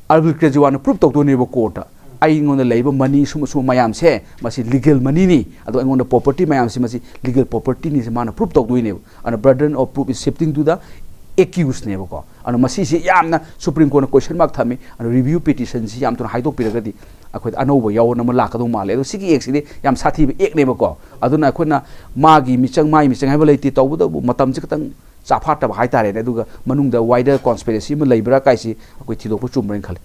ꯑꯔꯕꯤꯟ ꯀꯦꯖ꯭ꯔꯤꯋꯥꯜꯅ prove ꯇꯧꯗꯣꯏꯅꯦꯕ court ꯇ, "ꯑꯩꯉꯣꯟꯗ ꯂꯩꯕ money ꯁꯨꯝꯕ ꯁꯨꯝꯕ ꯃꯌꯥꯝꯁꯦ, ꯃꯁꯤ legal money ꯅꯤ, ꯑꯗꯣ ꯑꯩꯉꯣꯟꯗ property ꯃꯌꯥꯝꯁꯤ, ꯃꯁꯤ legal property ꯅꯤ"ꯁꯦ ꯃꯥꯅ prove ꯇꯧꯗꯣꯏꯅꯦꯕ꯫ ꯑꯗꯨꯅ burden of proof is shifting to the accused ꯅꯦꯕꯀꯣ꯫ ꯑꯗꯨꯅ ꯃꯁꯤꯁꯤ ꯌꯥꯝꯅ ꯁꯨꯄ꯭ꯔꯤꯝ ꯀꯣꯔꯠꯅ question mark ꯊꯝꯃꯤ꯫ ꯑꯗꯨꯅ review petition ꯁꯤ ꯌꯥꯝ ꯊꯨꯅ ꯍꯥꯏꯗꯣꯛꯄꯤꯔꯒꯗꯤ ꯑꯩꯈꯣꯏꯗ ꯑꯅꯧꯕ ꯌꯥꯎꯕ ꯑꯃ ꯂꯥꯛꯀꯗꯧ ꯃꯥꯜꯂꯦ꯫ ꯑꯗꯣ ꯁꯤꯒꯤ act ꯁꯤꯗꯤ ꯌꯥꯝ ꯁꯥꯊꯤꯕ act ꯅꯦꯕꯀꯣ꯫ ꯑꯗꯨꯅ ꯑꯩꯈꯣꯏꯅ ꯃꯥꯒꯤ ꯃꯤꯆꯪ, ꯃꯥꯒꯤ ꯃꯤꯆꯪ ꯍꯥꯏꯕ ꯂꯩꯇꯦ, ꯇꯧꯕꯇꯕꯨ ꯃꯇꯝꯁꯦ ꯈꯤꯇꯪ ꯆꯥꯐꯥꯠꯇꯕ ꯍꯥꯏꯇꯥꯔꯦꯅꯦ꯫ ꯑꯗꯨꯒ ꯃꯅꯨꯡꯗ wider conspiracy ꯑꯃ ꯂꯩꯕ꯭ꯔꯥ ꯀꯥꯏꯁꯤ ꯑꯩꯈꯣꯏ ꯊꯤꯗꯣꯛꯄ ꯆꯨꯝꯕ꯭ꯔꯅ ꯈꯜꯂꯤ꯫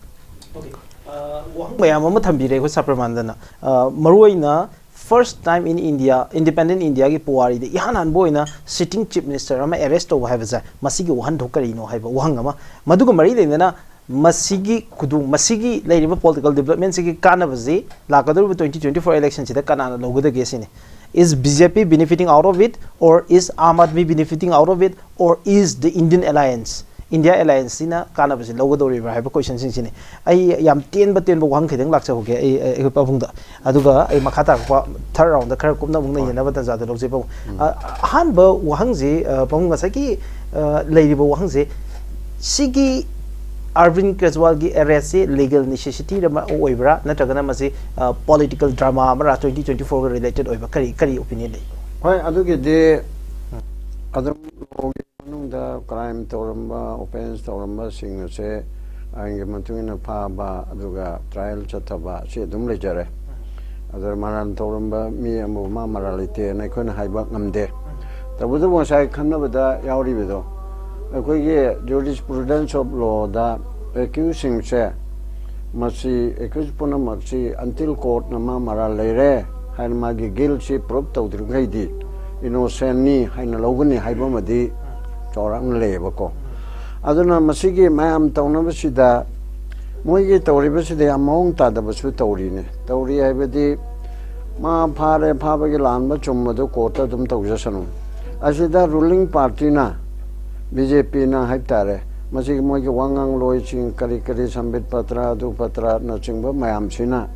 ꯑꯣꯀꯦ꯫ ꯑ, ꯋꯥꯍꯪ ꯃꯌꯥꯝ ꯑꯃ ꯊꯝꯕꯤꯔꯦ ꯑꯩꯈꯣꯏ ꯁꯥꯔ ꯄ꯭ꯔꯃꯥꯟꯗꯅ꯫ ꯑ, ꯃꯔꯨꯑꯣꯏꯅ first time in India, independent India ꯒꯤ ꯄꯨꯋꯥꯔꯤꯗ ꯏꯍꯥꯟ ꯍꯥꯟꯕ ꯑꯣꯏꯅ sitting chief minister ꯑꯃ arrest ꯇꯧꯕ ꯍꯥꯏꯕꯁꯦ, ꯃꯁꯤꯒꯤ ꯋꯥꯍꯟꯊꯣꯛ ꯀꯔꯤꯅꯣ ꯍꯥꯏꯕ ꯋꯥꯍꯪ ꯑꯃ꯫ ꯃꯗꯨꯒ ꯃꯔꯤ ꯂꯩꯅꯅ ꯃꯁꯤꯒꯤ ꯈꯨꯗꯣꯡ, ꯃꯁꯤꯒꯤ ꯂꯩꯔꯤꯕ political development ꯁꯤꯒꯤ ꯀꯥꯟꯅꯕꯁꯤ ꯂꯥꯛꯀꯗꯧꯔꯤꯕ twenty twenty four election ꯁꯤꯗ ꯀꯅꯥꯅ ꯂꯧꯒꯗꯒꯦ ꯁꯤꯅꯤ꯫ Is B J P benefiting out of it, or is Aam Aadmi benefiting out of it, or is the Indian Alliance, India Alliance ꯁꯤꯅ ꯀꯥꯟꯅꯕꯁꯤ ꯂꯧꯒꯗꯧꯔꯤꯕ꯭ꯔꯥ ꯍꯥꯏꯕ question ꯁꯤꯡꯁꯤꯅꯤ꯫ ꯑꯩ ꯌꯥꯝ ꯇꯦꯟꯕ ꯇꯦꯟꯕ ꯋꯥꯍꯪ ꯈꯤꯇꯪ ꯂꯥꯛꯆꯍꯧꯒꯦ ꯑꯩ, ꯑꯩ, ꯑꯩꯈꯣꯏ ꯄꯥꯕꯨꯡꯗ꯫ ꯑꯗꯨꯒ ꯑꯩ ꯃꯈꯥ ꯇꯥꯔꯛꯄ third round ꯗ ꯈꯔ ꯀꯨꯞꯅ ꯑꯃꯨꯛ ꯅꯩꯅꯅꯕ ꯇꯥꯟꯖꯥꯗꯣ ꯂꯧꯖꯩ ꯄꯥꯕꯨꯡ꯫ ꯑ, ꯑꯍꯥꯟꯕ ꯋꯥꯍꯪꯁꯤ, ꯑ, ꯄꯥꯕꯨꯡ ꯉꯁꯥꯏꯒꯤ, ꯑ, ꯂꯩꯔꯤꯕ ꯋꯥꯍꯪꯁꯤ, ꯁꯤꯒꯤ ꯑꯔꯕꯤꯟ ꯀꯦꯖ꯭ꯔꯤꯋꯥꯜꯒꯤ arrest ꯁꯤ legal necessity ꯑꯃ ꯑꯣꯏꯕ꯭ꯔꯥ, ꯅꯠꯇ꯭ꯔꯒꯅ ꯃꯁꯤ, ꯑ, political drama ꯑꯃꯔꯥ, twenty twenty four ꯒ related ꯑꯣꯏꯕ, ꯀꯔꯤ, ꯀꯔꯤ opinion ꯂꯩ? ꯍꯣꯏ, ꯑꯗꯨꯒꯤꯗꯤ ꯑꯗꯨꯝ ꯂꯣꯒꯤ ꯃꯅꯨꯡ ꯗ ꯀ꯭ꯔꯥꯏꯝ ꯇꯧꯔꯝꯕ, ꯑꯣꯐꯦꯟꯁ ꯇꯧꯔꯝꯕꯁꯤꯡ ꯑꯁꯦ ꯑꯥꯏꯟꯒꯤ ꯃꯇꯨꯡ ꯏꯟꯅ ꯐꯥꯕ ꯑꯗꯨꯒ ꯇ꯭ꯔꯥꯏꯌꯦꯜ ꯆꯠꯊꯕ ꯑꯁꯤ ꯑꯗꯨꯝ ꯂꯩꯖꯔꯦ꯫ ꯑꯗꯨꯅ ꯃꯔꯥꯟ ꯇꯧꯔꯝꯕ ꯃꯤ ꯑꯃꯕꯨ ꯃꯥ ꯃꯔꯥꯜ ꯂꯩꯇꯦꯅ ꯑꯩꯈꯣꯏꯅ ꯍꯥꯏꯕ ꯉꯝꯗꯦ꯫ ꯇꯧꯕꯇꯕꯨ ꯉꯁꯥꯏ ꯈꯟꯅꯕꯗ ꯌꯥꯎꯔꯤꯕꯗꯣ, ꯑꯩꯈꯣꯏꯒꯤ jurisprudence of lawꯗ ꯑꯦꯀ꯭ꯌꯨꯁꯁꯤꯡꯁꯦ ꯃꯁꯤ ꯑꯦꯀ꯭ꯌꯨꯁ ꯄꯨꯝꯅꯃꯛꯁꯤ until courtꯅ ꯃꯥ ꯃꯔꯥꯜ ꯂꯩꯔꯦ ꯍꯥꯏꯅ ꯃꯥꯒꯤ ꯒꯤꯜꯁꯤ ꯄ꯭ꯔꯨꯞ ꯇꯧꯗ꯭ꯔꯤꯈꯩꯗꯤ ꯏꯅꯣꯁꯦꯟꯅꯤ ꯍꯥꯏꯅ ꯂꯧꯒꯅꯤ ꯍꯥꯏꯕ ꯑꯃꯗꯤ ꯆꯥꯎꯔꯥꯛꯅ ꯂꯩꯌꯦꯕꯀꯣ꯫ ꯑꯗꯨꯅ ꯃꯁꯤꯒꯤ ꯃꯌꯥꯝ ꯇꯧꯅꯕꯁꯤꯗ ꯃꯣꯏꯒꯤ ꯇꯧꯔꯤꯕꯁꯤꯗ ꯌꯥꯝ ꯃꯑꯣꯡ ꯇꯥꯗꯕꯁꯨ ꯇꯧꯔꯤꯅꯦ꯫ ꯇꯧꯔꯤ ꯍꯥꯏꯕꯗꯤ ꯃꯥ ꯐꯥꯔꯦ, ꯐꯥꯕꯒꯤ ꯂꯥꯟꯕ ꯆꯨꯝꯕꯗꯨ ꯀꯣꯔꯠꯇ ꯑꯗꯨꯝ ꯇꯧꯖꯁꯅꯨ꯫ ꯑꯁꯤꯗ ꯔꯨꯂꯤꯡ ꯄꯥꯔꯇꯤꯅ, ꯕꯤ ꯖꯦ ꯄꯤꯅ ꯍꯥꯏꯕ ꯇꯥꯔꯦ, ꯃꯁꯤꯒꯤ ꯃꯣꯏꯒꯤ ꯋꯥꯉꯥꯡꯂꯣꯏꯁꯤꯡ ꯀꯔꯤ ꯀꯔꯤ ꯁꯝꯕꯤꯠ ꯄꯇ꯭ꯔ, ꯑꯗꯨ ꯄꯇ꯭ꯔꯅꯆꯤꯡꯕ ꯃꯌꯥꯝꯁꯤꯅ,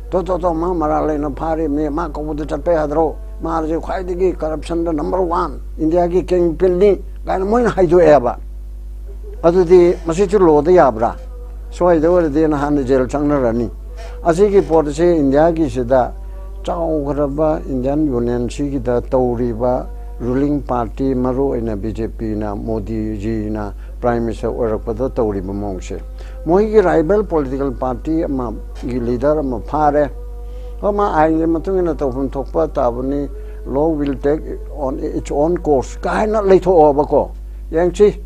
"ꯇꯣ, ꯇꯣ, ꯇꯣ, ꯃꯥ ꯃꯔꯥꯜ ꯂꯩꯅ ꯐꯥꯔꯤꯕꯅꯤ, ꯃꯥ ꯀꯧꯕꯗ ꯆꯠꯄ ꯌꯥꯗ꯭ꯔꯣ? ꯃꯥꯁꯦ ꯈ꯭ꯋꯥꯏꯗꯒꯤ ꯀꯔꯞꯁꯟꯗ ꯅꯝꯕꯔ ꯋꯥꯟ, ꯏꯟꯗꯤꯌꯥꯒꯤ ꯀꯤꯡ ꯄꯤꯟꯅꯤ" ꯀꯥꯏꯅ ꯃꯣꯏꯅ ꯍꯥꯏꯗꯣꯛꯑꯦꯕ꯫ ꯑꯗꯨꯗꯤ ꯃꯁꯤꯁꯨ ꯂꯣꯗ ꯌꯥꯕ꯭ꯔꯥ? ꯁ꯭ꯋꯥꯏꯗ ꯑꯣꯏꯔꯗꯤ ꯅꯍꯥꯟꯅ ꯖꯦꯜ ꯆꯪꯅꯔꯅꯤ꯫ ꯑꯁꯤꯒꯤ ꯄꯣꯠ ꯑꯁꯤ ꯏꯟꯗꯤꯌꯥꯒꯤꯁꯤꯗ ꯆꯥꯎꯈ꯭ꯔꯕ ꯏꯟꯗꯤꯌꯥꯟ ꯌꯨꯅꯤꯌꯟꯁꯤꯒꯤꯗ ꯇꯧꯔꯤꯕ ꯔꯨꯂꯤꯡ ꯄꯥꯔꯇꯤ, ꯃꯔꯨꯑꯣꯏꯅ ꯕꯤ ꯖꯦ ꯄꯤꯅ, ꯃꯣꯗꯤꯖꯤꯅ ꯄ꯭ꯔꯥꯏꯝ ꯃꯤꯅꯤꯁꯇꯔ ꯑꯣꯏꯔꯛꯄꯗ ꯇꯧꯔꯤꯕ ꯃꯑꯣꯡꯁꯦ, ꯃꯣꯏꯒꯤ ꯔꯥꯏꯕꯦꯜ ꯄꯣꯂꯤꯇꯤꯀꯦꯜ ꯄꯥꯔꯇꯤ ꯑꯃꯒꯤ ꯂꯤꯗꯔ ꯑꯃ ꯐꯥꯔꯦ, ꯍꯣꯏ, ꯃꯥ ꯑꯥꯏꯟꯒꯤ ꯃꯇꯨꯡ ꯏꯟꯅ ꯇꯧꯐꯝ ꯊꯣꯛꯄ ꯇꯥꯕꯅꯤ, law will take on its own course ꯀꯥꯏꯅ ꯂꯩꯊꯣꯛꯑꯣꯕꯀꯣ꯫ ꯌꯦꯡꯁꯤ,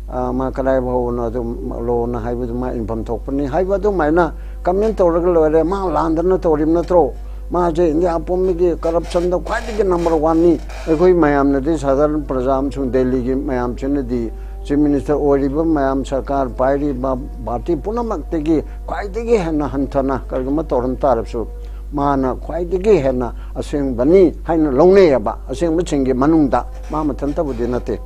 ꯑ, ꯃꯥ ꯀꯗꯥꯏ ꯐꯥꯎꯕꯅꯣ ꯑꯗꯨꯝ ꯂꯣꯅ ꯍꯥꯏꯕꯗꯨ ꯃꯥ ꯏꯟꯐꯝ ꯊꯣꯛꯄꯅꯤ ꯍꯥꯏꯕ ꯑꯗꯨꯃꯥꯏꯅ ꯀꯃꯦꯟ ꯇꯧꯔꯒ ꯂꯣꯏꯔꯦ꯫ ꯃꯥ ꯂꯥꯟꯗꯅ ꯇꯧꯔꯤꯕ ꯅꯠꯇ꯭ꯔꯣ? ꯃꯥꯁꯦ ꯏꯟꯗꯤꯌꯥ ꯄꯨꯝꯕꯒꯤ ꯀꯔꯞꯁꯟꯗ ꯈ꯭ꯋꯥꯏꯗꯒꯤ ꯅꯝꯕꯔ ꯋꯥꯟꯅꯤ꯫ ꯑꯩꯈꯣꯏ ꯃꯌꯥꯝꯅꯗꯤ, ꯁꯥꯙꯥꯔꯟ ꯄ꯭ꯔꯖꯥ ꯑꯃꯁꯨꯡ ꯗꯦꯜꯂꯤꯒꯤ ꯃꯌꯥꯝꯁꯤꯅꯗꯤ, ꯆꯤꯐ ꯃꯤꯅꯤꯁꯇꯔ ꯑꯣꯏꯔꯤꯕ ꯃꯌꯥꯝ, ꯁꯔꯀꯥꯔ ꯄꯥꯏꯔꯤꯕ ꯄꯥꯔꯇꯤ ꯄꯨꯝꯅꯃꯛꯇꯒꯤ ꯈ꯭ꯋꯥꯏꯗꯒꯤ ꯍꯦꯟꯅ ꯍꯟꯊꯅ ꯀꯔꯤꯒꯨꯝꯕ ꯇꯧꯔꯝ ꯇꯥꯔꯕꯁꯨ, ꯃꯥꯅ ꯈ꯭ꯋꯥꯏꯗꯒꯤ ꯍꯦꯟꯅ ꯑꯁꯦꯡꯕꯅꯤ ꯍꯥꯏꯅ ꯂꯧꯅꯩꯌꯦꯕ꯫ ꯑꯁꯦꯡꯕꯁꯤꯡꯒꯤ ꯃꯅꯨꯡꯗ ꯃꯥ ꯃꯊꯟꯇꯕꯨꯗꯤ ꯅꯠꯇꯦ꯫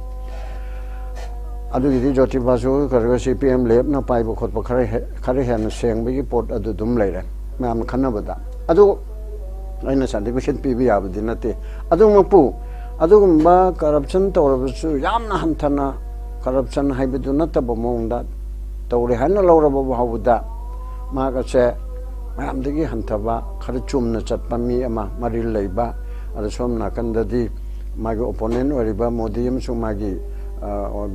ꯑꯗꯨꯒꯤꯗꯤ ꯖꯣꯇꯤꯕꯥꯁꯨ ꯈꯔ ꯈꯔ ꯁꯤ ꯄꯤ ꯑꯦꯝ ꯂꯦꯞꯅ ꯄꯥꯏꯕ ꯈꯣꯠꯄ ꯈꯔ ꯍꯦ-, ꯈꯔ ꯍꯦꯟꯅ ꯁꯦꯡꯕꯒꯤ ꯄꯣꯠ ꯑꯗꯨ ꯑꯗꯨꯝ ꯂꯩꯔꯦ ꯃꯌꯥꯝꯅ ꯈꯟꯅꯕꯗ꯫ ꯑꯗꯨ ꯑꯩꯅ ꯁꯥꯔꯇꯤꯐꯤꯀꯦꯠ ꯄꯤꯕ ꯌꯥꯕꯗꯤ ꯅꯠꯇꯦ꯫ ꯑꯗꯨꯃꯛꯄꯨ ꯑꯗꯨꯒꯨꯝꯕ ꯀꯔꯞꯁꯟ ꯇꯧꯔꯕꯁꯨ ꯌꯥꯝꯅ ꯍꯟꯊꯅ ꯀꯔꯞꯁꯟ ꯍꯥꯏꯕꯗꯨ ꯅꯠꯇꯕ ꯃꯑꯣꯡꯗ ꯇꯧꯔꯦ ꯍꯥꯏꯅ ꯂꯧꯔꯕ ꯐꯥꯎꯕꯗ ꯃꯍꯥꯛ ꯑꯁꯦ ꯃꯌꯥꯝꯗꯒꯤ ꯍꯟꯊꯕ, ꯈꯔ ꯆꯨꯝꯅ ꯆꯠꯄ ꯃꯤ ꯑꯃ, ꯃꯔꯤꯜ ꯂꯩꯕ, ꯑꯗ ꯁꯣꯝ ꯅꯥꯀꯟꯗꯗꯤ ꯃꯥꯒꯤ ꯑꯣꯄꯣꯅꯦꯟ ꯑꯣꯏꯔꯤꯕ ꯃꯣꯗꯤ ꯑꯃꯁꯨꯡ ꯃꯥꯒꯤ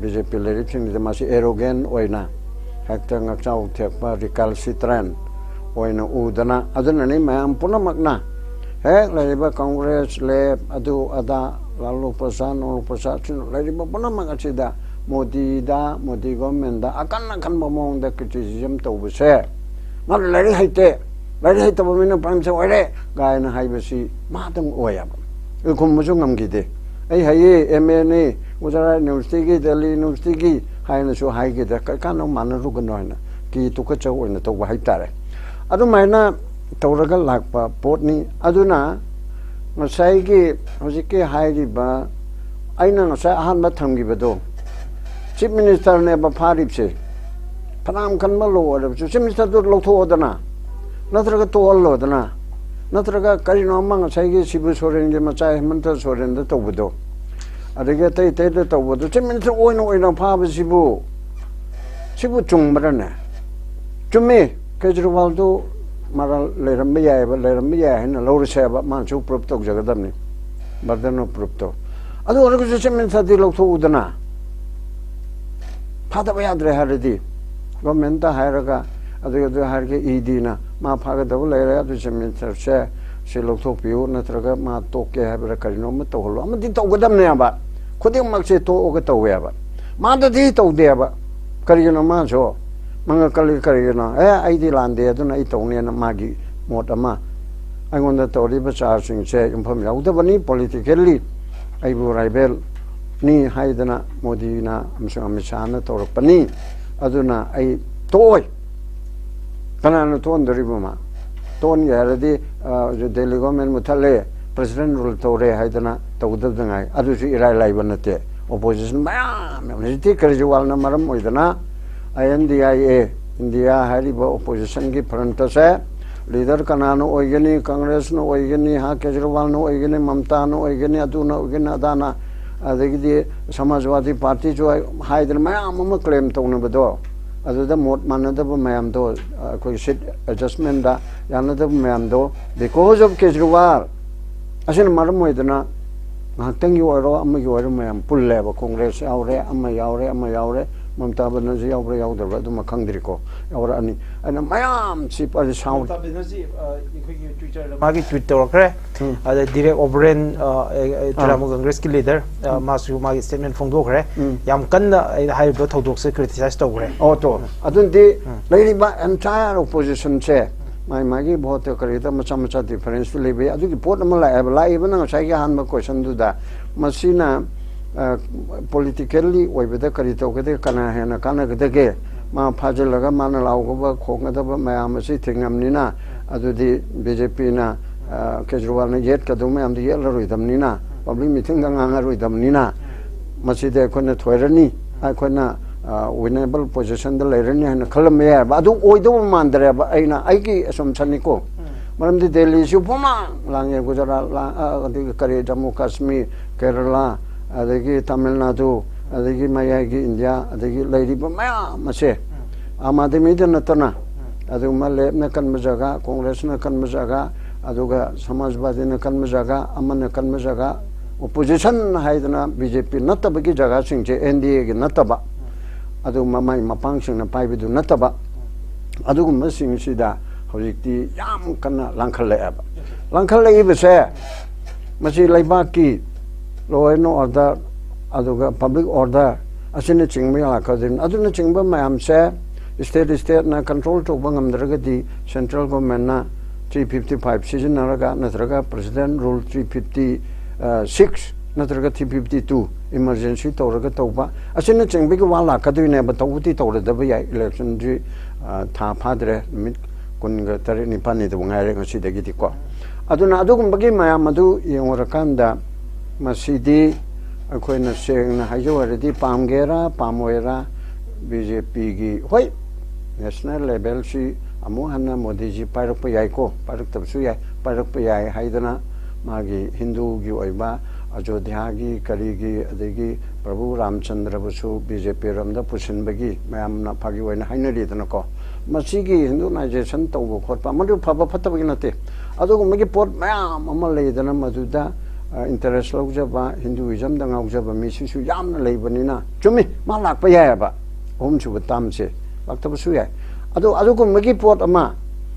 ꯕꯤ ꯖꯦ ꯄꯤ ꯂꯩꯔꯤꯕꯁꯤꯡꯁꯤꯗ ꯃꯁꯤ ꯑꯦꯔꯣꯒꯦꯟ ꯑꯣꯏꯅ, ꯍꯦꯛꯇ ꯉꯛꯆꯥꯎ ꯊꯦꯛꯄ, ꯔꯤꯀꯥꯜꯁꯤꯇ꯭ꯔꯦꯟ ꯑꯣꯏꯅ ꯎꯗꯅ, ꯑꯗꯨꯅꯅꯤ ꯃꯌꯥꯝ ꯄꯨꯝꯅꯃꯛꯅ ꯍꯦꯛ ꯂꯩꯔꯤꯕ ꯀꯪꯒ꯭ꯔꯦꯁ, ꯂꯦꯞ, ꯑꯗꯨ ꯑꯗꯥ, ꯂꯥꯂꯨ ꯄ꯭ꯔꯁꯥꯗ, ꯅꯣꯂꯨ ꯄ꯭ꯔꯁꯥꯗ, ꯂꯩꯔꯤꯕ ꯄꯨꯝꯅꯃꯛ ꯑꯁꯤꯗ ꯃꯣꯗꯤꯗ, ꯃꯣꯗꯤ ꯒꯣꯚꯔꯟꯃꯦꯟꯗ ꯑꯀꯟ ꯑꯀꯟꯕ ꯃꯑꯣꯡꯗ ꯀ꯭ꯔꯤꯇꯤꯁꯤꯖꯝ ꯇꯧꯕꯁꯦ, "ꯃꯥꯅ ꯂꯥꯏꯔꯤꯛ ꯍꯩꯇꯦ, ꯂꯥꯏꯔꯤꯛ ꯍꯩꯇꯕ ꯃꯤꯅ ꯄ꯭ꯔꯥꯏꯝ ꯃꯤꯅꯤꯁꯇꯔ ꯑꯣꯏꯔꯦ" ꯀꯥꯏꯅ ꯍꯥꯏꯕꯁꯤ ꯃꯥꯗꯪ ꯑꯣꯏꯌꯦꯕ꯫ ꯑꯩ ꯈꯨꯝꯕꯁꯨ ꯉꯝꯈꯤꯗꯦ꯫ "ꯑꯩ ꯍꯩꯌꯦ, ꯑꯦꯝ ꯑꯦꯅꯤ, ꯒꯨꯖꯔꯥꯠ ꯌꯨꯅꯤꯚꯔꯁꯤꯇꯤꯒꯤ, ꯗꯦꯜꯂꯤ ꯌꯨꯅꯤꯚꯔꯁꯤꯇꯤꯒꯤ" ꯍꯥꯏꯅꯁꯨ ꯍꯥꯏꯈꯤꯗꯦ꯫ ꯀꯩꯀꯥꯟꯗ ꯃꯥꯟꯅꯔꯨꯒꯅꯣ ꯍꯥꯏꯅ ꯀꯤ ꯇꯨꯀꯠꯆꯧ ꯑꯣꯏꯅ ꯇꯧꯕ ꯍꯥꯏꯇꯥꯔꯦ꯫ ꯑꯗꯨꯃꯥꯏꯅ ꯇꯧꯔꯒ ꯂꯥꯛꯄ ꯄꯣꯠꯅꯤ꯫ ꯑꯗꯨꯅ ꯉꯁꯥꯏꯒꯤ ꯍꯧꯖꯤꯛꯀꯤ ꯍꯥꯏꯔꯤꯕ, ꯑꯩꯅ ꯉꯁꯥꯏ ꯑꯍꯥꯟꯕ ꯊꯝꯈꯤꯕꯗꯣ, ꯆꯤꯐ ꯃꯤꯅꯤꯁꯇꯔꯅꯦꯕ ꯐꯥꯔꯤꯕꯁꯦ꯫ ꯐꯅꯌꯥꯝ ꯀꯟꯕ ꯂꯣ ꯑꯣꯏꯔꯕꯁꯨ, ꯆꯤꯐ ꯃꯤꯅꯤꯁꯇꯔꯗꯨ ꯂꯧꯊꯣꯛꯑꯣꯗꯅ, ꯅꯠꯇ꯭ꯔꯒ ꯇꯣꯛꯍꯜꯂꯣꯗꯅ, ꯅꯠꯇ꯭ꯔꯒ ꯀꯔꯤꯅꯣ ꯑꯃ ꯉꯁꯥꯏꯒꯤ ꯁꯤꯕꯨ ꯁꯣꯔꯦꯟꯒꯤ ꯃꯆꯥ ꯍꯦꯃꯟꯇ ꯁꯣꯔꯦꯟꯗ ꯇꯧꯕꯗꯣ, ꯑꯗꯒꯤ ꯑꯇꯩ ꯑꯇꯩꯗ ꯇꯧꯕꯗꯣ, ꯆꯤꯐ ꯃꯤꯅꯤꯁꯇꯔ ꯑꯣꯏꯅ ꯑꯣꯏꯅ ꯐꯥꯕꯁꯤꯕꯨ, ꯁꯤꯕꯨ ꯆꯨꯝꯕ꯭ꯔꯅꯦ? ꯆꯨꯝꯃꯤ, ꯀꯦꯖꯔꯤꯋꯥꯜꯗꯨ ꯃꯔꯥꯜ ꯂꯩꯔꯝꯕ ꯌꯥꯏꯑꯕ, ꯂꯩꯔꯝꯕ ꯌꯥꯏ ꯍꯥꯏꯅ ꯂꯧꯔꯁꯦꯕ, ꯃꯥꯅꯁꯨ ꯄ꯭ꯔꯨꯞ ꯇꯧꯖꯒꯗꯕꯅꯤ, ꯕꯔꯗꯟ ꯑꯣꯐ ꯄ꯭ꯔꯨꯞꯇꯣ꯫ ꯑꯗꯨ ꯑꯣꯏꯔꯒꯁꯨ ꯆꯤꯐ ꯃꯤꯅꯤꯁꯇꯔꯗꯤ ꯂꯧꯊꯣꯛꯎꯗꯅ, ꯐꯥꯗꯕ ꯌꯥꯗ꯭ꯔꯦ ꯍꯥꯏꯔꯗꯤ, ꯒꯣꯔꯃꯦꯟꯇ ꯍꯥꯏꯔꯒ, ꯑꯗꯨ ꯑꯗꯨ ꯍꯥꯏꯔꯒ ꯏ ꯗꯤꯅ ꯃꯥ ꯐꯥꯒꯗꯕ ꯂꯩꯔꯦ, ꯑꯗꯨ ꯆꯤꯐ ꯃꯤꯅꯤꯁꯇꯔꯁꯦ ꯁꯤ ꯂꯧꯊꯣꯛꯄꯤꯌꯨ, ꯅꯠꯇ꯭ꯔꯒ ꯃꯥ ꯇꯣꯛꯀꯦ ꯍꯥꯏꯕ꯭ꯔꯥ ꯀꯔꯤꯅꯣ ꯑꯃ ꯇꯧꯍꯜꯂꯣ, ꯑꯃꯗꯤ ꯇꯧꯒꯗꯕꯅꯦꯕ꯫ ꯈꯨꯗꯤꯡꯃꯛꯁꯦ ꯇꯣꯛꯑꯒ ꯇꯧꯋꯦꯕ꯫ ꯃꯥꯗꯗꯤ ꯇꯧꯗꯦꯕ꯫ ꯀꯔꯤꯒꯤꯅꯣ ꯃꯥꯁꯨ ꯃꯉꯛ ꯀꯜꯂꯤ? ꯀꯔꯤꯒꯤꯅꯣ? "ꯑꯦ, ꯑꯩꯗꯤ ꯂꯥꯟꯗꯦ, ꯑꯗꯨꯅ ꯑꯩ ꯇꯧꯅꯦꯅ" ꯃꯥꯒꯤ ꯃꯣꯠ ꯑꯃ꯫ ꯑꯩꯉꯣꯟꯗ ꯇꯧꯔꯤꯕ ꯆꯥꯔꯖꯁꯤꯡꯁꯦ ꯌꯨꯝꯐꯝ ꯌꯥꯎꯗꯕꯅꯤ, ꯄꯣꯂꯤꯇꯤꯀꯦꯜꯂꯤ ꯑꯩꯕꯨ ꯔꯥꯏꯕꯦꯜꯅꯤ ꯍꯥꯏꯗꯅ ꯃꯣꯗꯤꯅ ꯑꯃꯁꯨꯡ ꯑꯃꯤꯠ ꯁꯥꯍꯅ ꯇꯧꯔꯛꯄꯅꯤ꯫ ꯑꯗꯨꯅ ꯑꯩ ꯇꯣꯛꯑꯣꯏ꯫ ꯀꯅꯥꯅ ꯊꯣꯛꯍꯟꯗꯣꯔꯤꯕ? ꯃꯥ ꯊꯣꯛꯍꯟꯒꯦ ꯍꯥꯏꯔꯗꯤ, ꯑ, ꯗꯦꯜꯂꯤ ꯒꯣꯔꯃꯦꯟ ꯃꯨꯠꯊꯠꯂꯦ, ꯄ꯭ꯔꯦꯁꯤꯗꯦꯟ ꯔꯨꯜ ꯇꯧꯔꯦ ꯍꯥꯏꯗꯅ ꯇꯧꯒꯗꯕꯗ ꯉꯥꯏ꯫ ꯑꯗꯨꯁꯨ ꯏꯔꯥꯏ ꯂꯥꯏꯕ ꯅꯠꯇꯦ꯫ ꯑꯣꯄꯣꯖꯤꯁꯟ ꯃꯌꯥꯝ, ꯍꯧꯖꯤꯛꯇꯤ ꯀꯦꯖꯔꯤꯋꯥꯜꯅ ꯃꯔꯝ ꯑꯣꯏꯗꯅ ꯑꯥꯏ N D I A, India ꯍꯥꯏꯔꯤꯕ ꯑꯣꯄꯣꯖꯤꯁꯟꯒꯤ ꯐ꯭ꯔꯟꯇꯁꯦ, ꯂꯤꯗꯔ ꯀꯅꯥꯅ ꯑꯣꯏꯒꯅꯤ? ꯀꯪꯒ꯭ꯔꯦꯁꯅ ꯑꯣꯏꯒꯅꯤ, ꯍꯥ, ꯀꯦꯖꯔꯤꯋꯥꯜꯅ ꯑꯣꯏꯒꯅꯤ, ꯃꯝꯇꯥꯅ ꯑꯣꯏꯒꯅꯤ, ꯑꯗꯨꯅ ꯑꯣꯏꯒꯅꯤ, ꯑꯗꯥꯅ, ꯑꯗꯒꯤꯗꯤ ꯁꯃꯥꯖꯋꯥꯗꯤ ꯄꯥꯔꯇꯤꯁꯨ ꯍꯥꯏꯗꯅ ꯃꯌꯥꯝ ꯑꯃ ꯀ꯭ꯂꯦꯝ ꯇꯧꯅꯕꯗꯣ, ꯑꯗꯨꯗ ꯃꯣꯠ ꯃꯥꯟꯅꯗꯕ ꯃꯌꯥꯝꯗꯣ, ꯑꯩꯈꯣꯏ ꯁꯤꯠ ꯑꯦꯗꯖꯁꯃꯦꯟꯗ ꯌꯥꯅꯗꯕ ꯃꯌꯥꯝꯗꯣ, because of ꯀꯦꯖꯔꯤꯋꯥꯜ ꯑꯁꯤꯅ ꯃꯔꯝ ꯑꯣꯏꯗꯅ ꯉꯥꯏꯍꯥꯛꯇꯪꯒꯤ ꯑꯣꯏꯔꯣ, ꯑꯃꯒꯤ ꯑꯣꯏꯔꯣ, ꯃꯌꯥꯝ ꯄꯨꯜꯂꯦꯕ꯫ ꯀꯣꯡꯒ꯭ꯔꯦꯁ ꯌꯥꯎꯔꯦ, ꯑꯃ ꯌꯥꯎꯔꯦ, ꯑꯃ ꯌꯥꯎꯔꯦ, ꯃꯃꯇꯥ ꯕꯅꯔꯖꯤ ꯌꯥꯎꯕ꯭ꯔꯥ ꯌꯥꯎꯗꯕ꯭ꯔꯥ ꯑꯗꯨꯃ ꯈꯪꯗ꯭ꯔꯤꯀꯣ, ꯌꯥꯎꯔꯛꯑꯅꯤ꯫ ꯑꯩꯅ ꯃꯌꯥꯝ ꯁꯤ ꯄꯔꯤ ꯁꯥꯎꯟ ꯃꯃꯇꯥ ꯕꯦꯅꯔꯖꯤ ꯑꯩꯈꯣꯏꯒꯤ ꯇ꯭ꯋꯤꯇꯔꯗ ꯃꯥꯒꯤ ꯇ꯭ꯋꯤꯠ ꯇꯧꯔꯛꯈ꯭ꯔꯦ꯫ ꯑꯗ ꯗꯤꯔꯦꯛ ꯑꯣꯕ꯭ꯔꯦꯟ, ꯇ꯭ꯔꯤꯅꯥꯃꯨꯜ ꯀꯪꯒ꯭ꯔꯦꯁꯀꯤ ꯂꯤꯗꯔ, ꯃꯥꯁꯨ ꯃꯥꯒꯤ ꯁ꯭ꯇꯦꯠꯃꯦꯟ ꯐꯣꯡꯗꯣꯛꯈ꯭ꯔꯦ꯫ ꯌꯥꯝ ꯀꯟꯅ ꯑꯩꯅ ꯍꯥꯏꯔꯤꯕ ꯊꯧꯗꯣꯛꯁꯦ ꯀ꯭ꯔꯤꯇꯤꯁꯥꯏꯁ ꯇꯧꯈ꯭ꯔꯦ꯫ ꯑꯣ ꯇꯣ, ꯑꯗꯨꯗꯤ ꯂꯩꯔꯤꯕ ꯑꯦꯟꯇꯥꯌꯔ ꯑꯣꯄꯣꯖꯤꯁꯟꯁꯦ ꯃꯥꯏ ꯃꯥꯒꯤ ꯚꯣꯠꯇ ꯀꯔꯤꯗ ꯃꯆꯥ ꯃꯆꯥ ꯗꯤꯐꯔꯦꯟꯁꯇꯨ ꯂꯩꯕ ꯌꯥꯏ꯫ ꯑꯗꯨꯒꯤ ꯄꯣꯠ ꯑꯃ ꯂꯥꯛꯑꯦꯕ꯫ ꯂꯥꯛꯏꯕꯅ ꯉꯁꯥꯏꯒꯤ ꯑꯍꯥꯟꯕ ꯀꯣꯏꯁꯟꯗꯨꯗ, ꯃꯁꯤꯅ ꯄꯣꯂꯤꯇꯤꯀꯦꯜꯂꯤ ꯑꯣꯏꯕꯗ ꯀꯔꯤ ꯇꯧꯒꯗꯒꯦ, ꯀꯅꯥ ꯍꯦꯟꯅ ꯀꯥꯟꯅꯒꯗꯒꯦ? ꯃꯥ ꯐꯥꯖꯤꯜꯂꯒ ꯃꯥꯅ ꯂꯥꯎꯒꯗꯕ ꯈꯣꯡꯒꯗꯕ ꯃꯌꯥꯝ ꯑꯁꯤ ꯊꯤꯡꯉꯝꯅꯤꯅ, ꯑꯗꯨꯗꯤ ꯕꯤ ꯖꯦ ꯄꯤꯅ ꯀꯦꯖꯔꯤꯋꯥꯜꯅ ꯌꯦꯠꯀꯗꯧ ꯃꯌꯥꯝꯗꯨ ꯌꯦꯠꯂꯔꯣꯏꯗꯕꯅꯤꯅ, ꯄꯕ꯭ꯂꯤꯛ ꯃꯤꯇꯤꯡꯗ ꯉꯥꯡꯉꯔꯣꯏꯗꯕꯅꯤꯅ, ꯃꯁꯤꯗꯤ ꯑꯩꯈꯣꯏꯅ ꯊꯣꯏꯔꯅꯤ, ꯑꯩꯈꯣꯏꯅ ꯋꯤꯅꯦꯕꯜ ꯄꯣꯖꯤꯁꯟꯗ ꯂꯩꯔꯅꯤ ꯍꯥꯏꯅ ꯈꯜꯂꯝꯕ ꯌꯥꯏꯑꯕ꯫ ꯑꯗꯨ ꯑꯣꯏꯗꯧꯕ ꯃꯥꯟꯗ꯭ꯔꯦꯕ, ꯑꯩꯅ ꯑꯩꯒꯤ ꯑꯦꯁꯝꯁꯟꯅꯤꯀꯣ꯫ ꯃꯔꯝꯗꯤ ꯗꯦꯜꯂꯤꯁꯨ ꯄꯨꯝꯃꯥꯡ ꯂꯥꯡꯉꯦ, ꯒꯨꯖꯔꯥꯠ ꯂꯥꯡ, ꯑ, ꯑꯗꯒꯤ ꯀꯔꯤ, ꯖꯝꯃꯨ ꯀꯥꯁꯃꯤꯔ, ꯀꯦꯔꯂꯥ, ꯑꯗꯒꯤ ꯇꯥꯃꯤꯜ ꯅꯥꯗꯨ, ꯑꯗꯒꯤ ꯃꯌꯥꯏꯒꯤ ꯏꯟꯗꯤꯌꯥ, ꯑꯗꯒꯤ ꯂꯩꯔꯤꯕ ꯃꯌꯥꯝ ꯑꯁꯦ, ꯑꯥꯝ ꯑꯥꯗꯃꯤꯗ ꯅꯠꯇꯅ, ꯑꯗꯨꯒꯨꯝꯕ ꯂꯦꯞꯅ ꯀꯟꯕ ꯖꯒꯥ, ꯀꯣꯡꯒ꯭ꯔꯦꯁꯅ ꯀꯟꯕ ꯖꯒꯥ, ꯑꯗꯨꯒ ꯁꯃꯥꯖꯕꯥꯗꯤꯅ ꯀꯟꯕ ꯖꯒꯥ, ꯑꯃꯅ ꯀꯟꯕ ꯖꯒꯥ, ꯑꯣꯄꯣꯖꯤꯁꯟ ꯍꯥꯏꯗꯅ ꯕꯤ ꯖꯦ ꯄꯤ ꯅꯠꯇꯕꯒꯤ ꯖꯒꯥꯁꯤꯡꯁꯦ, ꯑꯦꯟ ꯗꯤ ꯑꯦꯒꯤ ꯅꯠꯇꯕ, ꯑꯗꯨ ꯃꯃꯥꯏ ꯃꯄꯥꯡꯁꯤꯡꯅ ꯄꯥꯏꯕꯗꯨ ꯅꯠꯇꯕ, ꯑꯗꯨꯒꯨꯝꯕꯁꯤꯡꯁꯤꯗ ꯍꯧꯖꯤꯛꯇꯤ ꯌꯥꯝ ꯀꯟꯅ ꯂꯥꯡꯈꯠꯂꯛꯑꯦꯕ꯫ ꯂꯥꯡꯈꯠꯂꯛꯏꯕꯁꯦ, ꯃꯁꯤ ꯂꯩꯕꯥꯛꯀꯤ law and order, ꯑꯗꯨꯒ public order ꯑꯁꯤꯅꯆꯤꯡꯕ ꯂꯥꯛꯀꯗꯣꯏꯅꯤ꯫ ꯑꯗꯨꯅꯆꯤꯡꯕ ꯃꯌꯥꯝꯁꯦ state stateꯅ control ꯇꯧꯕ ꯉꯝꯗ꯭ꯔꯒꯗꯤ, central governmentꯅ three fifty five ꯁꯤꯖꯤꯟꯅꯔꯒ, ꯅꯠꯇ꯭ꯔꯒ President Rule three fifty six ꯅꯠꯇ꯭ꯔꯒ three fifty two emergency ꯇꯧꯔꯒ ꯇꯧꯕ ꯑꯁꯤꯅꯆꯤꯡꯕꯒꯤ ꯋꯥ ꯂꯥꯛꯀꯗꯣꯏꯅꯦꯕ꯫ ꯇꯧꯕꯗꯤ ꯇꯧꯔꯗꯕ ꯌꯥꯏ, electionꯁꯤ, ꯑ, ꯊꯥ ꯐꯥꯗ꯭ꯔꯦ, ꯅꯨꯃꯤꯠ ꯀꯨꯟꯒ ꯇꯔꯦꯠ ꯅꯤꯄꯥꯜꯅꯤꯗꯕꯨ ꯉꯥꯏꯔꯦ ꯉꯁꯤꯗꯒꯤꯗꯤꯀꯣ꯫ ꯑꯗꯨꯅ ꯑꯗꯨꯒꯨꯝꯕꯒꯤ ꯃꯌꯥꯝ ꯑꯗꯨ ꯌꯦꯡꯉꯨꯔꯀꯥꯟꯗ, ꯃꯁꯤꯗꯤ ꯑꯩꯈꯣꯏꯅ ꯁꯦꯡꯅ ꯍꯥꯏꯖꯧ ꯍꯥꯏꯔꯗꯤ, ꯄꯥꯝꯒꯦꯔꯥ ꯄꯥꯝꯃꯣꯏꯔꯥ, ꯕꯤ ꯖꯦ ꯄꯤꯒꯤ, ꯍꯣꯏ, national levelꯁꯤ ꯑꯃꯨꯛ ꯍꯟꯅ ꯃꯣꯗꯤꯖꯤ ꯄꯥꯏꯔꯛꯄ ꯌꯥꯏꯀꯣ, ꯄꯥꯏꯔꯛꯇꯕꯁꯨ ꯌꯥꯏ, ꯄꯥꯏꯔꯛꯄ ꯌꯥꯏ ꯍꯥꯏꯗꯅ ꯃꯥꯒꯤ ꯍꯤꯟꯗꯨꯒꯤ ꯑꯣꯏꯕ ꯑꯌꯣꯙ꯭ꯌꯥꯒꯤ ꯀꯔꯤꯒꯤ, ꯑꯗꯒꯤ ꯄ꯭ꯔꯚꯨ ꯔꯥꯝꯆꯟꯗ꯭ꯔꯕꯨꯁꯨ ꯕꯤ ꯖꯦ ꯄꯤ ꯔꯣꯝꯗ ꯄꯨꯁꯤꯟꯕꯒꯤ ꯃꯌꯥꯝꯅ ꯐꯥꯒꯤ ꯑꯣꯏꯅ ꯍꯥꯏꯅꯔꯤꯗꯅꯀꯣ꯫ ꯃꯁꯤꯒꯤ ꯍꯤꯟꯗꯨꯅꯥꯏꯖꯦꯁꯟ ꯇꯧꯕ ꯈꯣꯠꯄ, ꯃꯗꯨ ꯐꯕ ꯐꯠꯇꯕꯒꯤ ꯅꯠꯇꯦ꯫ ꯑꯗꯨꯒꯨꯝꯕꯒꯤ ꯄꯣꯠ ꯃꯌꯥꯝ ꯑꯃ ꯂꯩꯗꯅ, ꯃꯗꯨꯗ ꯏꯟꯇꯔꯦꯁ ꯂꯧꯖꯕ, ꯍꯤꯟꯗꯨꯏꯖꯝꯗ ꯉꯥꯎꯖꯕ ꯃꯤꯁꯤꯁꯨ ꯌꯥꯝꯅ ꯂꯩꯕꯅꯤꯅ, ꯆꯨꯝꯃꯤ, ꯃꯥ ꯂꯥꯛꯄ ꯌꯥꯏꯑꯕ, ꯑꯍꯨꯝꯁꯨꯕ ꯇꯥꯝꯁꯦ ꯂꯥꯛꯇꯕꯁꯨ ꯌꯥꯏ꯫ ꯑꯗꯣ ꯑꯗꯨꯒꯨꯝꯕꯒꯤ ꯄꯣꯠ ꯑꯃ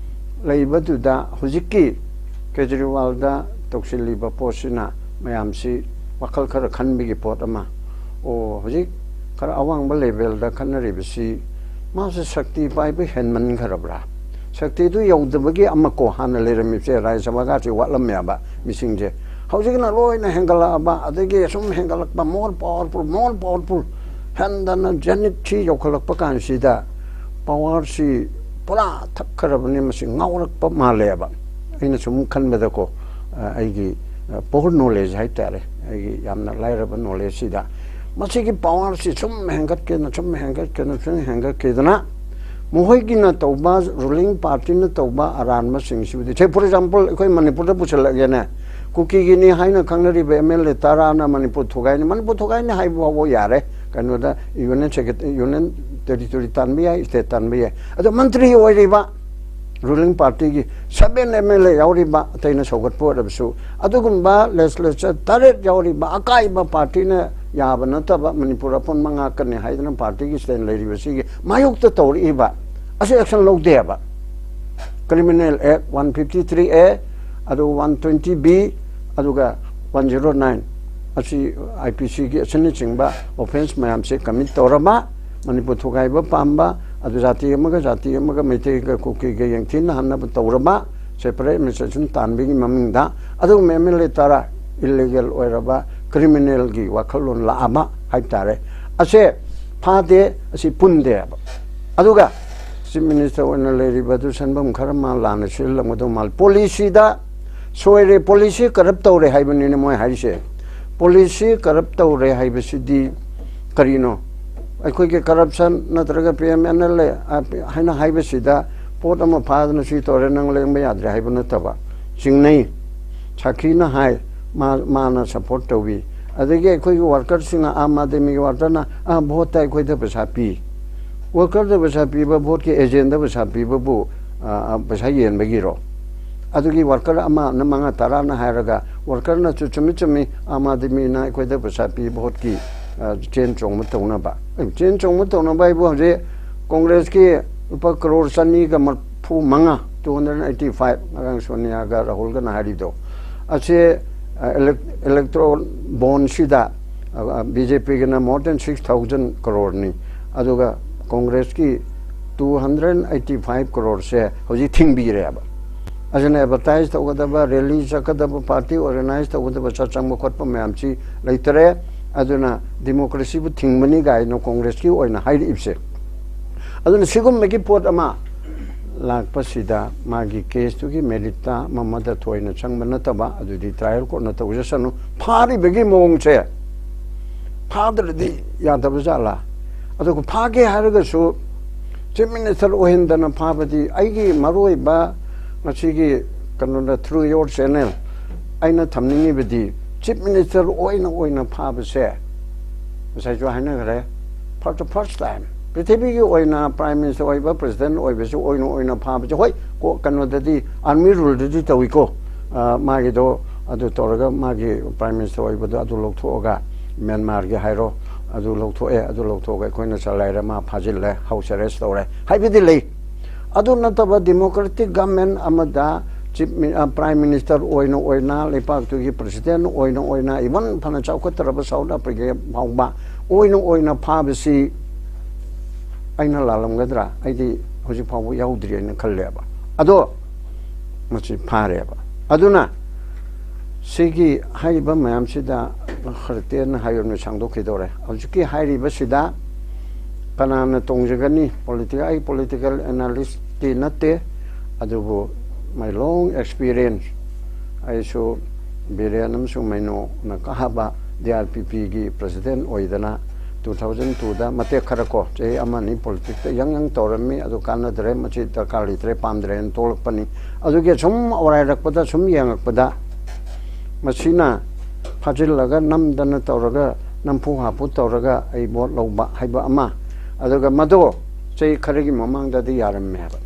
ꯂꯩꯕꯗꯨꯗ ꯍꯧꯖꯤꯛꯀꯤ ꯀꯦꯖꯔꯤꯋꯥꯜꯗ ꯇꯧꯁꯤꯜꯂꯤꯕ ꯄꯣꯠꯁꯤꯅ ꯃꯌꯥꯝꯁꯤ ꯋꯥꯈꯜ ꯈꯔ ꯈꯟꯕꯒꯤ ꯄꯣꯠ ꯑꯃ, ꯑꯣ, ꯍꯧꯖꯤꯛ ꯈꯔ ꯑꯋꯥꯡꯕ ꯂꯦꯚꯦꯜꯗ ꯈꯟꯅꯔꯤꯕꯁꯤ ꯃꯥꯁꯦ ꯁꯛꯇꯤ ꯄꯥꯏꯕ ꯍꯦꯟꯃꯟꯈ꯭ꯔꯕ꯭ꯔꯥ? ꯁꯛꯇꯤꯗꯨ ꯌꯧꯗꯕꯒꯤ ꯑꯃꯀꯣ, ꯍꯥꯟꯅ ꯂꯩꯔꯝꯃꯤꯕꯁꯦ ꯔꯥꯖ꯭ꯌ ꯁꯚꯥꯒꯁꯤ ꯋꯥꯠꯂꯝꯃꯦꯕ ꯃꯤꯁꯤꯡꯁꯦ꯫ ꯍꯧꯖꯤꯛꯅ ꯂꯣꯏꯅ ꯍꯦꯟꯒꯠꯂꯛꯑꯕ, ꯑꯗꯒꯤ ꯁꯨꯝ ꯍꯦꯟꯒꯠꯂꯛꯄ, more powerful, more powerful, ꯍꯦꯟꯗꯅ ꯖꯦꯅꯤꯠꯁꯤ ꯌꯧꯈꯠꯂꯛꯄ ꯀꯥꯟꯁꯤꯗ ꯄꯋꯥꯔꯁꯤ ꯄꯨꯔꯥ ꯊꯛꯈ꯭ꯔꯕꯅꯤ, ꯃꯁꯤ ꯉꯥꯎꯔꯛꯄ ꯃꯥꯜꯂꯦꯕ꯫ ꯑꯩꯅ ꯁꯨꯝ ꯈꯟꯕꯗꯀꯣ, ꯑ, ꯑꯩꯒꯤ, ꯑ, poor knowledge ꯍꯥꯏꯇꯥꯔꯦ, ꯑꯩꯒꯤ ꯌꯥꯝꯅ ꯂꯥꯏꯔꯕ ꯅꯣꯂꯦꯖꯁꯤꯗ ꯃꯁꯤꯒꯤ ꯄꯋꯥꯔꯁꯤ ꯁꯨꯝ ꯍꯦꯟꯒꯠꯀꯦꯅ, ꯁꯨꯝ ꯍꯦꯟꯒꯠꯀꯦꯅ, ꯁꯨꯝ ꯍꯦꯟꯒꯠꯀꯦꯗꯅ ꯃꯈꯣꯏꯒꯤꯅ ꯇꯧꯕ, ꯔꯨꯂꯤꯡ ꯄꯥꯔꯇꯤꯅ ꯇꯧꯕ ꯑꯔꯥꯟꯕꯁꯤꯡꯁꯤꯕꯨꯗꯤ, ꯁꯦ, for example, ꯑꯩꯈꯣꯏ ꯃꯅꯤꯄꯨꯔꯗ ꯄꯨꯁꯤꯜꯂꯛꯑꯒꯦꯅꯦ, ꯀꯨꯀꯤꯒꯤꯅꯤ ꯍꯥꯏꯅ ꯈꯪꯅꯔꯤꯕ ꯑꯦꯝ ꯑꯦꯜ ꯑꯦ ꯇꯔꯥꯅ ꯃꯅꯤꯄꯨꯔ ꯊꯨꯒꯥꯏꯅꯤ, ꯃꯅꯤꯄꯨꯔ ꯊꯨꯒꯥꯏꯅꯤ ꯍꯥꯏꯕ ꯐꯥꯎꯕ ꯌꯥꯔꯦ, ꯀꯩꯅꯣꯗ ꯌꯨꯅꯤꯌꯟ ꯁꯦꯀ꯭ꯔꯦꯇꯔꯤ, ꯌꯨꯅꯤꯌꯟ ꯇꯦꯔꯤꯇꯣꯔꯤ ꯇꯥꯟꯕ ꯌꯥꯏ, ꯁ꯭ꯇꯦꯠ ꯇꯥꯟꯕ ꯌꯥꯏ, ꯑꯗꯣ ꯃꯟꯇ꯭ꯔꯤ ꯑꯣꯏꯔꯤꯕ ꯔꯨꯂꯤꯡ ꯄꯥꯔꯇꯤꯒꯤ ꯁꯕꯦꯟ ꯑꯦꯝ ꯑꯦꯜ ꯑꯦ ꯌꯥꯎꯔꯤꯕ, ꯑꯇꯩꯅ ꯁꯧꯒꯠꯄ ꯑꯣꯏꯔꯕꯁꯨ, ꯑꯗꯨꯒꯨꯝꯕ ꯂꯦꯖꯤꯁꯂꯦꯆꯔ ꯇꯔꯦꯠ ꯌꯥꯎꯔꯤꯕ ꯑꯀꯥꯏꯕ ꯄꯥꯔꯇꯤꯅ ꯌꯥꯕ ꯅꯠꯇꯕ, ꯃꯅꯤꯄꯨꯔ ꯑꯄꯨꯟꯕ ꯉꯥꯛꯀꯅꯤ ꯍꯥꯏꯗꯅ ꯄꯥꯔꯇꯤꯒꯤ ꯁ꯭ꯇꯦꯟ ꯂꯩꯔꯤꯕꯁꯤꯒꯤ ꯃꯥꯌꯣꯛꯇ ꯇꯧꯔꯛꯏꯕ ꯑꯁꯤ ꯑꯦꯛꯁꯟ ꯂꯧꯗꯦꯕ꯫ ꯀ꯭ꯔꯤꯃꯤꯅꯦꯜ ꯑꯦꯛ ꯋꯥꯟ ꯐꯤꯐꯇꯤ ꯊ꯭ꯔꯤ ꯑꯦ, ꯑꯗꯨꯒ ꯋꯥꯟ ꯇ꯭ꯋꯦꯟꯇꯤ ꯕꯤ, ꯑꯗꯨꯒ ꯋꯥꯟ ꯖꯤꯔꯣ ꯅꯥꯏꯟ ꯑꯁꯤ, ꯑꯥꯏ ꯄꯤ ꯁꯤꯒꯤ ꯑꯁꯤꯅꯆꯤꯡꯕ ꯑꯣꯐꯦꯟꯁ ꯃꯌꯥꯝꯁꯦ ꯀꯃꯤꯠ ꯇꯧꯔꯕ, ꯃꯅꯤꯄꯨꯔ ꯊꯨꯒꯥꯏꯕ ꯄꯥꯝꯕ, ꯑꯗꯨ ꯖꯥꯇꯤ ꯑꯃꯒ ꯖꯥꯇꯤ ꯑꯃꯒ, ꯃꯩꯇꯩꯒ ꯀꯨꯀꯤꯒ ꯌꯦꯡꯊꯤꯅꯍꯟꯅꯕ ꯇꯧꯔꯕ, ꯁꯦꯄꯔꯦꯠ ꯑꯦꯗꯃꯤꯅꯤꯁꯇ꯭ꯔꯦꯁꯟ ꯇꯥꯟꯕꯒꯤ ꯃꯃꯤꯡꯗ, ꯑꯗꯨꯒꯨꯝꯕ ꯑꯦꯝ ꯑꯦꯜ ꯑꯦ ꯇꯔꯥ ꯏꯂꯤꯒꯦꯜ ꯑꯣꯏꯔꯕ ꯀ꯭ꯔꯤꯃꯤꯅꯦꯜꯒꯤ ꯋꯥꯈꯜꯂꯣꯟ ꯂꯥꯛꯑꯕ ꯍꯥꯏꯕ ꯇꯥꯔꯦ꯫ ꯑꯁꯦ ꯐꯥꯗꯦ, ꯑꯁꯤ ꯄꯨꯟꯗꯦꯕ꯫ ꯑꯗꯨꯒ ꯆꯤꯐ ꯃꯤꯅꯤꯁꯇꯔ ꯑꯣꯏꯅ ꯂꯩꯔꯤꯕ ꯑꯗꯨ ꯁꯦꯟꯐꯝ ꯈꯔ ꯃꯥ ꯂꯥꯟꯅ ꯁꯤꯖꯤꯜꯂꯝꯒꯗꯧ ꯃꯥꯜꯂꯤ꯫ ꯄꯣꯂꯤꯁꯤꯗ ꯁꯣꯏꯔꯦ, ꯄꯣꯂꯤꯁꯤ ꯀꯔꯞ ꯇꯧꯔꯦ ꯍꯥꯏꯕꯅꯤꯅꯦ ꯃꯣꯏ ꯍꯥꯏꯔꯤꯁꯦ꯫ ꯄꯣꯂꯤꯁꯤ ꯀꯔꯞ ꯇꯧꯔꯦ ꯍꯥꯏꯕꯁꯤꯗꯤ ꯀꯔꯤꯅꯣ? ꯑꯩꯈꯣꯏꯒꯤ ꯀꯔꯞꯁꯟ ꯅꯠꯇ꯭ꯔꯒ P M N L A ꯍꯥꯏꯅ ꯍꯥꯏꯕꯁꯤꯗ ꯄꯣꯠ ꯑꯃ ꯐꯥꯗꯅ ꯁꯤ ꯇꯧꯔꯦ, ꯅꯪ ꯂꯦꯡꯕ ꯌꯥꯗ꯭ꯔꯦ ꯍꯥꯏꯕ ꯅꯠꯇꯕ, ꯆꯤꯡꯅꯩ꯫ ꯁꯥꯈꯤꯅ ꯍꯥꯏ, ꯃꯥ, ꯃꯥꯅ ꯁꯞꯄꯣꯔꯠ ꯇꯧꯏ꯫ ꯑꯗꯒꯤ ꯑꯩꯈꯣꯏꯒꯤ ꯋꯥꯔꯀꯔꯁꯤꯡꯅ, ꯑꯥꯝ ꯑꯥꯗꯃꯤꯒꯤ ꯋꯥꯔꯀꯔꯅ, "ꯑꯥ, ꯚꯣꯠꯇ ꯑꯩꯈꯣꯏꯗ ꯄꯩꯁꯥ ꯄꯤ"꯫ ꯋꯥꯔꯀꯔꯗ ꯄꯩꯁꯥ ꯄꯤꯕ, ꯚꯣꯠꯀꯤ ꯑꯦꯖꯦꯟꯗ ꯄꯩꯁꯥ ꯄꯤꯕꯕꯨ, ꯑ, ꯑ, ꯄꯩꯁꯥ ꯌꯦꯟꯕꯒꯤꯔꯣ? ꯑꯗꯨꯒꯤ ꯋꯥꯔꯀꯔ ꯑꯃꯅ ꯃꯉꯥ ꯇꯔꯥꯅ ꯍꯥꯏꯔꯒ, ꯋꯥꯔꯀꯔꯅꯁꯨ ꯆꯨꯝꯃꯤ ꯆꯨꯝꯃꯤ, ꯑꯥꯝ ꯑꯥꯗꯃꯤꯅ ꯑꯩꯈꯣꯏꯗ ꯄꯩꯁꯥ ꯄꯤ ꯚꯣꯠꯀꯤ, ꯑ, ꯆꯦꯟ ꯆꯣꯡꯕ ꯇꯧꯅꯕ꯫ ꯑꯦ, ꯆꯦꯟ ꯆꯣꯡꯕ ꯇꯧꯅꯕ ꯍꯥꯏꯕꯨ ꯍꯧꯖꯤꯛ ꯀꯣꯡꯒ꯭ꯔꯦꯁꯀꯤ ꯂꯨꯄꯥ ꯀꯔꯣꯔ ꯆꯅꯤꯒ ꯃꯔꯐꯨ ꯃꯉꯥ, two hundred eighty five, ꯉꯔꯥꯡ ꯁꯣꯅꯤꯌꯥꯒ ꯔꯥꯍꯨꯜꯒꯅ ꯍꯥꯏꯔꯤꯗꯣ, ꯑꯁꯤ, ꯑ, ꯏꯂꯦꯛ-, ꯏꯂꯦꯛꯇ꯭ꯔꯣꯜ ꯕꯣꯟꯁꯤꯗ, ꯑ, ꯑ, ꯕꯤ ꯖꯦ ꯄꯤꯒꯤꯅ more than six thousand ꯀꯔꯣꯔꯅꯤ, ꯑꯗꯨꯒ ꯀꯣꯡꯒ꯭ꯔꯦꯁꯀꯤ two hundred eighty five ꯀꯔꯣꯔꯁꯦ ꯍꯧꯖꯤꯛ ꯊꯤꯡꯕꯤꯔꯦꯕ꯫ ꯑꯗꯨꯅ ꯑꯦꯗꯚꯔꯇꯥꯏꯁ ꯇꯧꯒꯗꯕ, ꯔꯦꯂꯤ ꯆꯠꯀꯗꯕ, ꯄꯥꯔꯇꯤ ꯑꯣꯔꯒꯅꯥꯏꯖ ꯇꯧꯒꯗꯕ, ꯆꯠ ꯆꯪꯕ ꯈꯣꯠꯄ ꯃꯌꯥꯝꯁꯤ ꯂꯩꯇꯔꯦ꯫ ꯑꯗꯨꯅ ꯗꯤꯃꯣꯀ꯭ꯔꯦꯁꯤꯕꯨ ꯊꯤꯡꯕꯅꯤ ꯀꯥꯏꯅ ꯀꯣꯡꯒ꯭ꯔꯦꯁꯀꯤ ꯑꯣꯏꯅ ꯍꯥꯏꯔꯛꯏꯕꯁꯦ꯫ ꯑꯗꯨꯅ ꯁꯤꯒꯨꯝꯕꯒꯤ ꯄꯣꯠ ꯑꯃ ꯂꯥꯛꯄꯁꯤꯗ ꯃꯥꯒꯤ ꯀꯦꯁꯇꯨꯒꯤ ꯃꯦꯔꯤꯠꯇ ꯑꯃ ꯑꯃꯗ ꯊꯣꯏꯅ ꯆꯪꯕ ꯅꯠꯇꯕ, ꯑꯗꯨꯗꯤ ꯇ꯭ꯔꯥꯏꯌꯦꯜ ꯀꯣꯔꯠꯅ ꯇꯧꯖꯁꯅꯨ꯫ ꯐꯥꯔꯤꯕꯒꯤ ꯃꯑꯣꯡꯁꯦ ꯐꯥꯗ꯭ꯔꯗꯤ ꯌꯥꯗꯕ ꯖꯥꯠꯂꯥ? ꯑꯗꯨꯒ ꯐꯥꯒꯦ ꯍꯥꯏꯔꯒꯁꯨ ꯆꯤꯐ ꯃꯤꯅꯤꯁꯇꯔ ꯑꯣꯏꯍꯟꯗꯅ ꯐꯥꯕꯗꯤ, ꯑꯩꯒꯤ ꯃꯔꯨꯑꯣꯏꯕ ꯉꯁꯤꯒꯤ ꯀꯩꯅꯣꯗ, through your channel, ꯑꯩꯅ ꯊꯝꯅꯤꯡꯉꯤꯕꯗꯤ, ꯆꯤꯐ ꯃꯤꯅꯤꯁꯇꯔ ꯑꯣꯏꯅ ꯑꯣꯏꯅ ꯐꯥꯕꯁꯦ, ꯉꯁꯥꯏꯁꯨ ꯍꯥꯏꯅꯈ꯭ꯔꯦ, for the first time ꯄ꯭ꯔꯤꯊꯤꯕꯤꯒꯤ ꯑꯣꯏꯅ ꯄ꯭ꯔꯥꯏꯝ ꯃꯤꯅꯤꯁꯇꯔ ꯑꯣꯏꯕ, ꯄ꯭ꯔꯁꯤꯗꯦꯟ ꯑꯣꯏꯕꯁꯤ ꯑꯣꯏꯅ ꯑꯣꯏꯅ ꯐꯥꯕꯁꯦ꯫ ꯍꯣꯏ, ꯀꯣ-, ꯀꯩꯅꯣꯗꯗꯤ, ꯑꯥꯔꯃꯤ ꯔꯨꯜꯗꯗꯤ ꯇꯧꯏꯀꯣ, ꯑ, ꯃꯥꯒꯤꯗꯣ ꯑꯗꯨ ꯇꯧꯔꯒ ꯃꯥꯒꯤ ꯄ꯭ꯔꯥꯏꯝ ꯃꯤꯅꯤꯁꯇꯔ ꯑꯣꯏꯕꯗꯣ ꯑꯗꯨ ꯂꯧꯊꯣꯛꯑꯒ, ꯃ꯭ꯌꯥꯟꯃꯥꯔꯒꯤ ꯍꯥꯏꯔꯣ, ꯑꯗꯨ ꯂꯧꯊꯣꯛꯑꯦ, ꯑꯗꯨ ꯂꯧꯊꯣꯛꯑꯒ ꯑꯩꯈꯣꯏꯅ ꯆꯂꯥꯏꯔꯦ, ꯃꯥ ꯐꯥꯖꯤꯜꯂꯦ, ꯍꯥꯎꯁ ꯑꯦꯔꯦꯁ ꯇꯧꯔꯦ ꯍꯥꯏꯕꯗꯤ ꯂꯩ꯫ ꯑꯗꯨ ꯅꯠꯇꯕ ꯗꯤꯃꯣꯀ꯭ꯔꯦꯇꯤꯛ ꯒꯃꯦꯟ ꯑꯃꯗ ꯆꯤꯐ ꯃꯤ-, ꯑ, ꯄ꯭ꯔꯥꯏꯝ ꯃꯤꯅꯤꯁꯇꯔ ꯑꯣꯏꯅ ꯑꯣꯏꯅ, ꯂꯩꯄꯥꯛꯇꯨꯒꯤ ꯄ꯭ꯔꯁꯤꯗꯦꯟ ꯑꯣꯏꯅ ꯑꯣꯏꯅ, ꯏꯚꯟ ꯐꯅ ꯆꯥꯎꯈꯠꯇꯔꯕ ꯁꯥꯎꯠ ꯑꯐ꯭ꯔꯤꯀꯥ ꯐꯥꯎꯕ ꯑꯣꯏꯅ ꯑꯣꯏꯅ ꯐꯥꯕꯁꯤ ꯑꯩꯅ ꯂꯥꯜꯂꯝꯒꯗ꯭ꯔꯥ? ꯑꯩꯗꯤ ꯍꯧꯖꯤꯛ ꯐꯥꯎꯕ ꯌꯥꯎꯗ꯭ꯔꯤ ꯍꯥꯏꯅ ꯈꯜꯂꯦꯕ꯫ ꯑꯗꯣ ꯃꯁꯤ ꯐꯥꯔꯦꯕ꯫ ꯑꯗꯨꯅ ꯁꯤꯒꯤ ꯍꯥꯏꯔꯤꯕ ꯃꯌꯥꯝꯁꯤꯗ ꯈꯔ ꯇꯦꯟꯅ ꯍꯥꯏꯔꯝꯅ ꯁꯥꯡꯗꯣꯛꯈꯤꯗꯧꯔꯦ꯫ ꯍꯧꯖꯤꯛꯀꯤ ꯍꯥꯏꯔꯤꯕꯁꯤꯗ ꯀꯅꯥꯅ ꯇꯣꯡꯖꯒꯅꯤ? ꯄꯣꯂꯤꯇꯤꯀꯦꯜ, ꯑꯩ ꯄꯣꯂꯤꯇꯤꯀꯦꯜ ꯑꯦꯅꯥꯂꯤꯁꯇꯤ ꯅꯠꯇꯦ, ꯑꯗꯨꯕꯨ my long experience, ꯑꯩꯁꯨ ꯕꯤꯔꯦꯟ ꯑꯃꯁꯨꯡ ꯃꯩꯅꯣꯅ ꯀꯥꯕ ꯗꯤ ꯑꯥꯔ ꯄꯤ ꯄꯤꯒꯤ ꯄ꯭ꯔꯁꯤꯗꯦꯟ ꯑꯣꯏꯗꯅ two thousand twoꯗ ꯃꯇꯦꯛ ꯈꯔ ꯀꯣ, ꯆꯍꯤ ꯑꯃ ꯑꯅꯤ ꯄꯣꯂꯤꯇꯤꯛꯁꯇ ꯌꯪ ꯌꯪ ꯇꯧꯔꯝꯃꯤ꯫ ꯑꯗꯨ ꯀꯥꯟꯅꯗ꯭ꯔꯦ, ꯃꯁꯤ ꯗꯔꯀꯥꯔ ꯂꯩꯇ꯭ꯔꯦ, ꯄꯥꯝꯗ꯭ꯔꯦꯅ ꯊꯣꯛꯂꯛꯄꯅꯤ꯫ ꯑꯗꯨꯒꯤ ꯁꯨꯝ ꯑꯣꯔꯥꯏꯔꯛꯄꯗ, ꯁꯨꯝ ꯌꯦꯡꯉꯛꯄꯗ, ꯃꯁꯤꯅ ꯐꯥꯖꯤꯜꯂꯒ ꯅꯝꯗꯅ ꯇꯧꯔꯒ, ꯅꯝꯐꯨ ꯍꯥꯐꯨ ꯇꯧꯔꯒ ꯑꯩ ꯚꯣꯠ ꯂꯧꯕ ꯍꯥꯏꯕ ꯑꯃ, ꯑꯗꯨꯒ ꯃꯗꯣ ꯆꯍꯤ ꯈꯔꯒꯤ ꯃꯃꯥꯡꯗꯗꯤ ꯌꯥꯔꯝꯃꯦ ꯍꯥꯏꯕ꯫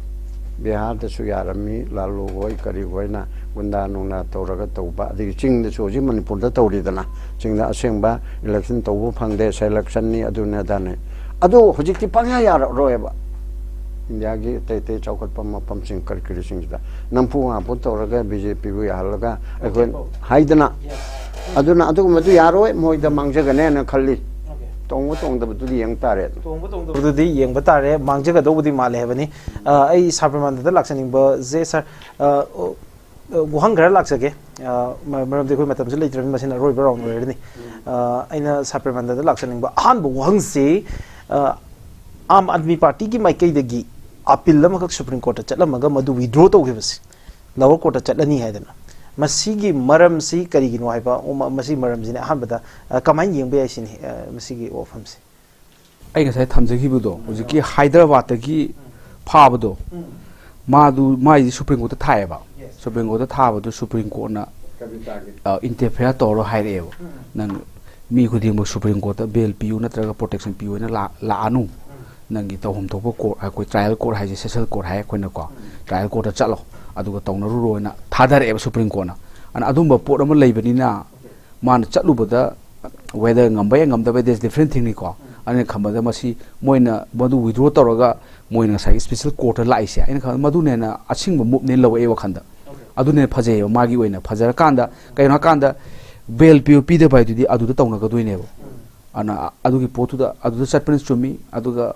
ꯕꯤꯍꯥꯔꯗꯁꯨ ꯌꯥꯔꯝꯃꯤ, ꯂꯥꯂꯨ ꯍꯣꯏ ꯀꯔꯤ ꯍꯣꯏꯅ ꯒꯨꯟꯗꯥ ꯅꯨꯡꯗꯥ ꯇꯧꯔꯒ ꯇꯧꯕ꯫ ꯑꯗꯒꯤ ꯆꯤꯡꯗꯁꯨ ꯍꯧꯖꯤꯛ ꯃꯅꯤꯄꯨꯔꯗ ꯇꯧꯔꯤꯗꯅ, ꯆꯤꯡꯗ ꯑꯁꯦꯡꯕ ꯏꯂꯦꯛꯁꯟ ꯇꯧꯕ ꯐꯪꯗꯦ, ꯁꯦꯂꯦꯛꯁꯟꯅꯤ, ꯑꯗꯨꯅꯤ ꯑꯗꯥꯅꯤ꯫ ꯑꯗꯨ ꯍꯧꯖꯤꯛꯇꯤ ꯄꯪꯌꯥ ꯌꯥꯔꯛꯑꯔꯣꯏꯕ꯫ ꯏꯟꯗꯤꯌꯥꯒꯤ ꯑꯇꯩ ꯑꯇꯩ ꯆꯥꯎꯈꯠꯄ ꯃꯐꯝꯁꯤꯡ ꯀꯔꯤ ꯀꯔꯤꯁꯤꯡꯁꯤꯗ ꯅꯝꯐꯨ ꯉꯥꯐꯨ ꯇꯧꯔꯒ ꯕꯤ ꯖꯦ ꯄꯤꯕꯨ ꯌꯥꯍꯜꯂꯒ ꯑꯩꯈꯣꯏ ꯍꯥꯏꯗꯅ, ꯑꯗꯨꯅ ꯑꯗꯨꯒꯨꯝꯕꯗꯨ ꯌꯥꯔꯣꯏ, ꯃꯣꯏꯗ ꯃꯥꯡꯖꯒꯅꯦꯅ ꯈꯜꯂꯤ꯫ ꯇꯣꯡꯕ ꯇꯣꯡꯗꯕꯗꯨꯗꯤ ꯌꯦꯡ ꯇꯥꯔꯦ꯫ ꯇꯣꯡꯕ ꯇꯣꯡꯗꯕꯗꯨꯗꯤ ꯌꯦꯡꯕ ꯇꯥꯔꯦ, ꯃꯥꯡꯖꯒꯗꯧꯕꯗꯤ ꯃꯥꯜꯂꯦ ꯍꯥꯏꯕꯅꯤ꯫ ꯑ, ꯑꯩ ꯁꯥꯔ ꯄ꯭ꯔꯦꯃꯥꯅꯟꯗꯗ ꯂꯥꯛꯆꯅꯤꯡꯕꯁꯦ, ꯁꯥꯔ, ꯑ, ꯑ, ꯋꯥꯍꯪ ꯈꯔ ꯂꯥꯛꯆꯒꯦ꯫ ꯑ, ꯃ-, ꯃꯔꯝꯗꯤ ꯑꯩꯈꯣꯏ ꯃꯇꯝꯁꯤ ꯂꯩꯇ꯭ꯔꯕꯅꯤꯅ ꯃꯁꯤꯅ ꯑꯔꯣꯏꯕ ꯔꯥꯎꯟ ꯑꯣꯏꯔꯅꯤ꯫ ꯑ, ꯑꯩꯅ ꯁꯥꯔ ꯄ꯭ꯔꯦꯃꯥꯅꯟꯗꯗ ꯂꯥꯛꯆꯅꯤꯡꯕ ꯑꯍꯥꯟꯕ ꯋꯥꯍꯪꯁꯤ, ꯑ, ꯑꯥꯝ ꯑꯥꯗꯃꯤ ꯄꯥꯔꯇꯤꯒꯤ ꯃꯥꯏꯀꯩꯗꯒꯤ ꯑꯄꯤꯜ ꯑꯃꯈꯛ ꯁꯨꯄ꯭ꯔꯤꯝ ꯀꯣꯔꯠꯇ ꯆꯠꯂꯝꯃꯒ ꯃꯗꯨ ꯋꯤꯗ꯭ꯔꯣ ꯇꯧꯈꯤꯕꯁꯤ, ꯂꯋꯔ ꯀꯣꯔꯠꯇ ꯆꯠꯂꯅꯤ ꯍꯥꯏꯗꯅ, ꯃꯁꯤꯒꯤ ꯃꯔꯝꯁꯤ ꯀꯔꯤꯒꯤꯅꯣ ꯍꯥꯏꯕ, ꯃ-, ꯃꯁꯤꯒꯤ ꯃꯔꯝꯁꯤꯅ ꯑꯍꯥꯟꯕꯗ, ꯑ, ꯀꯃꯥꯏꯅ ꯌꯦꯡꯕ ꯌꯥꯏ ꯁꯤꯅꯤ, ꯑ, ꯃꯁꯤꯒꯤ ꯋꯥꯐꯝꯁꯦ꯫ ꯑꯩ ꯉꯁꯥꯏ ꯊꯝꯖꯈꯤꯕꯗꯣ, ꯍꯧꯖꯤꯛꯀꯤ ꯍꯥꯏꯗ꯭ꯔꯕꯥꯠꯇꯒꯤ ꯐꯥꯕꯗꯣ, ꯃꯥꯗꯨ, ꯃꯥꯏꯗꯤ ꯁꯨꯄ꯭ꯔꯤꯝ ꯀꯣꯔꯠꯇ ꯊꯥꯏꯑꯦꯕ꯫ ꯁꯨꯄ꯭ꯔꯤꯝ ꯀꯣꯔꯠꯇ ꯊꯥꯕꯗꯨ ꯁꯨꯄ꯭ꯔꯤꯝ ꯀꯣꯔꯠꯅ ꯏꯟꯇꯔꯐꯤꯌꯔ ꯇꯧꯔꯣ ꯍꯥꯏꯔꯛꯑꯦꯕ꯫ ꯅꯪ ꯃꯤ ꯈꯨꯗꯤꯡꯃꯛ ꯁꯨꯄ꯭ꯔꯤꯝ ꯀꯣꯔꯠꯇ ꯕꯦꯜ ꯄꯤꯌꯨ ꯅꯠꯇ꯭ꯔꯒ ꯄ꯭ꯔꯣꯇꯦꯛꯁꯟ ꯄꯤꯌꯨ ꯍꯥꯏꯅ ꯂꯥꯛ-, ꯂꯥꯛꯑꯅꯨ꯫ ꯅꯪꯒꯤ ꯇꯧꯐꯝ ꯊꯣꯛꯄ ꯀꯣꯔꯠ, ꯑꯩꯈꯣꯏ ꯇ꯭ꯔꯥꯏꯌꯦꯜ ꯀꯣꯔꯠ ꯍꯥꯏꯁꯦ, ꯁꯦꯁꯜ ꯀꯣꯔꯠ ꯍꯥꯏ ꯑꯩꯈꯣꯏꯅꯀꯣ, ꯇ꯭ꯔꯥꯏꯌꯦꯜ ꯀꯣꯔꯠꯇ ꯆꯠꯂꯣ, ꯑꯗꯨꯒ ꯇꯧꯅꯔꯨꯔꯣꯅ ꯊꯥꯗꯔꯛꯑꯦꯕ ꯁꯨꯄ꯭ꯔꯤꯝ ꯀꯣꯔꯠꯅ꯫ ꯑꯗꯨꯅ ꯑꯗꯨꯝꯕ ꯄꯣꯠ ꯑꯃ ꯂꯩꯕꯅꯤꯅ, ꯃꯥꯅ ꯆꯠꯂꯨꯕꯗ whether ꯉꯝꯕ ꯌꯥꯏ, ꯉꯝꯗꯕ ꯌꯥꯏ, that's different thing ꯅꯤꯀꯣ꯫ ꯑꯩꯅ ꯈꯟꯕꯗ ꯃꯁꯤ ꯃꯣꯏꯅ ꯃꯗꯨ ꯋꯤꯗ꯭ꯔꯣ ꯇꯧꯔꯒ ꯃꯣꯏꯅ ꯉꯁꯥꯏꯒꯤ ꯁ꯭ꯄꯦꯁꯦꯜ ꯀꯣꯔꯠꯇ ꯂꯥꯛꯏꯁꯦ, ꯑꯩꯅ ꯈꯟꯕꯗ ꯃꯗꯨꯅ ꯍꯦꯟꯅ ꯑꯁꯤꯡꯕ ꯃꯨꯞꯅꯦꯅ ꯂꯧꯋꯦ ꯑꯩ ꯋꯥꯈꯟꯗ꯫ ꯑꯗꯨꯅ ꯍꯦꯟꯅ ꯐꯖꯩꯌꯦꯕ ꯃꯥꯒꯤ ꯑꯣꯏꯅ꯫ ꯐꯖꯔꯀꯥꯟꯗ, ꯀꯩꯅꯣ ꯍꯥꯏꯀꯥꯟꯗ, ꯕꯦꯜ ꯄꯤꯌꯨ ꯄꯤꯗꯕ ꯍꯥꯏꯗꯨꯗꯤ ꯑꯗꯨꯗ ꯇꯧꯅꯒꯗꯣꯏꯅꯦꯕ꯫ ꯑꯗꯨꯅ ꯑꯗꯨꯒꯤ ꯄꯣꯠꯇꯨꯗ ꯑꯗꯨꯗ ꯆꯠꯄꯅ ꯆꯨꯝꯃꯤ꯫ ꯑꯗꯨꯒ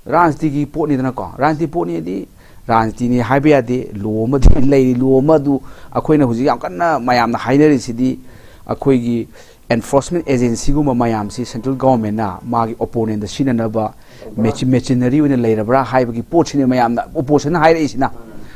ꯔꯥꯖꯅꯤꯇꯤꯒꯤ ꯄꯣꯠꯅꯤꯗꯅꯀꯣ꯫ ꯔꯥꯖꯅꯤꯇꯤ ꯄꯣꯠꯅꯤꯗꯤ ꯔꯥꯖꯅꯤꯇꯤꯅꯤ ꯍꯥꯏꯕ ꯌꯥꯗꯦ꯫ ꯂꯣ ꯑꯃꯗꯤ ꯂꯩꯔꯤ꯫ ꯂꯣ ꯑꯃꯗꯨ ꯑꯩꯈꯣꯏꯅ ꯍꯧꯖꯤꯛ ꯌꯥꯝ ꯀꯟꯅ ꯃꯌꯥꯝꯅ ꯍꯥꯏꯅꯔꯤꯁꯤꯗꯤ ꯑꯩꯈꯣꯏꯒꯤ enforcement agency ꯒꯨꯝꯕ ꯃꯌꯥꯝꯁꯤ central government ꯅ ꯃꯥꯒꯤ opponent ꯗ ꯁꯤꯖꯤꯟꯅꯅꯕ ꯃꯦꯆꯤ-, machinery ꯑꯣꯏꯅ ꯂꯩꯔꯕ꯭ꯔꯥ ꯍꯥꯏꯕꯒꯤ ꯄꯣꯠꯁꯤꯅꯦ ꯃꯌꯥꯝꯅ opposition ꯅ ꯍꯥꯏꯔꯛꯏꯁꯤꯅ꯫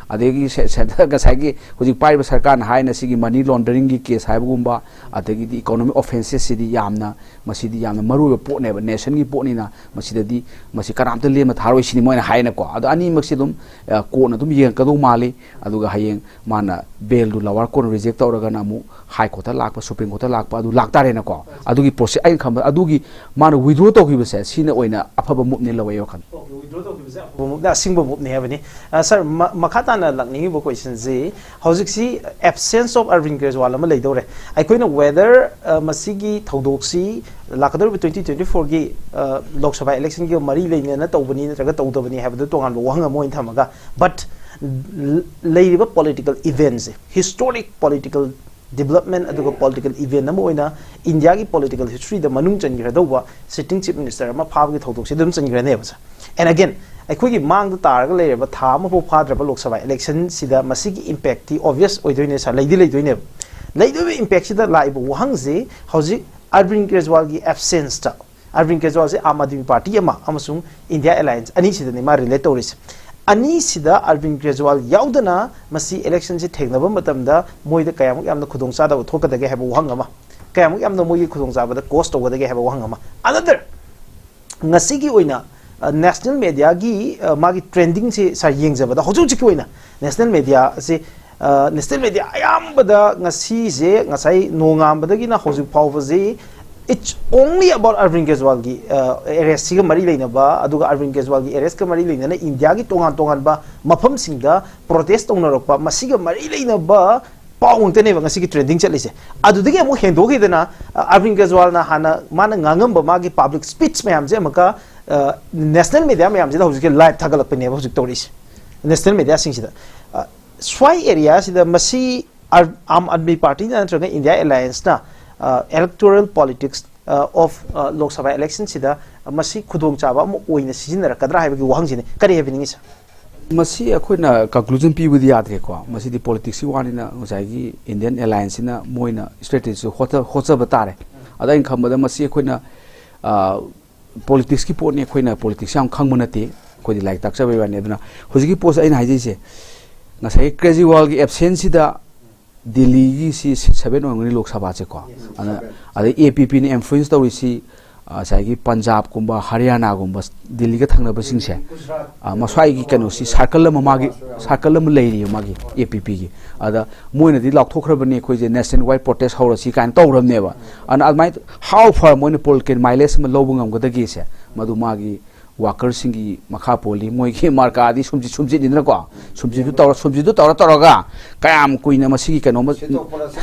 ꯑꯗꯒꯤ ꯁꯦ-, ꯁꯦ-, ꯉꯁꯥꯏꯒꯤ ꯍꯧꯖꯤꯛ ꯄꯥꯏꯔꯤꯕ ꯁꯔꯀꯥꯔꯅ ꯍꯥꯏꯅ ꯁꯤꯒꯤ money laundering ꯒꯤ case ꯍꯥꯏꯕꯒꯨꯝꯕ, ꯑꯗꯒꯤꯗꯤ economic offences ꯁꯤꯗꯤ ꯌꯥꯝꯅ, ꯃꯁꯤꯗꯤ ꯌꯥꯝꯅ ꯃꯔꯨꯑꯣꯏꯕ ꯄꯣꯠꯅꯦꯕ, nation ꯒꯤ ꯄꯣꯠꯅꯤꯅ꯫ ꯃꯁꯤꯗꯗꯤ ꯃꯁꯤ ꯀꯅꯥꯝꯇ ꯂꯦꯝꯅ ꯊꯥꯔꯣꯏ ꯁꯤꯅꯤ ꯃꯣꯏꯅ ꯍꯥꯏꯅꯀꯣ꯫ ꯑꯗꯣ ꯑꯅꯤꯃꯛꯁꯤ ꯑꯗꯨꯝ, ꯑ, ꯀꯣꯔꯠꯅ ꯑꯗꯨꯝ ꯌꯦꯡꯉꯛꯀꯗꯧ ꯃꯥꯜꯂꯤ꯫ ꯑꯗꯨꯒ ꯍꯌꯦꯡ ꯃꯥꯅ ꯕꯦꯜꯗꯨ lower court ꯅ reject ꯇꯧꯔꯒꯅ ꯑꯃꯨꯛ high court ꯇ ꯂꯥꯛꯄ, supreme court ꯇ ꯂꯥꯛꯄ ꯑꯗꯨ ꯂꯥꯛꯇꯥꯔꯦꯅꯀꯣ꯫ ꯑꯗꯨꯒꯤ process ꯑꯩꯅ ꯈꯟꯕꯗ ꯑꯗꯨꯒꯤ ꯃꯥꯅ withdraw ꯇꯧꯈꯤꯕꯁꯦ ꯁꯤꯅ ꯑꯣꯏꯅ ꯑꯐꯕ move ꯅꯦ ꯂꯧꯋꯦ ꯑꯩ ꯋꯥꯈꯜ꯫ Okay, withdraw ꯇꯧꯈꯤꯕꯁꯦ ꯑꯁꯤꯡꯕ ꯃꯨꯞꯅꯤ ꯍꯥꯏꯕꯅꯤ꯫ ꯁꯥꯔ, ꯃꯈꯥ ꯇꯥꯅ ꯂꯥꯛꯅꯤꯡꯉꯤꯕ ꯀꯣꯏꯁꯟꯁꯤ, ꯍꯧꯖꯤꯛꯁꯤ absence of Arvind Kejriwal ꯑꯃ ꯂꯩꯗꯧꯔꯦ꯫ ꯑꯩꯈꯣꯏꯅ whether ꯃꯁꯤꯒꯤ ꯊꯧꯗꯣꯛꯁꯤ ꯂꯥꯛꯀꯗꯧꯔꯤꯕ ꯇ꯭ꯋꯦꯟꯇꯤ ꯇ꯭ꯋꯦꯟꯇꯤ ꯐꯣꯔꯒꯤ ꯂꯣꯛ ꯁꯚꯥ ꯏꯂꯦꯛꯁꯟꯒꯤ ꯃꯔꯤ ꯂꯩꯅꯅ ꯇꯧꯕꯅꯤ ꯅꯠꯇ꯭ꯔꯒ ꯇꯧꯗꯕꯅꯤ ꯍꯥꯏꯕꯗꯨ ꯇꯣꯉꯥꯟꯕ ꯋꯥꯍꯪ ꯑꯃ ꯑꯣꯏꯅ ꯊꯝꯃꯒ, but ꯂꯩꯔꯤꯕ ꯄꯣꯂꯤꯇꯤꯀꯦꯜ ꯏꯚꯦꯟꯁꯦ, ꯍꯤꯁꯇꯣꯔꯤꯛ ꯄꯣꯂꯤꯇꯤꯀꯦꯜ ꯗꯤꯕꯂꯞꯃꯦꯟ ꯑꯗꯨꯒ ꯄꯣꯂꯤꯇꯤꯀꯦꯜ ꯏꯚꯦꯟ ꯑꯃ ꯑꯣꯏꯅ ꯏꯟꯗꯤꯌꯥꯒꯤ ꯄꯣꯂꯤꯇꯤꯀꯦꯜ ꯍꯤꯁꯇ꯭ꯔꯤꯗ ꯃꯅꯨꯡ ꯆꯟꯈ꯭ꯔꯗꯧꯕ ꯁꯤꯇꯤꯡ ꯆꯤꯐ ꯃꯤꯅꯤꯁꯇꯔ ꯑꯃ ꯐꯥꯕꯒꯤ ꯊꯧꯗꯣꯛꯁꯤ ꯑꯗꯨꯝ ꯆꯟꯈ꯭ꯔꯅꯦꯕ, ꯁꯥꯔ꯫ And again, ꯑꯩꯈꯣꯏꯒꯤ ꯃꯥꯡꯗ ꯇꯥꯔꯒ ꯂꯩꯔꯕ ꯊꯥ ꯑꯃꯐꯥꯎ ꯐꯥꯗ꯭ꯔꯕ ꯂꯣꯛ ꯁꯚꯥ ꯏꯂꯦꯛꯁꯟꯁꯤꯗ ꯃꯁꯤꯒꯤ ꯏꯝꯄꯦꯛꯇꯤ ꯑꯣꯕꯤꯌꯁ ꯑꯣꯏꯗꯣꯏꯅꯦ, ꯁꯥꯔ, ꯂꯩꯗꯤ ꯂꯩꯗꯣꯏꯅꯦꯕ꯫ ꯂꯩꯗꯣꯏꯕ ꯏꯝꯄꯦꯛꯁꯤꯗ ꯂꯥꯛꯏꯕ ꯋꯥꯍꯪꯁꯤ ꯍꯧꯖꯤꯛ ꯑꯔꯕꯤꯟ ꯀꯦꯖ꯭ꯋꯥꯜꯒꯤ ꯑꯦꯕꯁꯦꯟꯁꯇ, ꯑꯔꯕꯤꯟ ꯀꯦꯖ꯭ꯋꯥꯜꯁꯦ ꯑꯥꯝ ꯑꯥꯗꯃꯤ ꯄꯥꯔꯇꯤ ꯑꯃ ꯑꯃꯁꯨꯡ ꯏꯟꯗꯤꯌꯥ ꯑꯦꯂꯥꯌꯟꯁ ꯑꯅꯤꯁꯤꯗꯅꯤ ꯃꯥ ꯔꯤꯂꯦꯠ ꯇꯧꯔꯤꯁꯦ꯫ ꯑꯅꯤꯁꯤꯗ ꯑꯔꯕꯤꯟ ꯀꯦꯖ꯭ꯋꯥꯜ ꯌꯥꯎꯗꯅ ꯃꯁꯤ ꯏꯂꯦꯛꯁꯟꯁꯤ ꯊꯦꯡꯅꯕ ꯃꯇꯝꯗ ꯃꯣꯏꯗ ꯀꯌꯥꯃꯨꯛ ꯌꯥꯝꯅ ꯈꯨꯗꯣꯡꯆꯥꯗꯕ ꯊꯣꯛꯀꯗꯒꯦ ꯍꯥꯏꯕ ꯋꯥꯍꯪ ꯑꯃ, ꯀꯌꯥꯃꯨꯛ ꯌꯥꯝꯅ ꯃꯣꯏꯒꯤ ꯈꯨꯗꯣꯡꯆꯥꯕꯗ ꯀꯣꯁ ꯇꯧꯒꯗꯒꯦ ꯍꯥꯏꯕ ꯋꯥꯍꯪ ꯑꯃ꯫ Another, ꯉꯁꯤꯒꯤ ꯑꯣꯏꯅ ꯅꯦꯁꯅꯦꯜ ꯃꯦꯗꯤꯌꯥꯒꯤ ꯃꯥꯒꯤ ꯇ꯭ꯔꯦꯟꯗꯤꯡꯁꯤ, ꯁꯥꯔ, ꯌꯦꯡꯖꯕꯗ ꯍꯧꯖꯤꯛ ꯍꯧꯖꯤꯛꯀꯤ ꯑꯣꯏꯅ ꯅꯦꯁꯅꯦꯜ ꯃꯦꯗꯤꯌꯥꯁꯤ, ꯅꯦꯁꯅꯦꯜ ꯃꯦꯗꯤꯌꯥ ꯑꯌꯥꯝꯕꯗ ꯉꯁꯤꯁꯦ, ꯉꯁꯥꯏ ꯅꯣꯡꯉꯥꯟꯕꯗꯒꯤꯅ ꯍꯧꯖꯤꯛ ꯐꯥꯎꯕꯁꯤ, it's only about ꯑꯔꯕꯤꯟ ꯀꯦꯖ꯭ꯋꯥꯜꯒꯤ ꯑꯦꯔꯦꯁꯁꯤꯒ ꯃꯔꯤ ꯂꯩꯅꯕ, ꯑꯗꯨꯒ ꯑꯔꯕꯤꯟ ꯀꯦꯖ꯭ꯋꯥꯜꯒꯤ ꯑꯦꯔꯦꯁꯀ ꯃꯔꯤ ꯂꯩꯅꯅ ꯏꯟꯗꯤꯌꯥꯒꯤ ꯇꯣꯉꯥꯟ ꯇꯣꯉꯥꯟꯕ ꯃꯐꯝꯁꯤꯡꯗ ꯄ꯭ꯔꯣꯇꯦꯁ ꯇꯧꯅꯔꯛꯄ, ꯃꯁꯤꯒ ꯃꯔꯤ ꯂꯩꯅꯕ ꯄꯥꯎ ꯉꯥꯛꯇꯅꯦꯕ ꯉꯁꯤꯒꯤ ꯇ꯭ꯔꯦꯟꯗꯤꯡ ꯆꯠꯂꯤꯁꯦ꯫ ꯑꯗꯨꯗꯒꯤ ꯑꯃꯨꯛ ꯍꯦꯟꯗꯣꯛꯈꯤꯗꯅ, ꯑ, ꯑꯔꯕꯤꯟ ꯀꯦꯖ꯭ꯋꯥꯜꯅ ꯍꯥꯟꯅ ꯃꯥꯅ ꯉꯥꯡꯉꯝꯕ ꯃꯥꯒꯤ ꯄꯕ꯭ꯂꯤꯛ ꯁ꯭ꯄꯤꯆ ꯃꯌꯥꯝꯁꯦ ꯑꯃꯨꯛꯀ, ꯑ, ꯅꯦꯁꯅꯦꯜ ꯃꯦꯗꯤꯌꯥ ꯃꯌꯥꯝꯁꯤꯗ ꯍꯧꯖꯤꯛꯀꯤ ꯂꯥꯏꯚ ꯊꯥꯒꯠꯂꯛꯄꯅꯦꯕ ꯍꯧꯖꯤꯛ ꯇꯧꯔꯤꯁꯦ, ꯅꯦꯁꯅꯦꯜ ꯃꯦꯗꯤꯌꯥꯁꯤꯡꯁꯤꯗ꯫ ꯑ, ꯁ꯭ꯋꯥꯏ ꯑꯦꯔꯤꯌꯥꯁꯤꯗ ꯃꯁꯤ ꯑꯥꯔ-, ꯑꯥꯝ ꯑꯥꯗꯃꯤ ꯄꯥꯔꯇꯤꯅ ꯅꯠꯇ꯭ꯔꯒ ꯏꯟꯗꯤꯌꯥ ꯑꯦꯂꯥꯌꯟꯁꯅ, ꯑ, electoral politics, ꯑ, of, ꯑ, ꯂꯣꯛ ꯁꯚꯥ ꯏꯂꯦꯛꯁꯟꯁꯤꯗ ꯃꯁꯤ ꯈꯨꯗꯣꯡꯆꯥꯕ ꯑꯃ ꯑꯣꯏꯅ ꯁꯤꯖꯤꯟꯅꯔꯛꯀꯗ꯭ꯔꯥ ꯍꯥꯏꯕꯒꯤ ꯋꯥꯍꯪꯁꯤꯅꯤ꯫ ꯀꯔꯤ ꯍꯥꯏꯕꯤꯅꯤꯡꯉꯤ, ꯁꯥꯔ? ꯃꯁꯤ ꯑꯩꯈꯣꯏꯅ ꯀꯟꯀ꯭ꯂꯨꯖꯟ ꯄꯤꯕꯗꯤ ꯌꯥꯗ꯭ꯔꯦꯀꯣ꯫ ꯃꯁꯤꯗꯤ ꯄꯣꯂꯤꯇꯤꯛꯁꯀꯤ ꯋꯥꯅꯤꯅ ꯉꯁꯥꯏꯒꯤ ꯏꯟꯗꯤꯌꯟ ꯑꯦꯂꯥꯌꯟꯁꯁꯤꯅ ꯃꯣꯏꯅ ꯏꯁꯇ꯭ꯔꯦꯇꯦꯖꯤ ꯍꯣꯠꯆ-, ꯍꯣꯠꯆꯕ ꯇꯥꯔꯦ꯫ ꯑꯗ ꯑꯩꯅ ꯈꯟꯕꯗ ꯃꯁꯤ ꯑꯩꯈꯣꯏꯅ, ꯑ, ꯄꯣꯂꯤꯇꯤꯛꯁꯀꯤ ꯄꯣꯠꯅꯤ, ꯑꯩꯈꯣꯏꯅ ꯄꯣꯂꯤꯇꯤꯛꯁ ꯌꯥꯝ ꯈꯪꯕ ꯅꯠꯇꯦ, ꯑꯩꯈꯣꯏꯗꯤ ꯂꯥꯏꯔꯤꯛ ꯇꯥꯛꯆꯕꯩ ꯋꯥꯅꯤ꯫ ꯑꯗꯨꯅ ꯍꯧꯖꯤꯛꯀꯤ ꯄꯣꯠꯁꯦ ꯑꯩꯅ ꯍꯥꯏꯖꯩꯁꯦ, ꯉꯁꯥꯏꯒꯤ ꯀꯦꯖ꯭ꯔꯤꯋꯥꯜꯒꯤ ꯑꯦꯕꯁꯦꯟꯁꯁꯤꯗ ꯗꯤꯜꯂꯤꯒꯤ ꯁꯤ seat seven ꯑꯣꯏꯔꯝꯒꯅꯤ ꯂꯣꯛ ꯁꯚꯥꯁꯦꯀꯣ꯫ ꯑꯗ, ꯑꯗꯩ ꯑꯦ ꯄꯤ ꯄꯤꯅ ꯏꯟꯐ꯭ꯂꯨꯌꯦꯟꯁ ꯇꯧꯔꯤꯁꯤ, ꯑ, ꯉꯁꯥꯏꯒꯤ ꯄꯟꯖꯥꯕꯀꯨꯝꯕ, ꯍꯔꯤꯌꯥꯅꯥꯒꯨꯝꯕ, ꯗꯤꯜꯂꯤꯒ ꯊꯪꯅꯕꯁꯤꯡꯁꯦ, ꯑ, ꯃꯁ꯭ꯋꯥꯏꯒꯤ ꯀꯩꯅꯣꯁꯤ, ꯁꯥꯔꯀꯜ ꯑꯃ, ꯃꯥꯒꯤ ꯁꯥꯔꯀꯜ ꯑꯃ ꯂꯩꯔꯤꯌꯦ ꯃꯥꯒꯤ ꯑꯦ ꯄꯤ ꯄꯤꯒꯤ꯫ ꯑꯗ ꯃꯣꯏꯅꯗꯤ ꯂꯥꯎꯊꯣꯛꯈ꯭ꯔꯕꯅꯤ, "ꯑꯩꯈꯣꯏꯁꯦ ꯅꯦꯁꯟ ꯋꯥꯏꯗ ꯄ꯭ꯔꯣꯇꯦꯁ ꯍꯧꯔꯁꯤ" ꯀꯥꯏꯅ ꯇꯧꯔꯕꯅꯦꯕ꯫ ꯑꯗꯨꯅ ꯑꯗꯨꯃꯥꯏꯅ how far ꯃꯣꯏꯅ ꯄꯣꯂꯤꯇꯤꯀꯦꯜ ꯃꯥꯏꯂꯦꯖ ꯑꯃ ꯂꯧꯕ ꯉꯝꯒꯗꯒꯦꯁꯦ, ꯃꯗꯨ ꯃꯥꯒꯤ ꯋꯥꯀꯔꯁꯤꯡꯒꯤ ꯃꯈꯥ ꯄꯣꯜꯂꯤ꯫ ꯃꯣꯏꯒꯤ ꯃꯥꯔꯀꯥꯗꯤ ꯁꯨꯝꯁꯤꯠ ꯁꯨꯝꯁꯤꯠꯅꯤꯗꯅꯀꯣ, ꯁꯨꯝꯁꯤꯠꯇꯨ ꯇꯧꯔ ꯁꯨꯝꯁꯤꯠꯇꯨ ꯇꯧꯔ ꯇꯧꯔꯒ ꯀꯌꯥꯝ ꯀꯨꯏꯅ ꯃꯁꯤꯒꯤ ꯀꯩꯅꯣꯝꯃ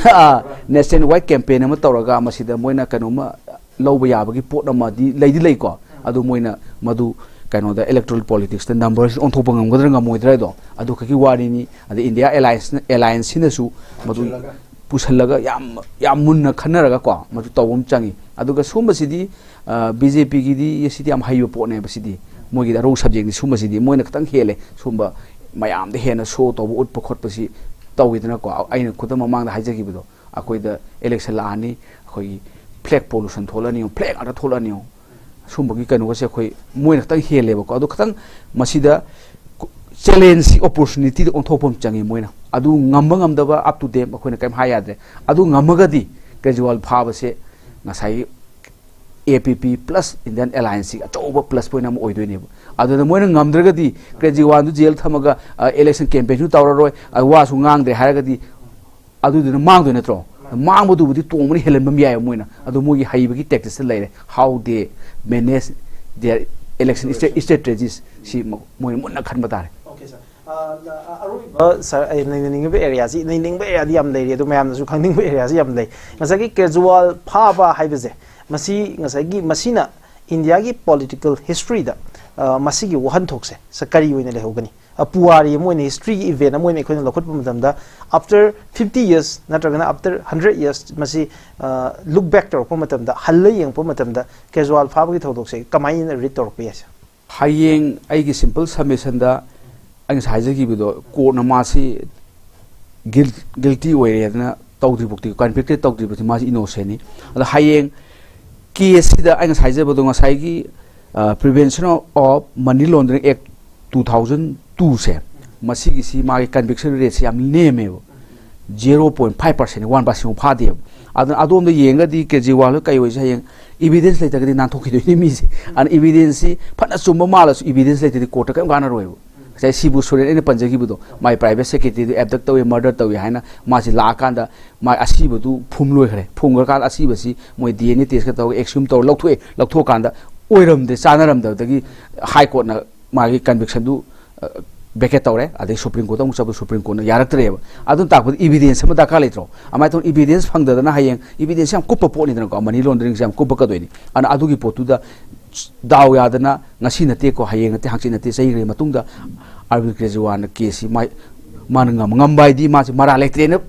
ꯅꯦꯁꯟ ꯋꯥꯏꯗ ꯀꯦꯝꯄꯦꯟ ꯑꯃ ꯇꯧꯔꯒ ꯃꯁꯤꯗ ꯃꯣꯏꯅ ꯀꯩꯅꯣꯝꯃ ꯂꯧꯕ ꯌꯥꯕꯒꯤ ꯄꯣꯠ ꯑꯃꯗꯤ ꯂꯩꯗꯤ ꯂꯩꯀꯣ꯫ ꯑꯗꯨ ꯃꯣꯏꯅ ꯃꯗꯨ ꯀꯩꯅꯣꯗ ꯏꯂꯦꯛꯇꯣꯔꯦꯜ ꯄꯣꯂꯤꯇꯤꯛꯁꯇ ꯅꯝꯕꯔꯁꯤ ꯑꯣꯟꯊꯣꯛꯄ ꯉꯝꯒꯗ꯭ꯔꯥ ꯉꯝꯃꯣꯏꯗ꯭ꯔꯥ ꯍꯥꯏꯗꯣ ꯑꯗꯨ ꯈꯛꯀꯤ ꯋꯥꯔꯤꯅꯤ꯫ ꯑꯗꯩ ꯏꯟꯗꯤꯌꯥ ꯑꯦꯂꯥꯏꯟꯁꯅ ꯑꯦꯂꯥꯏꯟꯁꯁꯤꯅꯁꯨ ꯃꯗꯨ ꯄꯨꯁꯜꯂꯒ ꯌꯥꯝ ꯌꯥꯝ ꯃꯨꯟꯅ ꯈꯟꯅꯔꯒꯀꯣ ꯃꯗꯨ ꯇꯧꯕ ꯑꯃ ꯆꯪꯉꯤ꯫ ꯑꯗꯨꯒ ꯁꯨꯝꯕꯁꯤꯗꯤ ꯕꯤ ꯖꯦ ꯄꯤꯒꯤꯗꯤ ꯁꯤꯗꯤ ꯌꯥꯝ ꯍꯩꯕ ꯄꯣꯠꯅꯦꯕ꯫ ꯁꯤꯗꯤ ꯃꯣꯏꯒꯤꯗꯤ ꯑꯔꯧ ꯁꯕꯖꯦꯛꯅꯤ꯫ ꯁꯨꯝꯕꯁꯤꯗꯤ ꯃꯣꯏꯅ ꯈꯤꯇꯪ ꯍꯦꯜꯂꯦ꯫ ꯁꯨꯝꯕ ꯃꯌꯥꯝꯗ ꯍꯦꯟꯅ ꯁꯣ ꯇꯧꯕ, ꯎꯠꯄ ꯈꯣꯠꯄꯁꯤ ꯇꯧꯋꯤꯗꯅꯀꯣ꯫ ꯑꯩꯅ ꯈꯨꯗꯝ ꯃꯃꯥꯡꯗ ꯍꯥꯏꯖꯈꯤꯕꯗꯣ, ꯑꯩꯈꯣꯏꯗ ꯏꯂꯦꯛꯁꯟ ꯂꯥꯛꯑꯅꯤ, ꯑꯩꯈꯣꯏꯒꯤ ꯐ꯭ꯂꯦꯛ ꯄꯣꯂꯨꯁꯟ ꯊꯣꯛꯂꯛꯑꯅꯤ, ꯐ꯭ꯂꯦꯛ ꯉꯥꯛꯇ ꯊꯣꯛꯂꯛꯑꯅꯤ꯫ ꯁꯨꯝꯕꯒꯤ ꯀꯩꯅꯣꯒꯁꯦ ꯑꯩꯈꯣꯏ ꯃꯣꯏꯅ ꯈꯤꯇꯪ ꯍꯦꯜꯂꯦꯕꯀꯣ꯫ ꯑꯗꯣ ꯈꯤꯇꯪ ꯃꯁꯤꯗ ꯆꯦꯂꯦꯟꯖꯁꯤ ꯑꯣꯄꯣꯔꯆꯨꯅꯤꯇꯤꯗ ꯑꯣꯟꯊꯣꯛꯄ ꯑꯃ ꯆꯪꯉꯤ꯫ ꯃꯣꯏꯅ ꯑꯗꯨ ꯉꯝꯕ ꯉꯝꯗꯕ, up to them, ꯑꯩꯈꯣꯏꯅ ꯀꯔꯤꯝ ꯍꯥꯏ ꯌꯥꯗ꯭ꯔꯦ꯫ ꯑꯗꯨ ꯉꯝꯃꯒꯗꯤ ꯀꯦꯖ꯭ꯔꯤꯋꯥꯜ ꯐꯥꯕꯁꯦ ꯉꯁꯥꯏꯒꯤ ꯑꯦ ꯄꯤ ꯄꯤ ꯄ꯭ꯂꯁ ꯏꯟꯗꯤꯌꯟ ꯑꯦꯂꯥꯏꯟꯁꯁꯤꯒꯤ ꯑꯆꯧꯕ ꯄ꯭ꯂꯁ ꯄꯣꯏꯟ ꯑꯃ ꯑꯣꯏꯗꯣꯏꯅꯦꯕ꯫ ꯑꯗꯨꯅ ꯃꯣꯏꯅ ꯉꯝꯗ꯭ꯔꯒꯗꯤ ꯀꯦꯖ꯭ꯔꯤꯋꯥꯜꯗꯨ ꯖꯦꯜ ꯊꯝꯃꯒ ꯏꯂꯦꯛꯁꯟ ꯀꯦꯝꯄꯦꯟꯁꯨ ꯇꯧꯔꯔꯣꯏ, ꯑ, ꯋꯥꯁꯨ ꯉꯥꯡꯗ꯭ꯔꯦ ꯍꯥꯏꯔꯒꯗꯤ ꯑꯗꯨꯗꯨꯅ ꯃꯥꯡꯗꯣꯏ ꯅꯠꯇ꯭ꯔꯣ? ꯃꯥꯡꯕꯗꯨꯕꯨꯗꯤ ꯇꯣꯡꯕꯅ ꯍꯦꯜꯍꯟꯕ ꯑꯃ ꯌꯥꯏꯑꯕ ꯃꯣꯏꯅ꯫ ꯑꯗꯨ ꯃꯣꯏꯒꯤ ꯍꯩꯕꯒꯤ ꯇꯦꯛꯇꯤꯛꯁꯇ ꯂꯩꯔꯦ꯫ How they manage their election strategies ꯁꯤ ꯃ-, ꯃꯣꯏꯅ ꯃꯨꯟꯅ ꯈꯟꯕ ꯇꯥꯔꯦ꯫ Okay sir. ꯑ, ꯅ-, ꯑ, ꯑꯔꯣꯏꯕ ꯁꯥꯔ, ꯑꯩ ꯅꯩꯅꯅꯤꯡꯉꯤꯕ ꯑꯦꯔꯤꯌꯥꯁꯤ, ꯅꯩꯅꯤꯡꯕ ꯑꯦꯔꯤꯌꯥꯗꯤ ꯌꯥꯝ ꯂꯩꯔꯤ, ꯑꯗꯨ ꯃꯌꯥꯝꯅꯁꯨ ꯈꯪꯅꯤꯡꯕ ꯑꯦꯔꯤꯌꯥꯁꯤ ꯌꯥꯝ ꯂꯩ꯫ ꯉꯁꯥꯏꯒꯤ ꯀꯦꯖ꯭ꯔꯤꯋꯥꯜ ꯐꯥꯕ ꯍꯥꯏꯕꯁꯦ, ꯃꯁꯤ ꯉꯁꯥꯏꯒꯤ, ꯃꯁꯤꯅ ꯏꯟꯗꯤꯌꯥꯒꯤ ꯄꯣꯂꯤꯇꯤꯀꯦꯜ ꯍꯤꯁꯇ꯭ꯔꯤꯗ, ꯑ, ꯃꯁꯤꯒꯤ ꯋꯥꯍꯟꯊꯣꯛꯁꯦ ꯁꯥꯔ ꯀꯔꯤ ꯑꯣꯏꯅ ꯂꯩꯍꯧꯒꯅꯤ? ꯑ, ꯄꯨꯋꯥꯔꯤ ꯑꯃ ꯑꯣꯏꯅ, ꯍꯤꯁꯇ꯭ꯔꯤꯒꯤ ꯏꯚꯦꯟ ꯑꯃ ꯑꯣꯏꯅ ꯑꯩꯈꯣꯏꯅ ꯂꯧꯈꯠꯄ ꯃꯇꯝꯗ, after fifty years ꯅꯠꯇ꯭ꯔꯒꯅ after hundred years ꯃꯁꯤ, ꯑ, look back ꯇꯧꯔꯛꯄ ꯃꯇꯝꯗ, ꯍꯜꯂ ꯌꯦꯡꯉꯛꯄ ꯃꯇꯝꯗ ꯀꯦꯖ꯭ꯔꯤꯋꯥꯜ ꯐꯥꯕꯒꯤ ꯊꯧꯗꯣꯛꯁꯦ ꯀꯃꯥꯏꯅ ꯔꯤꯗ ꯇꯧꯔꯛꯄ ꯌꯥꯏ ꯁꯥꯔ? ꯍꯌꯦꯡ ꯑꯩꯒꯤ ꯁꯤꯝꯄꯜ ꯁꯕꯃꯤꯁꯟꯗ ꯑꯩ ꯉꯁꯥꯏ ꯍꯥꯏꯖꯈꯤꯕꯗꯣ, ꯀꯣꯔꯠꯅ ꯃꯥꯁꯤ ꯒꯤꯜ-, ꯒꯤꯜꯇꯤ ꯑꯣꯏꯔꯦꯗꯅ ꯇꯧꯗ꯭ꯔꯤꯐꯥꯎꯗꯤ, ꯀꯟꯚꯤꯛꯇꯦꯠ ꯇꯧꯗ꯭ꯔꯤꯐꯥꯎꯗꯤ ꯃꯥꯁꯤ ꯏꯅꯣꯁꯦꯟꯅꯤ꯫ ꯑꯗꯣ ꯍꯌꯦꯡ ꯀꯦꯁꯁꯤꯗ ꯑꯩ ꯉꯁꯥꯏ ꯍꯥꯏꯖꯕꯗꯣ, ꯉꯁꯥꯏꯒꯤ, ꯑ, Prevention of Money Laundering Act two thousand two ꯁꯦ, ꯃꯁꯤꯒꯤꯁꯤ ꯃꯥꯒꯤ ꯀꯟꯚꯤꯛꯁꯟ ꯔꯦꯠꯁꯤ ꯌꯥꯝ ꯅꯦꯝꯃꯦꯕ, zero point five percent, one percent ꯐꯥꯗꯦꯕ꯫ ꯑꯗꯨꯅ ꯑꯗꯣꯝꯗ ꯌꯦꯡꯉꯒꯗꯤ ꯀꯦꯖ꯭ꯔꯤꯋꯥꯜ ꯀꯩ ꯑꯣꯏꯁꯦ ꯍꯌꯦꯡ ꯏꯚꯤꯗꯦꯟꯁ ꯂꯩꯇ꯭ꯔꯒꯗꯤ ꯅꯥꯟꯊꯣꯛꯈꯤꯗꯣꯏꯅꯤ ꯃꯤꯁꯦ꯫ ꯑꯗꯨꯅ ꯏꯚꯤꯗꯦꯟꯁꯁꯤ ꯐꯅ ꯆꯨꯝꯕ ꯃꯥꯜꯂꯁꯨ, ꯏꯚꯤꯗꯦꯟꯁ ꯂꯩꯇ꯭ꯔꯗꯤ ꯀꯣꯔꯠꯇ ꯀꯔꯤꯝ ꯀꯥꯟꯅꯔꯣꯏꯕ꯫ ꯉꯁꯥꯏ ꯁꯤꯕꯨ ꯁꯣꯔꯦꯟ ꯑꯩꯅ ꯄꯟꯖꯈꯤꯕꯗꯣ, ꯃꯥꯏ ꯄ꯭ꯔꯥꯏꯚꯦꯠ ꯁꯦꯀ꯭ꯔꯦꯇꯔꯤꯗꯨ ꯑꯦꯕꯗꯛ ꯇꯧꯏ, ꯃꯔꯗꯔ ꯇꯧꯏ ꯍꯥꯏꯅ ꯃꯥꯁꯤ ꯂꯥꯛꯑꯀꯥꯟꯗ ꯃꯥꯏ ꯑꯁꯤꯕꯗꯨ ꯐꯨꯝ ꯂꯣꯏꯈ꯭ꯔꯦ꯫ ꯐꯨꯝꯈ꯭ꯔꯀꯥꯟꯗ ꯑꯁꯤꯕꯁꯤ ꯃꯣꯏ ꯗꯤ ꯑꯦꯟ ꯑꯦ ꯇꯦꯁꯀ ꯇꯧꯔꯒ ꯑꯦꯛꯁꯍ꯭ꯌꯨꯝ ꯇꯧꯔ ꯂꯧꯊꯣꯛꯑꯦ꯫ ꯂꯧꯊꯣꯛꯑꯀꯥꯟꯗ ꯑꯣꯏꯔꯝꯗꯦ, ꯆꯥꯅꯔꯝꯗꯕꯗꯒꯤ ꯍꯥꯏ ꯀꯣꯔꯠꯅ ꯃꯥꯒꯤ ꯀꯟꯚꯤꯛꯁꯟꯗꯨ ꯚꯦꯀꯦꯠ ꯇꯧꯔꯦ꯫ ꯑꯗꯩ ꯁꯨꯄ꯭ꯔꯤꯝ ꯀꯣꯔꯠꯇ ꯑꯃꯨꯛ ꯆꯠꯄꯗ ꯁꯨꯄ꯭ꯔꯤꯝ ꯀꯣꯔꯠꯅ ꯌꯥꯔꯛꯇ꯭ꯔꯦꯕ꯫ ꯑꯗꯨꯅ ꯇꯥꯛꯄꯗꯤ ꯏꯚꯤꯗꯦꯟꯁ ꯑꯃ ꯗꯔꯀꯥꯔ ꯂꯩꯇ꯭ꯔꯣ? ꯑꯗꯨꯃꯥꯏꯅ ꯇꯧꯅ ꯏꯚꯤꯗꯦꯟꯁ ꯐꯪꯗꯗꯅ ꯍꯌꯦꯡ, ꯏꯚꯤꯗꯦꯟꯁ ꯌꯥꯝ ꯀꯨꯞꯄ ꯄꯣꯠꯅꯤꯗꯅꯀꯣ, ꯃꯅꯤ ꯂꯣꯟꯗꯔꯤꯡꯁꯦ ꯌꯥꯝ ꯀꯨꯞꯄꯛꯀꯗꯣꯏꯅꯤ꯫ ꯑꯗꯨꯅ ꯑꯗꯨꯒꯤ ꯄꯣꯠꯇꯨꯗ ꯗꯥꯎ ꯌꯥꯗꯅ ꯉꯁꯤ ꯅꯠꯇꯦꯀꯣ, ꯍꯌꯦꯡ ꯅꯠꯇꯦ, ꯍꯪꯆꯤꯠ ꯅꯠꯇꯦ, ꯆꯍꯤ ꯈꯔꯒꯤ ꯃꯇꯨꯡꯗ ꯑꯔꯕꯤꯟ ꯀꯦꯖꯔꯤꯋꯥꯜꯅ ꯀꯦꯁꯁꯤ ꯃꯥꯏ, ꯃꯥꯅ ꯉꯝ-, ꯉꯝꯕ ꯍꯥꯏꯗꯤ ꯃꯥꯁꯤ ꯃꯔꯥ ꯂꯩꯇ꯭ꯔꯦꯅ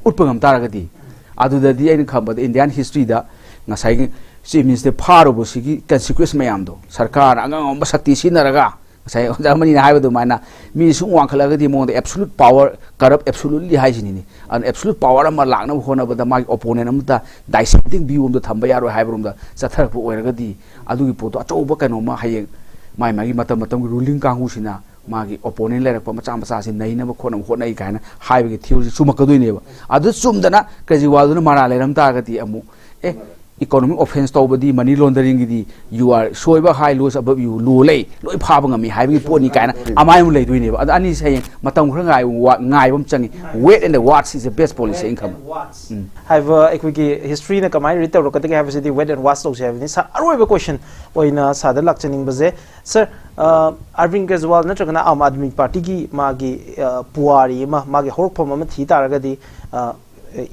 ꯎꯠꯄ ꯉꯝ ꯇꯥꯔꯒꯗꯤ, ꯑꯗꯨꯗꯗꯤ ꯑꯩꯅ ꯈꯟꯕꯗ ꯏꯟꯗꯤꯌꯥꯟ ꯍꯤꯁꯇ꯭ꯔꯤꯗ ꯉꯁꯥꯏꯒꯤ ꯆꯤꯐ ꯃꯤꯅꯤꯁꯇꯔ ꯐꯥꯔꯨꯕꯁꯤꯒꯤ ꯀꯟꯁꯤꯀ꯭ꯋꯦꯟꯁ ꯃꯌꯥꯝꯗꯣ, ꯁꯔꯀꯥꯔꯅ ꯑꯉꯝ ꯑꯉꯝꯕ ꯁꯛꯇꯤ ꯁꯤꯖꯤꯟꯅꯔꯒ, ꯉꯁꯥꯏ ꯑꯣꯖꯥ ꯑꯃꯅꯤꯅ ꯍꯥꯏꯕ ꯑꯗꯨꯃꯥꯏꯅ, ꯃꯤ ꯁꯨꯝ ꯋꯥꯡꯈꯠꯂꯒꯗꯤ ꯃꯉꯣꯟꯗ ꯑꯦꯕꯁꯣꯂꯨꯠ ꯄꯥꯋꯔ, ꯀꯔꯞ ꯑꯦꯕꯁꯣꯂꯨꯠꯂꯤ ꯍꯥꯏꯁꯤꯅꯤꯅꯦ꯫ ꯑꯗꯨꯅ ꯑꯦꯕꯁꯣꯂꯨꯠ ꯄꯥꯋꯔ ꯑꯃ ꯂꯥꯛꯅꯕ ꯍꯣꯠꯅꯕꯗ ꯃꯥꯒꯤ ꯑꯣꯄꯣꯅꯦꯟ ꯑꯃꯗ ꯗꯥꯏꯁꯦꯛꯇꯤꯡ ꯚ꯭ꯌꯨ ꯑꯃꯗ ꯊꯝꯕ ꯌꯥꯔꯣꯏ ꯍꯥꯏꯕꯔꯣꯝꯗ ꯆꯠꯊꯔꯛꯄ ꯑꯣꯏꯔꯒꯗꯤ, ꯑꯗꯨꯒꯤ ꯄꯣꯠꯇꯣ ꯑꯆꯧꯕ ꯀꯩꯅꯣꯝꯃ ꯍꯌꯦꯡ ꯃꯥꯏ ꯃꯥꯒꯤ ꯃꯇꯝ ꯃꯇꯝꯒꯤ ꯔꯨꯂꯤꯡ ꯀꯥꯡꯕꯨꯁꯤꯅ ꯃꯥꯒꯤ ꯑꯣꯄꯣꯅꯦꯟ ꯂꯩꯔꯛꯄ ꯃꯆꯥ ꯃꯆꯥꯁꯤ ꯅꯩꯅꯕ ꯈꯣꯠꯅꯕ ꯍꯣꯠꯅꯩ ꯀꯥꯏꯅ ꯍꯥꯏꯕꯒꯤ ꯊꯤꯑꯣꯔꯤꯁꯤ ꯆꯨꯝꯃꯛꯀꯗꯣꯏꯅꯦꯕ꯫ ꯑꯗꯨ ꯆꯨꯝꯗꯅ ꯀꯦꯖꯔꯤꯋꯥꯜꯗꯨꯅ ꯃꯔꯥ ꯂꯩꯔꯝ ꯇꯥꯔꯒꯗꯤ ꯑꯃꯨꯛ, ꯑꯦ, ꯏꯀꯣꯅꯣꯃꯤꯛ ꯑꯣꯐꯦꯟꯁ ꯇꯧꯕꯗꯤ, ꯃꯅꯤ ꯂꯣꯟꯗꯔꯤꯡꯒꯤꯗꯤ, you are, ꯁꯣꯏꯕ ꯍꯥꯏ, ꯂꯣꯁ ꯑꯕꯞ ꯌꯨ, ꯂꯣ ꯂꯩ, ꯂꯣꯏ ꯐꯥꯕ ꯉꯝꯃꯤ ꯍꯥꯏꯕꯒꯤ ꯄꯣꯠꯅꯤ ꯀꯥꯏꯅ ꯑꯃꯥꯏ ꯑꯃ ꯂꯩꯗꯣꯏꯅꯦꯕ꯫ ꯑꯗꯣ ꯑꯅꯤꯁꯦ ꯍꯌꯦꯡ ꯃꯇꯝ ꯈꯔ ꯉꯥꯏ-, ꯋꯥ-, ꯉꯥꯏꯕ ꯑꯃ ꯆꯪꯉꯤ꯫ Wait and watch is the best policy ꯑꯩꯅ ꯈꯟꯕ꯫ ꯎꯝ꯫ ꯍꯥꯏꯕ ꯑꯩꯈꯣꯏꯒꯤ ꯍꯤꯁꯇ꯭ꯔꯤꯅ ꯀꯃꯥꯏꯅ ꯔꯤꯠ ꯇꯧꯔꯛꯀꯗꯒꯦ ꯍꯥꯏꯕꯁꯤꯗꯤ wait and watch ꯇꯧꯁꯦ ꯍꯥꯏꯕꯅꯤ꯫ ꯁꯥꯔ, ꯑꯔꯣꯏꯕ ꯀꯣꯏꯁꯟ ꯑꯣꯏꯅ ꯁꯥꯔꯗ ꯂꯥꯛꯆꯅꯤꯡꯕꯁꯦ, ꯁꯥꯔ, ꯑ, ꯑꯔꯕꯤꯟ ꯀꯦꯖꯔꯤꯋꯥꯜ ꯅꯠꯇ꯭ꯔꯒꯅ ꯑꯥꯝ ꯑꯥꯗꯃꯤ ꯄꯥꯔꯇꯤꯒꯤ ꯃꯥꯒꯤ, ꯑ, ꯄꯨꯋꯥꯔꯤ ꯑꯃ, ꯃꯥꯒꯤ ꯍꯧꯔꯛꯐꯝ ꯑꯃ ꯊꯤ ꯇꯥꯔꯒꯗꯤ, ꯑ,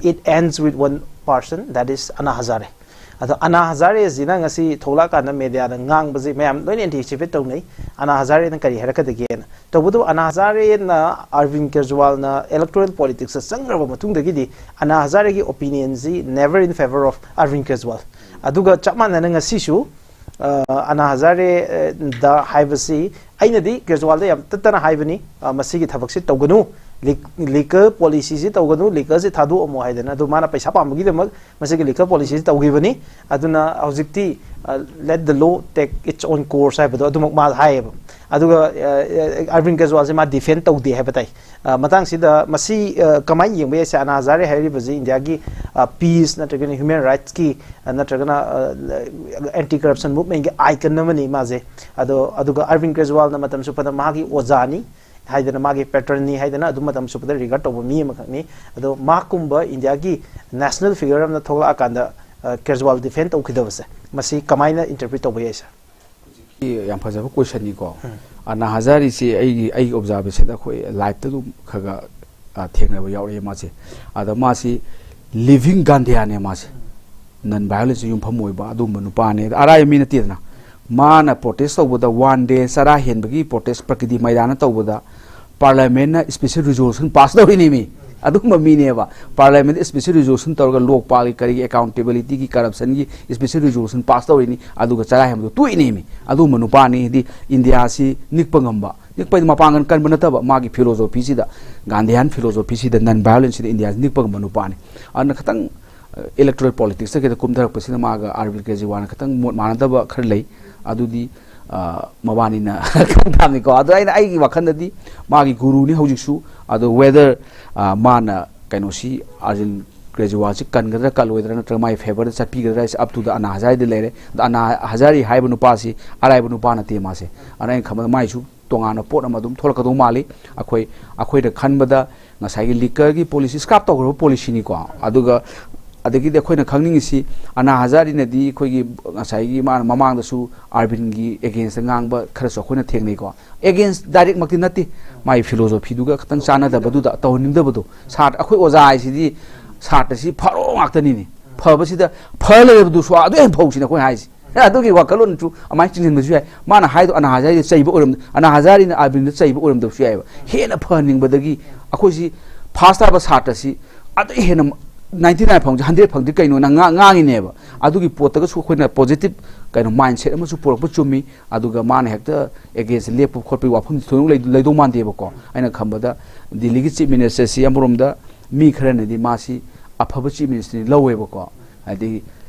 it ends with one person, that is ꯑꯅꯥ ꯍꯖꯥꯔꯦ꯫ ꯑꯗꯣ ꯑꯅꯥ ꯍꯖꯥꯔꯦꯁꯤꯅ ꯉꯁꯤ ꯊꯣꯛꯂꯛꯑꯀꯥꯟꯗ ꯃꯦꯗꯤꯌꯥꯗ ꯉꯥꯡꯕꯁꯦ ꯃꯌꯥꯝ ꯂꯣꯏꯅ ꯑꯦꯟꯇꯤꯁꯤꯄꯦꯠ ꯇꯧꯅꯩ, ꯑꯅꯥ ꯍꯖꯥꯔꯦꯅ ꯀꯔꯤ ꯍꯥꯏꯔꯛꯀꯗꯒꯦꯅ꯫ ꯇꯧꯕꯇꯕꯨ ꯑꯅꯥ ꯍꯖꯥꯔꯦꯅ ꯑꯔꯕꯤꯟ ꯀꯦꯖꯔꯤꯋꯥꯜꯅ ꯏꯂꯦꯛꯇꯣꯔꯦꯜ ꯄꯣꯂꯤꯇꯤꯛꯁꯇ ꯆꯪꯈ꯭ꯔꯕ ꯃꯇꯨꯡꯗꯒꯤꯗꯤ ꯑꯅꯥ ꯍꯖꯥꯔꯦꯒꯤ ꯑꯣꯄꯤꯅꯤꯌꯟꯁꯤ never in favour of ꯑꯔꯕꯤꯟ Kejriwal. ꯑꯗꯨꯒ ꯆꯞ ꯃꯥꯟꯅꯅ ꯉꯁꯤꯁꯨ, ꯑ, ꯑꯅꯥ ꯍꯖꯥꯔꯦꯗ ꯍꯥꯏꯕꯁꯤ ꯑꯩꯅꯗꯤ ꯀꯦꯖꯔꯤꯋꯥꯜꯗ ꯌꯥꯝ ꯇꯠꯇꯅ ꯍꯥꯏꯕꯅꯤ, ꯑ, ꯃꯁꯤꯒꯤ ꯊꯕꯛꯁꯤ ꯇꯧꯒꯅꯨ, ꯂꯤ-, ꯂꯤꯀꯔ ꯄꯣꯂꯤꯁꯤꯁꯤ ꯇꯧꯒꯅꯨ, ꯂꯤꯀꯔꯁꯤ ꯊꯥꯗꯣꯛꯑꯝꯃꯣ ꯍꯥꯏꯗꯅ꯫ ꯑꯗꯨ ꯃꯥꯅ ꯄꯩꯁꯥ ꯄꯥꯝꯕꯒꯤꯗꯃꯛ ꯃꯁꯤꯒꯤ ꯂꯤꯀꯔ ꯄꯣꯂꯤꯁꯤꯁꯤ ꯇꯧꯈꯤꯕꯅꯤ꯫ ꯑꯗꯨꯅ ꯍꯧꯖꯤꯛꯇꯤ, ꯑ, let the law take its own course ꯍꯥꯏꯕꯗꯣ ꯑꯗꯨꯃꯛ ꯃꯥ ꯍꯥꯏꯌꯦꯕ꯫ ꯑꯗꯨꯒ, ꯑ, ꯑ, ꯑꯔꯕꯤꯟ ꯀꯦꯖꯔꯤꯋꯥꯜꯁꯦ ꯃꯥ ꯗꯤꯐꯦꯟ ꯇꯧꯗꯦ ꯍꯥꯏꯕ ꯇꯥꯏ꯫ ꯑ, ꯃꯇꯥꯡꯁꯤꯗ ꯃꯁꯤ, ꯑ, ꯀꯃꯥꯏꯅ ꯌꯦꯡꯕ ꯌꯥꯏ? ꯁꯦ, ꯑꯅꯥ ꯍꯖꯥꯔꯦ ꯍꯥꯏꯔꯤꯕꯁꯤ ꯏꯟꯗꯤꯌꯥꯒꯤ, ꯑ, ꯄꯤꯁ ꯅꯠꯇ꯭ꯔꯒꯅ ꯍ꯭ꯌꯨꯃꯦꯟ ꯔꯥꯏꯠꯁꯀꯤ, ꯑ, ꯅꯠꯇ꯭ꯔꯒꯅ, ꯑ, ꯑꯦꯟꯇꯤ ꯀꯔꯞꯁꯟ ꯃꯨꯚꯃꯦꯟꯒꯤ ꯑꯥꯏꯀꯟ ꯑꯃꯅꯤ ꯃꯥꯁꯦ꯫ ꯑꯗꯣ, ꯑꯗꯨꯒ ꯑꯔꯕꯤꯟ ꯀꯦꯖꯔꯤꯋꯥꯜꯅ ꯃꯇꯝ ꯆꯨꯞꯄꯗ ꯃꯍꯥꯛꯀꯤ ꯑꯣꯖꯥꯅꯤ ꯍꯥꯏꯗꯅ, ꯃꯥꯒꯤ ꯄꯦꯇ꯭ꯔꯟꯅꯤ ꯍꯥꯏꯗꯅ ꯑꯗꯨꯝ ꯃꯇꯝ ꯆꯨꯞꯄꯗ ꯔꯤꯒꯥꯔꯗ ꯇꯧꯕ ꯃꯤ ꯑꯃꯈꯛꯅꯤ꯫ ꯑꯗꯣ ꯃꯍꯥꯛꯀꯨꯝꯕ ꯏꯟꯗꯤꯌꯥꯒꯤ ꯅꯦꯁꯅꯦꯜ ꯐꯤꯒꯔ ꯑꯃꯅ ꯊꯣꯛꯂꯛꯑꯀꯥꯟꯗ, ꯑ, ꯀꯦꯖꯔꯤꯋꯥꯜ ꯗꯤꯐꯦꯟ ꯇꯧꯈꯤꯗꯕꯁꯦ, ꯃꯁꯤ ꯀꯃꯥꯏꯅ ꯏꯟꯇꯔꯄ꯭ꯔꯤꯠ ꯇꯧꯕ ꯌꯥꯏ, ꯁꯥꯔ? ꯌꯥꯝ ꯐꯖꯕ ꯀꯣꯏꯁꯟꯅꯤꯀꯣ꯫ ꯑꯅꯥ ꯍꯖꯥꯔꯤꯁꯤ ꯑꯩꯒꯤ ꯑꯩꯒꯤ ꯑꯣꯕꯖꯥꯔꯕꯦꯁꯟꯗ ꯑꯩꯈꯣꯏ ꯂꯥꯏꯐꯇ ꯑꯗꯨꯝ ꯈꯔ ꯈꯔ ꯊꯦꯡꯅꯕ ꯌꯥꯎꯔꯛꯑꯦ ꯃꯥꯁꯦ꯫ ꯑꯗ ꯃꯥꯁꯤ ꯂꯤꯚꯤꯡ ꯒꯥꯟꯙꯤꯌꯥꯅꯦ ꯃꯥꯁꯦ꯫ ꯅꯟ ꯚꯥꯏꯑꯣꯂꯦꯟꯁ ꯌꯨꯝꯐꯝ ꯑꯣꯏꯕ ꯑꯗꯨꯒꯨꯝꯕ ꯅꯨꯄꯥꯅꯦ꯫ ꯑꯗ ꯑꯔꯥꯏꯕ ꯃꯤ ꯅꯠꯇꯦꯗꯅ꯫ ꯃꯥꯅ ꯄ꯭ꯔꯣꯇꯦꯁ ꯇꯧꯕꯗ ꯋꯥꯟ ꯗꯦ ꯆꯔꯥ ꯍꯦꯟꯕꯒꯤ ꯄ꯭ꯔꯣꯇꯦꯁ ꯄ꯭ꯔꯀꯤꯇꯤ ꯃꯩꯗꯥꯅ ꯇꯧꯕꯗ ꯄꯥꯔꯂꯤꯌꯥꯃꯦꯟꯅ ꯏꯁꯄꯤꯁꯦꯜ ꯔꯤꯖꯣꯂꯨꯁꯟ ꯄꯥꯁ ꯇꯧꯔꯤꯅꯦꯃꯤ꯫ ꯑꯗꯨꯒꯨꯝꯕ ꯃꯤꯅꯦꯕ꯫ ꯄꯥꯔꯂꯤꯌꯥꯃꯦꯟꯗ ꯏꯁꯄꯤꯁꯦꯜ ꯔꯤꯖꯣꯂꯨꯁꯟ ꯇꯧꯔꯒ ꯂꯣꯛꯄꯥꯜꯒꯤ ꯀꯔꯤꯒꯤ ꯑꯦꯀꯥꯎꯟꯇꯦꯕꯤꯂꯤꯇꯤꯒꯤ ꯀꯔꯞꯁꯟꯒꯤ ꯏꯁꯄꯤꯁꯦꯜ ꯔꯤꯖꯣꯂꯨꯁꯟ ꯄꯥꯁ ꯇꯧꯔꯤꯅꯤ꯫ ꯑꯗꯨꯒ ꯆꯔꯥ ꯍꯦꯟꯕꯗꯣ ꯇꯣꯛꯏꯅꯦꯃꯤ꯫ ꯑꯗꯨꯒꯨꯝꯕ ꯅꯨꯄꯥꯅꯤ꯫ ꯍꯥꯏꯗꯤ ꯏꯟꯗꯤꯌꯥꯁꯤ ꯅꯤꯛꯄ ꯉꯝꯕ, ꯅꯤꯛꯄ ꯍꯥꯏꯗꯤ ꯃꯄꯥꯡꯒꯜ ꯀꯟꯕ ꯅꯠꯇꯕ, ꯃꯥꯒꯤ ꯐꯤꯂꯣꯁꯣꯐꯤꯁꯤꯗ, ꯒꯥꯟꯙꯤꯌꯥꯟ ꯐꯤꯂꯣꯁꯣꯐꯤꯁꯤꯗ, ꯅꯟ ꯚꯥꯏꯑꯣꯂꯦꯟꯁꯁꯤꯗ ꯏꯟꯗꯤꯌꯥꯁꯤ ꯅꯤꯛꯄ ꯉꯝꯕ ꯅꯨꯄꯥꯅꯤ꯫ ꯑꯗꯨꯅ ꯈꯤꯇꯪ ꯏꯂꯦꯛꯇꯣꯔꯦꯜ ꯄꯣꯂꯤꯇꯤꯛꯁꯇ ꯈꯤꯇꯪ ꯀꯨꯝꯊꯔꯛꯄꯁꯤꯅ ꯃꯥꯒ ꯑꯥꯔꯕꯤꯟ ꯀꯦꯖꯔꯤꯋꯥꯜꯅ ꯈꯤꯇꯪ ꯃꯣꯠ ꯃꯥꯟꯅꯗꯕ ꯈꯔ ꯂꯩ꯫ ꯑꯗꯨꯗꯤ ꯑ, ꯃꯕꯥꯅꯤꯅ ꯈꯪ ꯇꯥꯕꯅꯤꯀꯣ꯫ ꯑꯗꯣ ꯑꯩꯅ ꯑꯩꯒꯤ ꯋꯥꯈꯜꯗꯗꯤ ꯃꯥꯒꯤ ꯒꯨꯔꯨꯅꯤ ꯍꯧꯖꯤꯛꯁꯨ꯫ ꯑꯗꯣ ꯋꯦꯗꯔ ꯃꯥꯅ ꯀꯩꯅꯣꯁꯤ ꯑꯥꯔꯖꯨꯟ ꯀꯦꯖꯔꯤꯋꯥꯜꯁꯤ ꯀꯟꯒꯗ꯭ꯔꯥ ꯀꯜꯂꯣꯏꯗ꯭ꯔꯥ ꯅꯠꯇ꯭ꯔꯒ ꯃꯥꯒꯤ ꯐꯦꯚꯔꯗ ꯆꯠꯄꯤꯒꯗ꯭ꯔꯥ ꯍꯥꯏꯁꯦ ꯑꯞ ꯇꯨ ꯗ ꯑꯅꯥ ꯍꯖꯥꯔꯤꯗ ꯂꯩꯔꯦ꯫ ꯑꯗꯣ ꯑꯅꯥ ꯍꯖꯥꯔꯤ ꯍꯥꯏꯕ ꯅꯨꯄꯥꯁꯤ ꯑꯔꯥꯏꯕ ꯅꯨꯄꯥ ꯅꯠꯇꯦ ꯃꯥꯁꯦ꯫ ꯑꯗꯨꯅ ꯑꯩꯅ ꯈꯟꯕꯗ ꯃꯥꯏꯁꯨ ꯇꯣꯉꯥꯟꯕ ꯄꯣꯠ ꯑꯃ ꯑꯗꯨꯝ ꯊꯣꯛꯂꯛꯀꯗꯧ ꯃꯥꯜꯂꯤ꯫ ꯑꯩꯈꯣꯏ ꯑꯩꯈꯣꯏꯅ ꯈꯟꯕꯗ ꯉꯁꯥꯏꯒꯤ ꯂꯤꯀꯔꯒꯤ ꯄꯣꯂꯤꯁꯤ ꯁ꯭ꯀ꯭ꯔꯥꯞ ꯇꯧꯈ꯭ꯔꯕ ꯄꯣꯂꯤꯁꯤꯅꯤꯀꯣ꯫ ꯑꯗꯨꯒ ꯑꯗꯒꯤꯗꯤ ꯑꯩꯈꯣꯏꯅ ꯈꯪꯅꯤꯡꯉꯤꯁꯤ ꯑꯅꯥ ꯍꯖꯥꯔꯤꯅꯗꯤ ꯑꯩꯈꯣꯏꯒꯤ ꯉꯁꯥꯏꯒꯤ ꯃꯥꯅ ꯃꯃꯥꯡꯗꯁꯨ ꯑꯥꯔꯕꯤꯟꯒꯤ ꯑꯦꯒꯦꯟꯁꯇ ꯉꯥꯡꯕ ꯈꯔꯁꯨ ꯑꯩꯈꯣꯏꯅ ꯊꯦꯡꯅꯩꯀꯣ꯫ ꯑꯦꯒꯦꯟꯁ ꯗꯥꯏꯔꯦꯛꯃꯛꯇꯤ ꯅꯠꯇꯦ, ꯃꯥꯒꯤ ꯐꯤꯂꯣꯁꯣꯐꯤꯗꯨꯒ ꯈꯤꯇꯪ ꯆꯥꯟꯅꯗꯕꯗꯨꯗ ꯇꯧꯍꯟꯅꯤꯡꯗꯕꯗꯣ꯫ ꯁꯥꯇ꯭ꯔ ꯑꯩꯈꯣꯏ ꯑꯣꯖꯥ ꯍꯥꯏꯁꯤꯗꯤ ꯁꯥꯇ꯭ꯔꯁꯤ ꯐꯔꯣ ꯉꯥꯛꯇꯅꯤꯅꯦ꯫ ꯐꯕꯁꯤꯗ ꯐ ꯂꯩꯔꯕꯗꯨꯁꯨ ꯑꯗꯨ ꯍꯦꯟꯅ ꯐꯧꯁꯤꯅ ꯑꯩꯈꯣꯏ ꯍꯥꯏꯁꯦ꯫ ꯑꯗꯨꯒꯤ ꯋꯥꯈꯜꯂꯣꯟꯁꯨ ꯑꯗꯨꯃꯥꯏꯅ ꯆꯤꯡꯁꯤꯟꯕꯁꯨ ꯌꯥꯏ꯫ ꯃꯥꯅ ꯍꯥꯏꯗꯣ ꯑꯅꯥ ꯍꯖꯥꯔꯤꯗ ꯆꯩꯕ ꯑꯣꯏꯔꯝ-, ꯑꯅꯥ ꯍꯖꯥꯔꯤꯅ ꯑꯥꯔꯕꯤꯟꯗ ꯆꯩꯕ ꯑꯣꯏꯔꯝꯗꯕꯁꯨ ꯌꯥꯏꯑꯕ꯫ ꯍꯦꯟꯅ ꯐꯍꯟꯅꯤꯡꯕꯗꯒꯤ ꯑꯩꯈꯣꯏꯁꯤ ꯐꯥꯁ ꯇꯥꯕ ꯁꯥꯇ꯭ꯔꯁꯤ ꯑꯗꯨ ꯍꯦꯟꯅ ꯅꯥꯏꯟꯇꯤ ꯅꯥꯏꯟ ꯐꯪꯗꯦ, ꯍꯟꯗ꯭ꯔꯦꯠ ꯐꯪꯗꯦ ꯀꯩꯅꯣ ꯅꯪ ꯉꯥ-, ꯉꯥꯡꯉꯤꯅꯦꯕ꯫ ꯑꯗꯨꯒꯤ ꯄꯣꯠꯇꯒꯁꯨ ꯑꯩꯈꯣꯏꯅ ꯄꯣꯖꯤꯇꯤꯞ ꯀꯩꯅꯣ ꯃꯥꯏꯟꯁꯦꯠ ꯑꯃꯁꯨ ꯄꯨꯔꯛꯄ ꯆꯨꯝꯃꯤ꯫ ꯑꯗꯨꯒ ꯃꯥꯅ ꯍꯦꯛꯇ ꯑꯦꯒꯦꯟꯁ ꯂꯦꯞꯄ ꯈꯣꯠꯄꯒꯤ ꯋꯥꯐꯝꯁꯤ ꯊꯣꯏꯗꯣꯛ ꯂꯩ-, ꯂꯩꯗꯧ ꯃꯥꯟꯗꯦꯕꯀꯣ꯫ ꯑꯩꯅ ꯈꯟꯕꯗ ꯗꯤꯜꯂꯤꯒꯤ ꯆꯤꯐ ꯃꯤꯅꯤꯁꯇꯔꯁꯤ ꯑꯃꯔꯣꯝꯗ ꯃꯤ ꯈꯔꯅꯗꯤ ꯃꯥꯁꯤ ꯑꯐꯕ ꯆꯤꯐ ꯃꯤꯅꯤꯁꯇꯔꯅꯤ ꯂꯧꯋꯦꯕꯀꯣ꯫ ꯍꯥꯏꯗꯤ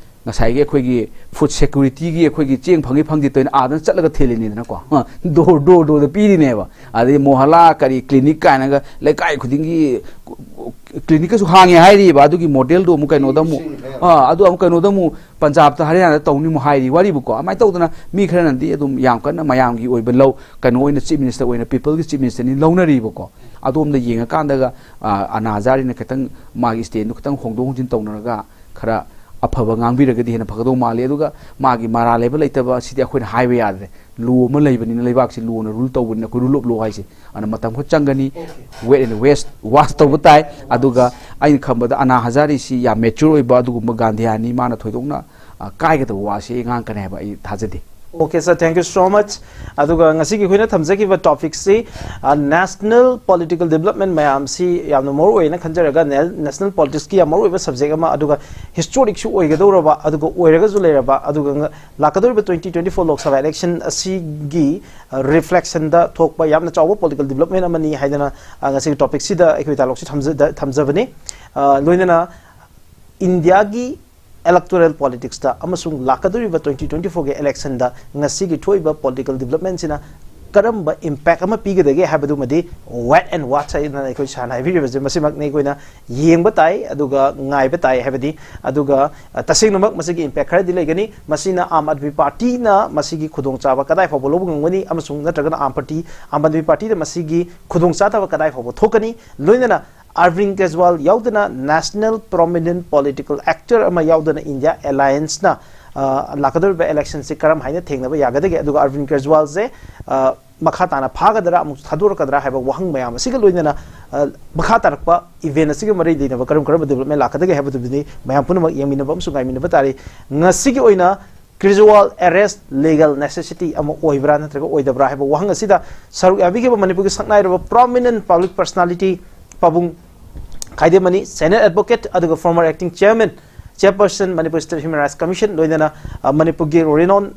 ꯉꯁꯥꯏꯒꯤ ꯑꯩꯈꯣꯏꯒꯤ ꯐꯨꯗ ꯁꯦꯀ꯭ꯌꯨꯔꯤꯇꯤꯒꯤ ꯑꯩꯈꯣꯏꯒꯤ ꯆꯦꯡ ꯐꯪꯉꯤ ꯐꯪꯗꯦ ꯇꯧꯅ ꯑꯥꯗꯅ ꯆꯠꯂꯒ ꯊꯤꯜꯂꯤꯅꯤꯗꯅꯀꯣ꯫ Door, door, ꯗꯣꯔꯗ ꯄꯤꯔꯤꯅꯦꯕ꯫ ꯑꯗꯩ ꯃꯣꯍꯂꯥ ꯀꯔꯤ ꯀ꯭ꯂꯤꯅꯤꯛ ꯀꯥꯏꯅꯒ ꯂꯩꯀꯥꯏ ꯈꯨꯗꯤꯡꯒꯤ ꯀ꯭ꯂꯤꯅꯤꯛꯀꯁꯨ ꯍꯥꯡꯉꯦ ꯍꯥꯏꯔꯤꯕ꯫ ꯑꯗꯨꯒꯤ ꯃꯣꯗꯦꯜꯗꯣ ꯑꯃꯨꯛ ꯀꯩꯅꯣꯗ ꯑꯃꯨꯛ, ꯃꯤꯁꯤꯡ ꯍꯥꯏꯔ ꯑꯥ, ꯑꯗꯨ ꯑꯃꯨꯛ ꯀꯩꯅꯣꯗ ꯑꯃꯨꯛ ꯄꯟꯖꯥꯕꯇ, ꯍꯔꯤꯌꯥꯅꯥꯗ ꯇꯧꯅꯤ ꯑꯃꯨꯛ ꯍꯥꯏꯔꯤ ꯋꯥꯔꯤꯕꯨꯀꯣ꯫ ꯑꯗꯨꯃꯥꯏꯅ ꯇꯧꯗꯅ ꯃꯤ ꯈꯔꯅꯗꯤ ꯑꯗꯨꯝ ꯌꯥꯝ ꯀꯟꯅ ꯃꯌꯥꯝꯒꯤ ꯑꯣꯏꯕ ꯂꯧ, ꯀꯩꯅꯣ ꯑꯣꯏꯅ ꯆꯤꯐ ꯃꯤꯅꯤꯁꯇꯔ ꯑꯣꯏꯅ ꯄꯤꯄꯜꯒꯤ ꯆꯤꯐ ꯃꯤꯅꯤꯁꯇꯔꯅꯤ ꯂꯧꯅꯔꯤꯕꯀꯣ꯫ ꯑꯗꯣꯝꯗ ꯌꯦꯡꯉꯀꯥꯟꯗꯒ, ꯑꯥ, ꯑꯅꯥ ꯍꯖꯥꯔꯤꯅ ꯈꯤꯇꯪ ꯃꯥꯒꯤ ꯁ꯭ꯇꯦꯟꯗꯨ ꯈꯤꯇꯪ ꯍꯣꯡꯗꯣꯛ ꯍꯣꯡꯖꯤꯟ ꯇꯧꯅꯔꯒ ꯈꯔ ꯑꯐꯕ ꯉꯥꯡꯕꯤꯔꯒꯗꯤ ꯍꯦꯟꯅ ꯐꯒꯗꯧ ꯃꯥꯜꯂꯤ꯫ ꯑꯗꯨꯒ ꯃꯥꯒꯤ ꯃꯔꯥꯜ ꯂꯩꯕ ꯂꯩꯇꯕ ꯑꯁꯤꯗꯤ ꯑꯩꯈꯣꯏꯅ ꯍꯥꯏꯕ ꯌꯥꯗ꯭ꯔꯦ꯫ ꯂꯣ ꯑꯃ ꯂꯩꯕꯅꯤꯅ, ꯂꯩꯕꯥꯛꯁꯤ ꯂꯣꯅ ꯔꯨꯜ ꯇꯧꯕꯅꯤꯅ, ꯑꯩꯈꯣꯏ ꯔꯨꯜ ꯑꯣꯐ ꯂꯣ ꯍꯥꯏꯁꯦ, ꯑꯗꯨꯅ ꯃꯇꯝ ꯈꯔ ꯆꯪꯒꯅꯤ꯫ ꯋꯦꯠ ꯑꯦꯟ ꯋꯦꯁ ꯋꯥꯁ ꯇꯧꯕ ꯇꯥꯏ꯫ ꯑꯗꯨꯒ ꯑꯩꯅ ꯈꯟꯕꯗ ꯑꯅꯥ ꯍꯖꯥꯔꯤꯁꯤ ꯌꯥꯝ ꯃꯦꯆ꯭ꯌꯨꯔ ꯑꯣꯏꯕ ꯑꯗꯨꯒꯨꯝꯕ ꯒꯥꯟꯙꯤꯌꯥꯅꯤ꯫ ꯃꯥꯅ ꯊꯣꯏꯗꯣꯛꯅ ꯑ, ꯀꯥꯏꯒꯗꯕ ꯋꯥꯁꯤ ꯉꯥꯡꯀꯅꯤ ꯍꯥꯏꯕ ꯑꯩ ꯊꯥꯖꯗꯦ꯫ Okay, sir, thank you so much. ꯑꯗꯨꯒ ꯉꯁꯤꯒꯤ ꯑꯩꯈꯣꯏꯅ ꯊꯝꯖꯈꯤꯕ ꯇꯣꯄꯤꯛꯁꯤ ꯅꯦꯁꯅꯦꯜ ꯄꯣꯂꯤꯇꯤꯀꯦꯜ ꯗꯤꯕꯂꯞꯃꯦꯟ ꯃꯌꯥꯝꯁꯤ ꯌꯥꯝꯅ ꯃꯔꯨ ꯑꯣꯏꯅ ꯈꯟꯖꯔꯒ, ꯅꯦꯁꯅꯦꯜ ꯄꯣꯂꯤꯇꯤꯛꯁꯀꯤ ꯌꯥꯝ ꯃꯔꯨ ꯑꯣꯏꯕ ꯁꯕꯖꯦꯛ ꯑꯃ, ꯑꯗꯨꯒ ꯍꯤꯁꯇꯣꯔꯤꯛꯁꯨ ꯑꯣꯏꯒꯗꯧꯔꯕ, ꯑꯗꯨꯒ ꯑꯣꯏꯔꯒꯁꯨ ꯂꯩꯔꯕ, ꯑꯗꯨꯒ ꯂꯥꯛꯀꯗꯧꯔꯤꯕ twenty twenty four Lok Sabha election ꯑꯁꯤꯒꯤ ꯔꯤꯐ꯭ꯂꯦꯛꯁꯟꯗ ꯊꯣꯛꯄ ꯌꯥꯝꯅ ꯆꯥꯎꯕ ꯄꯣꯂꯤꯇꯤꯀꯦꯜ ꯗꯤꯕꯂꯞꯃꯦꯟ ꯑꯃꯅꯤ ꯍꯥꯏꯗꯅ ꯑ, ꯉꯁꯤꯒꯤ ꯇꯣꯄꯤꯛꯁꯤꯗ ꯑꯩꯈꯣꯏ ꯗꯥꯏꯂꯣꯛꯁꯤ ꯊꯝꯖ- ꯊꯝꯖꯕꯅꯤ꯫ ꯑ, ꯂꯣꯏꯅꯅ ꯏꯟꯗꯤꯌꯥꯒꯤ ꯏꯂꯦꯛꯇꯣꯔꯦꯜ ꯄꯣꯂꯤꯇꯤꯛꯁꯇ ꯑꯃꯁꯨꯡ ꯂꯥꯛꯀꯗꯧꯔꯤꯕ ꯇ꯭ꯋꯦꯟꯇꯤ ꯇ꯭ꯋꯦꯟꯇꯤ ꯐꯣꯔꯒꯤ ꯏꯂꯦꯛꯁꯟꯗ ꯉꯁꯤꯒꯤ ꯊꯣꯛꯏꯕ ꯄꯣꯂꯤꯇꯤꯀꯦꯜ ꯗꯤꯕꯂꯞꯃꯦꯟꯁꯤꯅ ꯀꯔꯝꯕ ꯏꯝꯄꯦꯛ ꯑꯃ ꯄꯤꯒꯗꯒꯦ ꯍꯥꯏꯕꯗꯨꯃꯗꯤ ꯋꯦꯠ ꯑꯦꯟ ꯋꯥꯠꯆ ꯍꯥꯏꯗꯅ ꯑꯩꯈꯣꯏ ꯁꯥꯔꯅ ꯍꯥꯏꯕꯤꯔꯤꯕꯁꯦ, ꯃꯁꯤꯃꯛꯅꯤ ꯑꯩꯈꯣꯏꯅ ꯌꯦꯡꯕ ꯇꯥꯏ, ꯑꯗꯨꯒ ꯉꯥꯏꯕ ꯇꯥꯏ ꯍꯥꯏꯕꯗꯤ꯫ ꯑꯗꯨꯒ ꯑ, ꯇꯁꯦꯡꯅꯃꯛ ꯃꯁꯤꯒꯤ ꯏꯝꯄꯦꯛ ꯈꯔꯗꯤ ꯂꯩꯒꯅꯤ꯫ ꯃꯁꯤꯅ ꯑꯥꯝ ꯑꯥꯗꯃꯤ ꯄꯥꯔꯇꯤꯅ ꯃꯁꯤꯒꯤ ꯈꯨꯗꯣꯡꯆꯥꯕ ꯀꯗꯥꯏ ꯐꯥꯎꯕ ꯂꯧꯕ ꯉꯝꯒꯅꯤ, ꯑꯃꯁꯨꯡ ꯅꯠꯇ꯭ꯔꯒꯅ ꯑꯥꯝ ꯄꯥꯔꯇꯤ, ꯑꯥꯝ ꯑꯥꯗꯃꯤ ꯄꯥꯔꯇꯤꯗ ꯃꯁꯤꯒꯤ ꯈꯨꯗꯣꯡꯆꯥꯗꯕ ꯀꯗꯥꯏ ꯐꯥꯎꯕ ꯊꯣꯛꯀꯅꯤ, ꯂꯣꯏꯅꯅ ꯑꯔꯕꯤꯟ ꯀꯦꯖ꯭ꯋꯥꯜ ꯌꯥꯎꯗꯅ ꯅꯦꯁꯅꯦꯜ ꯄ꯭ꯔꯣꯃꯤꯅꯦꯟ ꯄꯣꯂꯤꯇꯤꯀꯦꯜ ꯑꯦꯛꯇꯔ ꯑꯃ ꯌꯥꯎꯗꯅ ꯏꯟꯗꯤꯌꯥ ꯑꯦꯂꯥꯏꯟꯁꯅ, ꯑ, ꯂꯥꯛꯀꯗꯧꯔꯤꯕ ꯏꯂꯦꯛꯁꯟꯁꯤ ꯀꯔꯝ ꯍꯥꯏꯅ ꯊꯦꯡꯅꯕ ꯌꯥꯒꯗꯒꯦ? ꯑꯗꯨꯒ ꯑꯔꯕꯤꯟ ꯀꯦꯖ꯭ꯋꯥꯜꯁꯦ, ꯑ, ꯃꯈꯥ ꯇꯥꯅ ꯐꯥꯒꯗ꯭ꯔꯥ, ꯑꯃꯨꯛ ꯊꯥꯗꯣꯔꯛꯀꯗ꯭ꯔꯥ ꯍꯥꯏꯕ ꯋꯥꯍꯪ ꯃꯌꯥꯝ ꯑꯁꯤꯒ ꯂꯣꯏꯅꯅ, ꯑ, ꯃꯈꯥ ꯇꯥꯔꯛꯄ ꯏꯚꯦꯟ ꯑꯁꯤꯒ ꯃꯔꯤ ꯂꯩꯅꯕ ꯀꯔꯝ ꯀꯔꯝꯕ ꯗꯤꯕꯂꯞꯃꯦꯟ ꯂꯥꯛꯀꯗꯒꯦ ꯍꯥꯏꯕꯗꯨꯕꯨꯗꯤ ꯃꯌꯥꯝ ꯄꯨꯝꯅꯃꯛ ꯌꯦꯡꯃꯤꯟꯅꯕ ꯑꯃꯁꯨꯡ ꯉꯥꯏꯃꯤꯟꯅꯕ ꯇꯥꯔꯤ꯫ ꯉꯁꯤꯒꯤ ꯑꯣꯏꯅ ꯀꯦꯖ꯭ꯋꯥꯜ ꯑꯦꯔꯦꯁ ꯂꯤꯒꯦꯜ ꯅꯦꯁꯦꯁꯤꯇꯤ ꯑꯃ ꯑꯣꯏꯕ꯭ꯔꯥ ꯅꯠꯇ꯭ꯔꯒ ꯑꯣꯏꯗꯕ꯭ꯔꯥ ꯍꯥꯏꯕ ꯋꯥꯍꯪ ꯑꯁꯤꯗ ꯁꯔꯨꯛ ꯌꯥꯕꯤꯈꯤꯕ ꯃꯅꯤꯄꯨꯔꯒꯤ ꯁꯛꯅꯥꯏꯔꯕ ꯄ꯭ꯔꯣꯃꯤꯅꯦꯟ ꯄꯕ꯭ꯂꯤꯛ ꯄꯔꯁꯅꯥꯂꯤꯇꯤ ꯄꯥꯕꯨꯡ ꯈꯥꯏꯗꯦꯝꯃꯅꯤ, ꯁꯦꯅꯤꯌꯔ ꯑꯦꯗꯚꯣꯀꯦꯠ ꯑꯗꯨꯒ former acting chairman, chairperson Manipur state human rights commission, ꯂꯣꯏꯅꯅ, ꯑ, ꯃꯅꯤꯄꯨꯔꯒꯤ ꯔꯤꯅꯣꯟ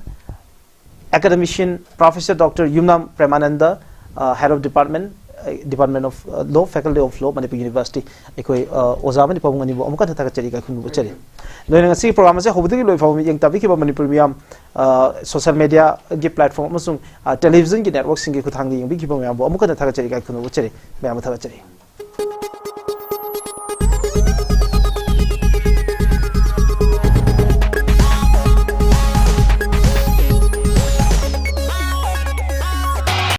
ꯑꯦꯀꯥꯗꯦꯃꯤꯁꯤꯌꯟ ꯄ꯭ꯔꯣꯐꯦꯁꯔ ꯗꯣꯛꯇꯔ ꯌꯨꯝꯅꯥꯝ ꯄ꯭ꯔꯦꯃꯥꯅꯟꯗ, ꯑ, head of department, ꯑ, Department of, ꯑ, Law, Faculty of Law, Manipur university, ꯑꯩꯈꯣꯏ, ꯑ, ꯑꯣꯖꯥ ꯑꯃꯗꯤ ꯄꯥꯕꯨꯡ ꯑꯅꯤꯕꯨ ꯑꯃꯨꯛ ꯍꯟꯅ ꯊꯥꯒꯠꯆꯔꯤ, ꯏꯀꯥꯏ ꯈꯨꯝꯅꯕ ꯎꯠꯆꯔꯤ꯫ ꯂꯣꯏꯅ ꯉꯁꯤꯒꯤ ꯄ꯭ꯔꯣꯒ꯭ꯔꯥꯝ ꯑꯁꯦ ꯍꯧꯕꯗꯒꯤ ꯂꯣꯏ ꯐꯥꯎꯕ ꯃꯤꯠꯌꯦꯡ ꯇꯥꯕꯤꯈꯤꯕ ꯃꯅꯤꯄꯨꯔ ꯃꯤꯌꯥꯝ, ꯑ, ꯁꯣꯁꯤꯌꯦꯜ ꯃꯤꯗꯤꯌꯥꯒꯤ ꯄ꯭ꯂꯦꯠꯐꯣꯔꯝ ꯑꯃꯁꯨꯡ, ꯑ, ꯇꯦꯂꯤꯚꯤꯖꯟꯒꯤ ꯅꯦꯠꯋꯥꯔꯛꯁꯤꯡꯒꯤ ꯈꯨꯠꯊꯥꯡꯗ ꯌꯦꯡꯕꯤꯈꯤꯕ ꯃꯌꯥꯝꯕꯨ ꯑꯃꯨꯛ ꯍꯟꯅ ꯊꯥꯒꯠꯆꯔꯤ, ꯏꯀꯥꯏ ꯈꯨꯝꯅꯕ ꯎꯠꯆꯔꯤ꯫ ꯃꯌꯥꯝꯕꯨ ꯊꯥꯒꯠꯆꯔꯤ꯫